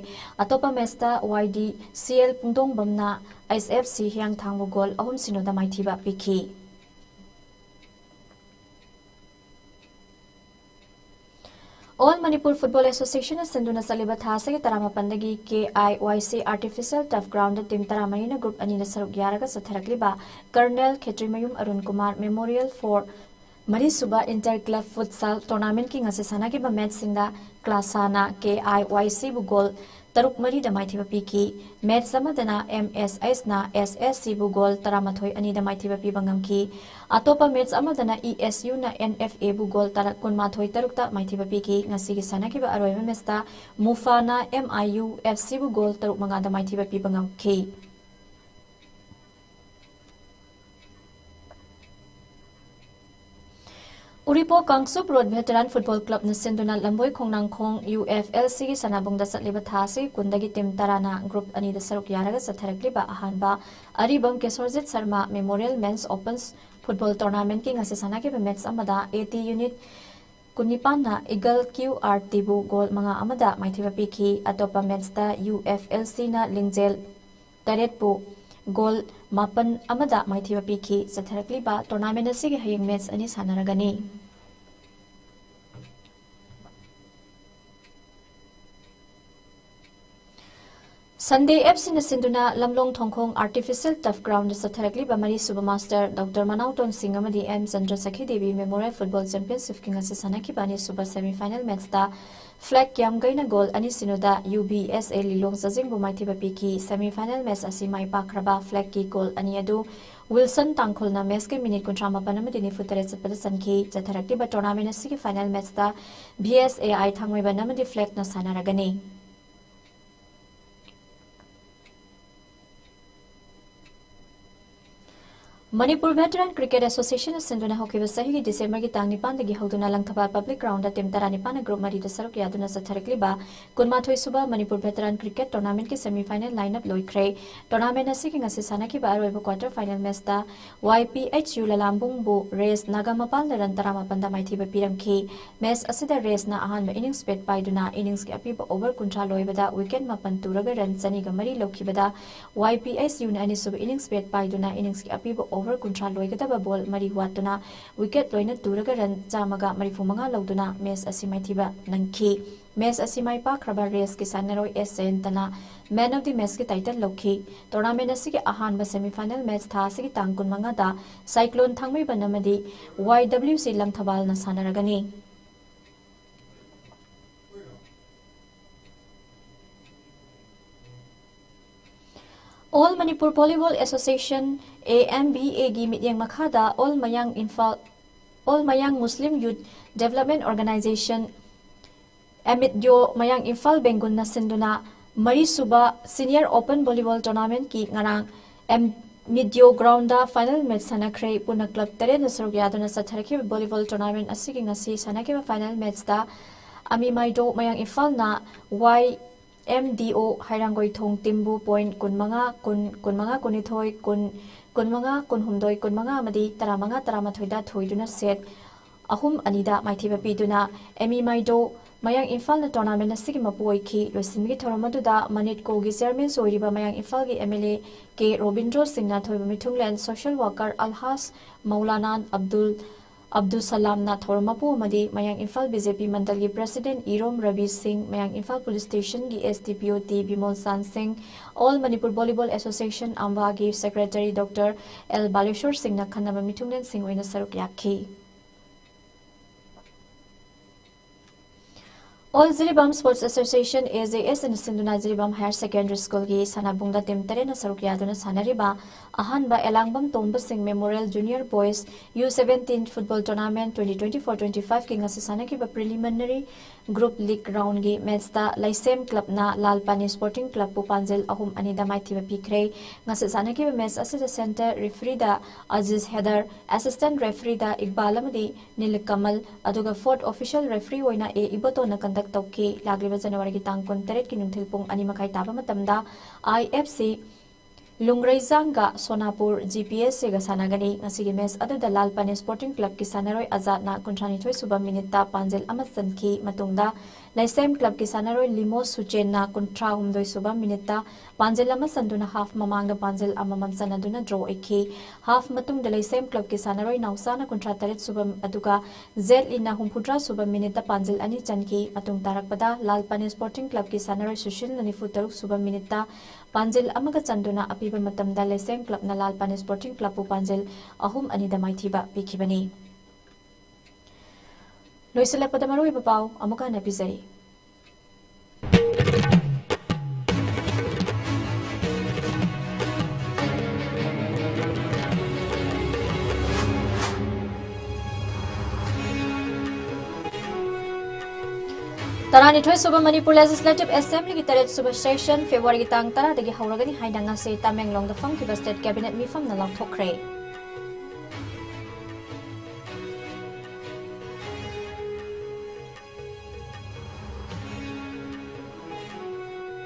ꯑꯇꯣꯞꯄ ꯃꯦꯠꯆꯇ ꯋꯥꯏ ꯗꯤ C L ꯄꯨꯡꯗꯣꯡꯕꯝꯅ H F C ꯍꯤꯌꯥꯡꯊꯥꯡꯕꯨ goal ꯑꯍꯨꯝ ꯁꯤꯅꯣꯗ ꯃꯥꯏꯊꯤꯕ ꯄꯤꯈꯤ꯫ ꯑꯣꯜ ꯃꯅꯤꯄꯨꯔ ꯐꯨꯠꯕꯣꯜ ꯑꯦꯁꯣꯁꯤꯌꯦꯁꯟꯅ ꯁꯤꯟꯗꯨꯅ ꯆꯠꯂꯤꯕ ꯊꯥ ꯑꯁꯤꯒꯤ ꯇꯔꯥꯃꯥꯄꯟꯗꯒꯤ ꯀꯦ I Y C artificial turf ground team ꯇꯔꯥꯃꯔꯤꯅ ꯒ꯭ꯔꯨꯞ ꯑꯅꯤꯗ ꯁꯔꯨꯛ ꯌꯥꯔꯒ ꯆꯠꯊꯔꯛꯂꯤꯕ ꯀꯔꯅꯦꯜ ꯈꯦꯇ꯭ꯔꯤꯃꯌꯨꯝ ꯑꯔꯨꯟ ꯀꯨꯃꯥꯔ ꯃꯦꯃꯣꯔꯤꯌꯦꯜ ꯐꯣꯔ ꯃꯔꯤꯁꯨꯕ ꯏꯟꯇꯔ ꯀ꯭ꯂꯕ ꯐꯨꯠꯁꯥꯜ ꯇꯣꯔꯅꯥꯃꯦꯟꯠꯀꯤ ꯉꯁꯤ ꯁꯥꯟꯅꯈꯤꯕ ꯃꯦꯠꯆꯁꯤꯡꯗ ꯀ꯭ꯂꯥꯁꯥꯅ ꯀꯦ ꯑꯥꯏ ꯋꯥꯏ ꯁꯤꯕꯨ ꯒꯣꯜ ꯇꯔꯨꯛ ꯃꯔꯤꯗ ꯃꯥꯏꯊꯤꯕ ꯄꯤꯈꯤ꯫ ꯃꯦꯠꯆ ꯑꯃꯗꯅ ꯑꯦꯝ ꯑꯦꯁ ꯑꯩꯆꯅ ꯑꯦꯁ ꯑꯦꯁ ꯁꯤꯕꯨ ꯒꯣꯜ ꯇꯔꯥꯃꯥꯊꯣꯏ ꯑꯅꯤꯗ ꯃꯥꯏꯊꯤꯕ ꯄꯤꯕ ꯉꯝꯈꯤ꯫ ꯑꯇꯣꯞꯄ ꯃꯦꯠꯆ ꯑꯃꯗꯅ ꯏ ꯑꯦꯁ ꯌꯨꯅ ꯑꯦꯟ ꯑꯦꯐ ꯑꯦꯕꯨ ꯒꯣꯜ ꯇꯔꯥ-, ꯀꯨꯟꯃꯥꯊꯣꯏ ꯇꯔꯨꯛꯇ ꯃꯥꯏꯊꯤꯕ ꯄꯤꯈꯤ꯫ ꯉꯁꯤꯒꯤ ꯁꯥꯟꯅꯈꯤꯕ ꯑꯔꯣꯏꯕ ꯃꯦꯠꯆꯇ ꯃꯨꯐꯥꯅ ꯑꯦꯝ ꯑꯥꯏ ꯌꯨ ꯑꯦꯐ ꯁꯤꯕꯨ ꯒꯣꯜ ꯇꯔꯨꯛ ꯃꯉꯥꯗ ꯃꯥꯏꯊꯤꯕ ꯄꯤꯕ ꯉꯝꯈꯤ꯫ Uripok Kangchup road veteran football ꯀ꯭ꯂꯕꯅ ꯁꯤꯟꯗꯨꯅ ꯂꯝꯕꯣꯏ ꯈꯣꯡꯅꯥꯡꯈꯣꯡ ꯌꯨ ꯑꯦꯐ ꯑꯦꯜ ꯁꯤꯒꯤ ꯁꯥꯟꯅꯕꯨꯡꯗ ꯆꯠꯂꯤꯕ ꯊꯥ ꯑꯁꯤꯒꯤ ꯀꯨꯟꯗꯒꯤ ꯇꯤꯝ ꯇꯔꯥꯅ ꯒ꯭ꯔꯨꯞ ꯑꯅꯤꯗ ꯁꯔꯨꯛ ꯌꯥꯔꯒ ꯆꯠꯊꯔꯛꯂꯤꯕ ꯑꯍꯥꯟꯕ Aribam Kesorjit Sharma memorial men's open football ꯇꯣꯔꯅꯥꯃꯦꯟꯠꯀꯤ ꯉꯁꯤ ꯁꯥꯟꯅꯈꯤꯕ ꯃꯦꯠꯆ ꯑꯃꯗ ꯑꯦ ꯇꯤ ꯌꯨꯅꯤꯠ ꯀꯨꯟꯅꯤꯄꯥꯟꯅ ꯏꯒꯜ ꯀ꯭ꯌꯨ ꯑꯥꯔ ꯇꯤꯕꯨ ꯒꯣꯜ ꯃꯉꯥ ꯑꯃꯗ ꯃꯥꯏꯊꯤꯕ ꯄꯤꯈꯤ꯫ ꯑꯇꯣꯞꯄ ꯃꯦꯠꯆꯇ ꯌꯨ ꯑꯦꯐ ꯑꯦꯜ ꯁꯤꯅ ꯂꯤꯡꯖꯦꯜ ꯇꯔꯦꯠꯄꯨ ꯒꯣꯜ ꯃꯥꯄꯟ ꯑꯃꯗ ꯃꯥꯏꯊꯤꯕ ꯄꯤꯈꯤ꯫ ꯆꯠꯊꯔꯛꯂꯤꯕ tournament ꯑꯁꯤꯒꯤ ꯍꯌꯦꯡ match ꯑꯅꯤ ꯁꯥꯟꯅꯔꯒꯅꯤ꯫ Sunday F Cꯅ ꯁꯤꯟꯗꯨꯅ ꯂꯝꯂꯣꯡ ꯊꯣꯡꯈꯣꯡ Artificial Turf Groundꯗ ꯆꯠꯊꯔꯛꯂꯤꯕ ꯃꯔꯤꯁꯨꯕ Master Doctor ꯃꯅꯥꯎꯇꯣꯟ ꯁꯤꯡ ꯑꯃꯗꯤ M Chandra ꯁꯈꯤ Devi Memorial Football Championshipꯀꯤ ꯉꯁꯤ ꯁꯥꯟꯅꯈꯤꯕ ꯑꯅꯤꯁꯨꯕ semi final matchꯇ Flag ꯀ꯭ꯌꯥꯝꯒꯩꯅ ꯒꯣꯜ ꯑꯅꯤ ꯁꯤꯅꯣꯗ UBSA ꯂꯤꯂꯣꯡ ꯆꯥꯖꯤꯡꯕꯨ ꯃꯥꯏꯊꯤꯕ ꯄꯤꯈꯤ꯫ Semi final match ꯑꯁꯤ ꯃꯥꯏ ꯄꯥꯛꯈ꯭ꯔꯕ Flagꯀꯤ ꯒꯣꯜ ꯑꯅꯤ ꯑꯗꯨ Wilson ꯇꯥꯡꯈꯨꯜꯅ matchꯀꯤ minute ꯀꯨꯟꯊ꯭ꯔꯥ ꯃꯥꯄꯟ ꯑꯃꯗꯤ ꯅꯤꯐꯨ ꯇꯔꯦꯠ ꯆꯠꯄꯗ ꯆꯟꯈꯤ꯫ ꯆꯠꯊꯔꯛꯂꯤꯕ tournament ꯑꯁꯤꯒꯤ final matchꯇ BSAI ꯊꯥꯡꯃꯩꯕꯟ ꯑꯃꯗꯤ Flagꯅ ꯁꯥꯟꯅꯔꯒꯅꯤ꯫ Manipur Veteran Cricket Associationꯅ ꯁꯤꯟꯗꯨꯅ ꯍꯧꯈꯤꯕ ꯆꯍꯤꯒꯤ Decemberꯒꯤ ꯇꯥꯡ ꯅꯤꯄꯥꯟꯗꯒꯤ ꯍꯧꯗꯨꯅ ꯂꯪꯊꯕꯥꯜ Public Groundꯗ team ꯇꯔꯥꯅꯤꯄꯥꯟꯅ group ꯃꯔꯤꯗ ꯁꯔꯨꯛ ꯌꯥꯗꯨꯅ ꯆꯠꯊꯔꯛꯂꯤꯕ ꯀꯨꯟꯃꯥꯊꯣꯏꯁꯨꯕ Manipur Veteran Cricket Tournamentꯀꯤ semi final lineup ꯂꯣꯏꯈ꯭ꯔꯦ꯫ Tournament ꯑꯁꯤꯒꯤ ꯉꯁꯤ ꯁꯥꯟꯅꯈꯤꯕ ꯑꯔꯣꯏꯕ quarter final matchꯇ YPHU ꯂꯂꯥꯝꯕꯨꯡꯕꯨ ꯔꯦꯁ ꯅꯥꯒꯥꯃꯄꯥꯜꯅ run ꯇꯔꯥꯃꯥꯄꯟꯗ ꯃꯥꯏꯊꯤꯕ ꯄꯤꯔꯝꯈꯤ꯫ Match ꯑꯁꯤꯗ ꯔꯦꯁꯅ ꯑꯍꯥꯟꯕ innings bat ꯄꯥꯏꯗꯨꯅ innings ꯑꯄꯤꯕ over ꯀꯨꯟꯊ꯭ꯔꯥ ꯂꯣꯏꯕꯗ wicket ꯃꯥꯄꯟ ꯇꯨꯔꯒ run ꯆꯅꯤꯒ ꯃꯔꯤ ꯂꯧꯈꯤꯕꯗ, YPHUꯅ ꯑꯅꯤꯁꯨꯕ innings bat ꯄꯥꯏꯗꯨꯅ innings ꯑꯄꯤꯕ over ꯀꯨꯟꯊ꯭ꯔꯥ ꯂꯣꯏꯒꯗꯕ ball ꯃꯔꯤ ꯋꯥꯠꯇꯨꯅ wicket ꯂꯣꯏꯅ ꯇꯨꯔꯒ run ꯆꯥꯝꯃꯒ ꯃꯔꯤꯐꯨ ꯃꯉꯥ ꯂꯧꯗꯨꯅ match ꯑꯁꯤ ꯃꯥꯏꯊꯤꯕ ꯅꯪꯈꯤ꯫ Match ꯑꯁꯤ ꯃꯥꯏ ꯄꯥꯛꯈ꯭ꯔꯕ ꯔꯦꯁꯀꯤ ꯁꯥꯟꯅꯔꯣꯏ S ꯖꯌꯟꯇꯅ man of the matchꯀꯤ title ꯂꯧꯈꯤ꯫ Tournament ꯑꯁꯤꯒꯤ ꯑꯍꯥꯟꯕ semi final match ꯊꯥ ꯑꯁꯤꯒꯤ ꯇꯥꯡ ꯀꯨꯟꯃꯉꯥꯗ Cyclone ꯊꯥꯡꯃꯩꯕꯟ ꯑꯃꯗꯤ YWC ꯂꯪꯊꯕꯥꯜꯅ ꯁꯥꯟꯅꯔꯒꯅꯤ꯫ All Manipur Volleyball Association, AMVAꯒꯤ ꯃꯤꯠꯌꯦꯡ ꯃꯈꯥꯗ All Mayang Imphal, All Mayang Muslim Youth Development Organization, ꯑꯦꯃꯤꯠꯌꯣ ꯃꯌꯥꯡ ꯏꯝꯐꯥꯜ ꯕꯦꯡꯒꯨꯜꯅ ꯁꯤꯟꯗꯨꯅ ꯃꯔꯤꯁꯨꯕ Senior Open Volleyball Tournamentꯀꯤ ꯉꯔꯥꯡ ꯑꯦꯃꯤꯠꯌꯣ groundꯗ final match ꯁꯥꯟꯅꯈ꯭ꯔꯦ꯫ ꯄꯨꯟꯅ club ꯇꯔꯦꯠꯅ ꯁꯔꯨꯛ ꯌꯥꯗꯨꯅ ꯆꯠꯊꯔꯛꯈꯤꯕ volleyball tournament ꯑꯁꯤꯒꯤ ꯉꯁꯤ ꯁꯥꯟꯅꯈꯤꯕ final matchꯇ ꯑꯃꯤꯃꯥꯏꯗꯣ ꯃꯌꯥꯡ ꯏꯝꯐꯥꯜꯅ YMDO ꯍꯩꯔꯥꯡꯒꯣꯏꯊꯣꯡ teamꯕꯨ point ꯀꯨꯟꯃꯉꯥ, ꯀꯨꯟ, ꯀꯨꯟꯃꯉꯥ, ꯀꯨꯟꯅꯤꯊꯣꯏ, ꯀꯨꯟ, ꯀꯨꯟꯃꯉꯥ, ꯀꯨꯟꯍꯨꯝꯗꯣꯏ, ꯀꯨꯟꯃꯉꯥ ꯑꯃꯗꯤ ꯇꯔꯥꯃꯉꯥ, ꯇꯔꯥꯃꯥꯊꯣꯏꯗ ꯊꯣꯏꯗꯨꯅ set ꯑꯍꯨꯝ ꯑꯅꯤꯗ ꯃꯥꯏꯊꯤꯕ ꯄꯤꯗꯨꯅ ꯑꯦꯃꯤ ꯃꯥꯏꯗꯣ ꯃꯌꯥꯡ ꯏꯝꯐꯥꯜꯅ tournament ꯑꯁꯤꯒꯤ ꯃꯄꯨ ꯑꯣꯏꯈꯤ꯫ ꯂꯣꯏꯁꯤꯟꯕꯒꯤ ꯊꯧꯔꯝ ꯑꯗꯨꯗ ꯃꯅꯤꯠꯀꯣꯒꯤ chairmanꯁꯨ ꯑꯣꯏꯔꯤꯕ ꯃꯌꯥꯡ ꯏꯝꯐꯥꯜꯒꯤ MLA ꯀꯦ ꯔꯣꯕꯤꯟꯗ꯭ꯔꯣ ꯁꯤꯡꯅ, ꯊꯣꯏꯕ ꯃꯤꯊꯨꯡꯂꯦꯟ social worker ꯑꯜꯍꯥꯖ ꯃꯧꯂꯥꯅꯥ ꯑꯕꯗꯨꯜ ꯑꯕꯗꯨꯜ ꯁꯂꯥꯝꯅ ꯊꯧꯔꯝ ꯃꯄꯨ ꯑꯃꯗꯤ ꯃꯌꯥꯡ ꯏꯝꯐꯥꯜ BJP ꯃꯟꯗꯜꯒꯤ president ꯏꯔꯣꯝ ꯔꯕꯤ ꯁꯤꯡ, ꯃꯌꯥꯡ ꯏꯝꯐꯥꯜ police stationꯒꯤ SDPO T Bimol Chan Singh, All Manipur Volleyball Association ꯑꯝꯕꯥꯒꯤ secretary Doctor ꯑꯦꯜ ꯕꯥꯂꯦꯁꯣꯔ ꯁꯤꯡꯅ ꯈꯟꯅꯕ ꯃꯤꯊꯨꯡꯂꯦꯟꯁꯤꯡ ꯑꯣꯏꯅ ꯁꯔꯨꯛ ꯌꯥꯈꯤ꯫ All Jiribam Sports Association, AJS, ꯅ ꯁꯤꯟꯗꯨꯅ ꯖꯤꯔꯤꯕꯥꯝ Higher Secondary Schoolꯒꯤ ꯁꯥꯟꯅꯕꯨꯡꯗ team ꯇꯔꯦꯠꯅ ꯁꯔꯨꯛ ꯌꯥꯗꯨꯅ ꯁꯥꯟꯅꯔꯤꯕ ꯑꯍꯥꯟꯕ ꯑꯦꯂꯥꯡꯕꯝ ꯇꯣꯝꯕꯁꯤꯡ Memorial Junior Boys U seventeen Football Tournament twenty twenty-four twenty-fiveꯀꯤ ꯉꯁꯤ ꯁꯥꯟꯅꯈꯤꯕ preliminary group league roundꯒꯤ matchꯇ ꯂꯩꯁꯦꯝ clubꯅ ꯂꯥꯜ ꯄꯥꯅꯤ Sporting Clubꯄꯨ ꯄꯥꯟꯖꯤꯜ ꯑꯍꯨꯝ ꯑꯅꯤꯗ ꯃꯥꯏꯊꯤꯕ ꯄꯤꯈ꯭ꯔꯦ꯫ ꯉꯁꯤ ꯁꯥꯟꯅꯈꯤꯕ match ꯑꯁꯤꯗ center refereeꯗ Aziz header, assistant refereeꯗ Iqbal ꯑꯃꯗꯤ ꯅꯤꯂꯀꯃꯜ, ꯑꯗꯨꯒ fourth official referee ꯑꯣꯏꯅ ꯑꯦ ꯏꯕꯣꯇꯣꯅ conduct ꯇꯧꯈꯤ꯫ ꯂꯥꯛꯂꯤꯕ Januaryꯒꯤ ꯇꯥꯡ ꯀꯨꯟꯇꯔꯦꯠꯀꯤ ꯅꯨꯡꯊꯤꯜ ꯄꯨꯡ ꯑꯅꯤ ꯃꯈꯥꯏ ꯇꯥꯕ ꯃꯇꯝꯗ IFC ꯂꯨꯡꯒ꯭ꯔꯩꯖꯥꯡꯒ ꯁꯣꯅꯥꯄꯨꯔ GPSCꯒ ꯁꯥꯟꯅꯒꯅꯤ꯫ ꯉꯁꯤꯒꯤ match ꯑꯗꯨꯗ ꯂꯥꯜ ꯄꯥꯅꯤ Sporting Clubꯀꯤ ꯁꯥꯟꯅꯔꯣꯏ ꯑꯖꯥꯠꯅ ꯀꯨꯟꯊ꯭ꯔꯥꯅꯤꯊꯣꯏ ꯁꯨꯕ minuteꯇ ꯄꯥꯟꯖꯤꯜ ꯑꯃ ꯆꯟꯈꯤ꯫ ꯃꯇꯨꯡꯗ ꯂꯩꯁꯦꯝ Clubꯀꯤ ꯁꯥꯟꯅꯔꯣꯏ ꯂꯤꯃꯣ ꯁꯨꯆꯦꯟꯅ ꯀꯨꯟꯊ꯭ꯔꯥꯍꯨꯝꯗꯣꯏ ꯁꯨꯕ minuteꯇ ꯄꯥꯟꯖꯤꯜ ꯑꯃ ꯆꯟꯗꯨꯅ half ꯃꯃꯥꯡꯗ ꯄꯥꯟꯖꯤꯜ ꯑꯃꯃꯝ ꯆꯟꯅꯗꯨꯅ draw ꯑꯣꯏꯈꯤ꯫ Half ꯃꯇꯨꯡꯗ ꯂꯩꯁꯦꯝ Clubꯀꯤ ꯁꯥꯟꯅꯔꯣꯏ ꯅꯥꯎꯆꯥꯅ ꯀꯨꯟꯊ꯭ꯔꯥ ꯇꯔꯦꯠ ꯁꯨꯕ ꯑꯗꯨꯒ ꯖꯦꯠꯂꯤꯅ ꯍꯨꯝꯐꯨꯇꯔꯥ ꯁꯨꯕ minuteꯇ ꯄꯥꯟꯖꯤꯜ ꯑꯅꯤ ꯆꯟꯈꯤ꯫ ꯃꯇꯨꯡ ꯇꯥꯔꯛꯄꯗ ꯂꯥꯜ ꯄꯥꯅꯤ Sporting Clubꯀꯤ ꯁꯥꯟꯅꯔꯣꯏ ꯁꯨꯁꯤꯜꯅ ꯅꯤꯐꯨ ꯇꯔꯨꯛ ꯁꯨꯕ minuteꯇ ꯄꯥꯟꯖꯤꯜ ꯑꯃꯒ ꯆꯟꯗꯨꯅ ꯑꯄꯤꯕ ꯃꯇꯝꯗ ꯂꯩꯁꯦꯝ Clubꯅ ꯂꯥꯜ ꯄꯥꯅꯤ Sporting Clubꯄꯨ ꯄꯥꯟꯖꯤꯜ ꯑꯍꯨꯝ ꯑꯅꯤꯗ ꯃꯥꯏꯊꯤꯕ ꯄꯤꯈꯤꯕꯅꯤ꯫ ꯂꯣꯏꯁꯤꯜꯂꯛꯄꯗ ꯃꯔꯨꯑꯣꯏꯕ ꯄꯥꯎ ꯑꯃꯨꯛꯀ ꯍꯟꯅ ꯄꯤꯖꯔꯤ꯫ ꯇꯔꯥꯅꯤꯊꯣꯏ ꯁꯨꯕ Manipur Legislative Assemblyꯒꯤ ꯇꯔꯦꯠ ꯁꯨꯕ session Februaryꯒꯤ ꯇꯥꯡ ꯇꯔꯥꯗꯒꯤ ꯍꯧꯔꯒꯅꯤ ꯍꯥꯏꯅ ꯉꯁꯤ ꯇꯃꯦꯡꯂꯣꯡꯗ ꯐꯝꯈꯤꯕ State Cabinet ꯃꯤꯐꯝꯅ ꯂꯥꯎꯊꯣꯛꯈ꯭ꯔꯦ꯫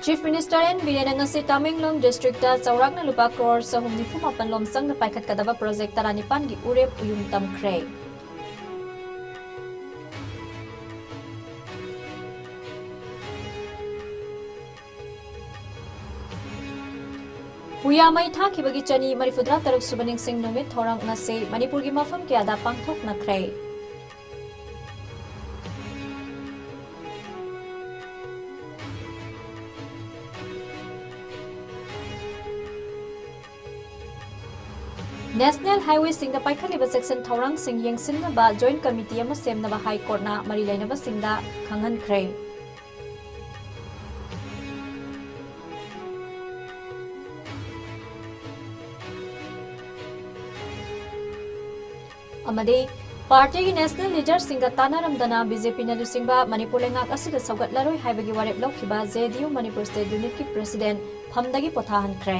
Chief Minister N Birenna ꯉꯁꯤ ꯇꯃꯦꯡꯂꯣꯡ districtꯇ ꯆꯥꯎꯔꯥꯛꯅ ꯂꯨꯄꯥ ꯀ꯭ꯔꯣꯔ ꯆꯍꯨꯝ ꯅꯤꯐꯨ ꯃꯥꯄꯟ ꯂꯣꯝ ꯆꯪꯅ ꯄꯥꯏꯈꯠꯀꯗꯕ project ꯇꯔꯥꯅꯤꯄꯥꯟꯒꯤ ꯎꯔꯦꯞ ꯎꯌꯨꯡ ꯇꯝꯈ꯭ꯔꯦ꯫ ꯄꯨꯌꯥ ꯃꯩ ꯊꯥꯈꯤꯕꯒꯤ ꯆꯅꯤ ꯃꯔꯤꯐꯨꯇꯔꯥ ꯇꯔꯨꯛ ꯁꯨꯕ ꯅꯤꯡꯁꯤꯡ ꯅꯨꯃꯤꯠ ꯊꯧꯔꯝ ꯉꯁꯤ ꯃꯅꯤꯄꯨꯔꯒꯤ ꯃꯐꯝ ꯀꯌꯥꯗ ꯄꯥꯡꯊꯣꯛꯅꯈ꯭ꯔꯦ꯫ ꯅꯦꯁꯅꯦꯜ ꯍꯥꯏꯋꯦꯁꯤꯡꯗ ꯄꯥꯏꯈꯠꯂꯤꯕ ꯆꯦꯛꯁꯤꯟ ꯊꯧꯔꯥꯡꯁꯤꯡ ꯌꯦꯡꯁꯤꯟꯅꯕ ꯖꯣꯏꯟꯠ ꯀꯃꯤꯇꯤ ꯑꯃ ꯁꯦꯝꯅꯕ ꯍꯥꯏ ꯀꯣꯔꯠꯅ ꯃꯔꯤ ꯂꯩꯅꯕꯁꯤꯡꯗ ꯈꯪꯍꯟꯈ꯭ꯔꯦ꯫ ꯑꯃꯗꯤ ꯄꯥꯔꯇꯤꯒꯤ ꯅꯦꯁꯅꯦꯜ ꯂꯤꯗꯔꯁꯤꯡꯒ ꯇꯥꯟꯅꯔꯝꯗꯅ ꯕꯤ ꯖꯦ ꯄꯤꯅ ꯂꯨꯆꯤꯡꯕ ꯃꯅꯤꯄꯨꯔ ꯂꯩꯉꯥꯛ ꯑꯁꯤꯗ ꯁꯧꯒꯠꯂꯔꯣꯏ ꯍꯥꯏꯕꯒꯤ ꯋꯥꯔꯦꯞ ꯂꯧꯈꯤꯕ ꯖꯦ ꯗꯤ ꯌꯨ ꯃꯅꯤꯄꯨꯔ ꯁ꯭ꯇꯦꯠ ꯌꯨꯅꯤꯠꯀꯤ ꯄ꯭ꯔꯦꯁꯤꯗꯦꯟꯠ ꯐꯝꯗꯒꯤ ꯄꯣꯊꯥꯍꯟꯈ꯭ꯔꯦ꯫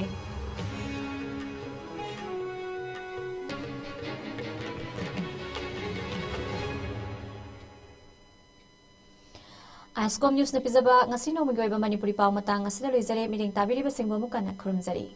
ꯑꯥꯏꯁꯀꯣꯝ ꯅ꯭ꯌꯨꯁꯅ ꯄꯤꯖꯕ ꯉꯁꯤ ꯅꯣꯡꯃꯒꯤ ꯑꯣꯏꯕ ꯃꯅꯤꯄꯨꯔꯤ ꯄꯥꯎ ꯃꯇꯥꯡ ꯑꯁꯤꯗ ꯂꯣꯏꯖꯔꯦ꯫ ꯃꯤꯠꯌꯦꯡ ꯇꯥꯕꯤꯔꯤꯕꯁꯤꯡꯕꯨ ꯑꯃꯨꯛ ꯍꯟꯅ ꯈꯨꯔꯨꯝꯖꯔꯤ꯫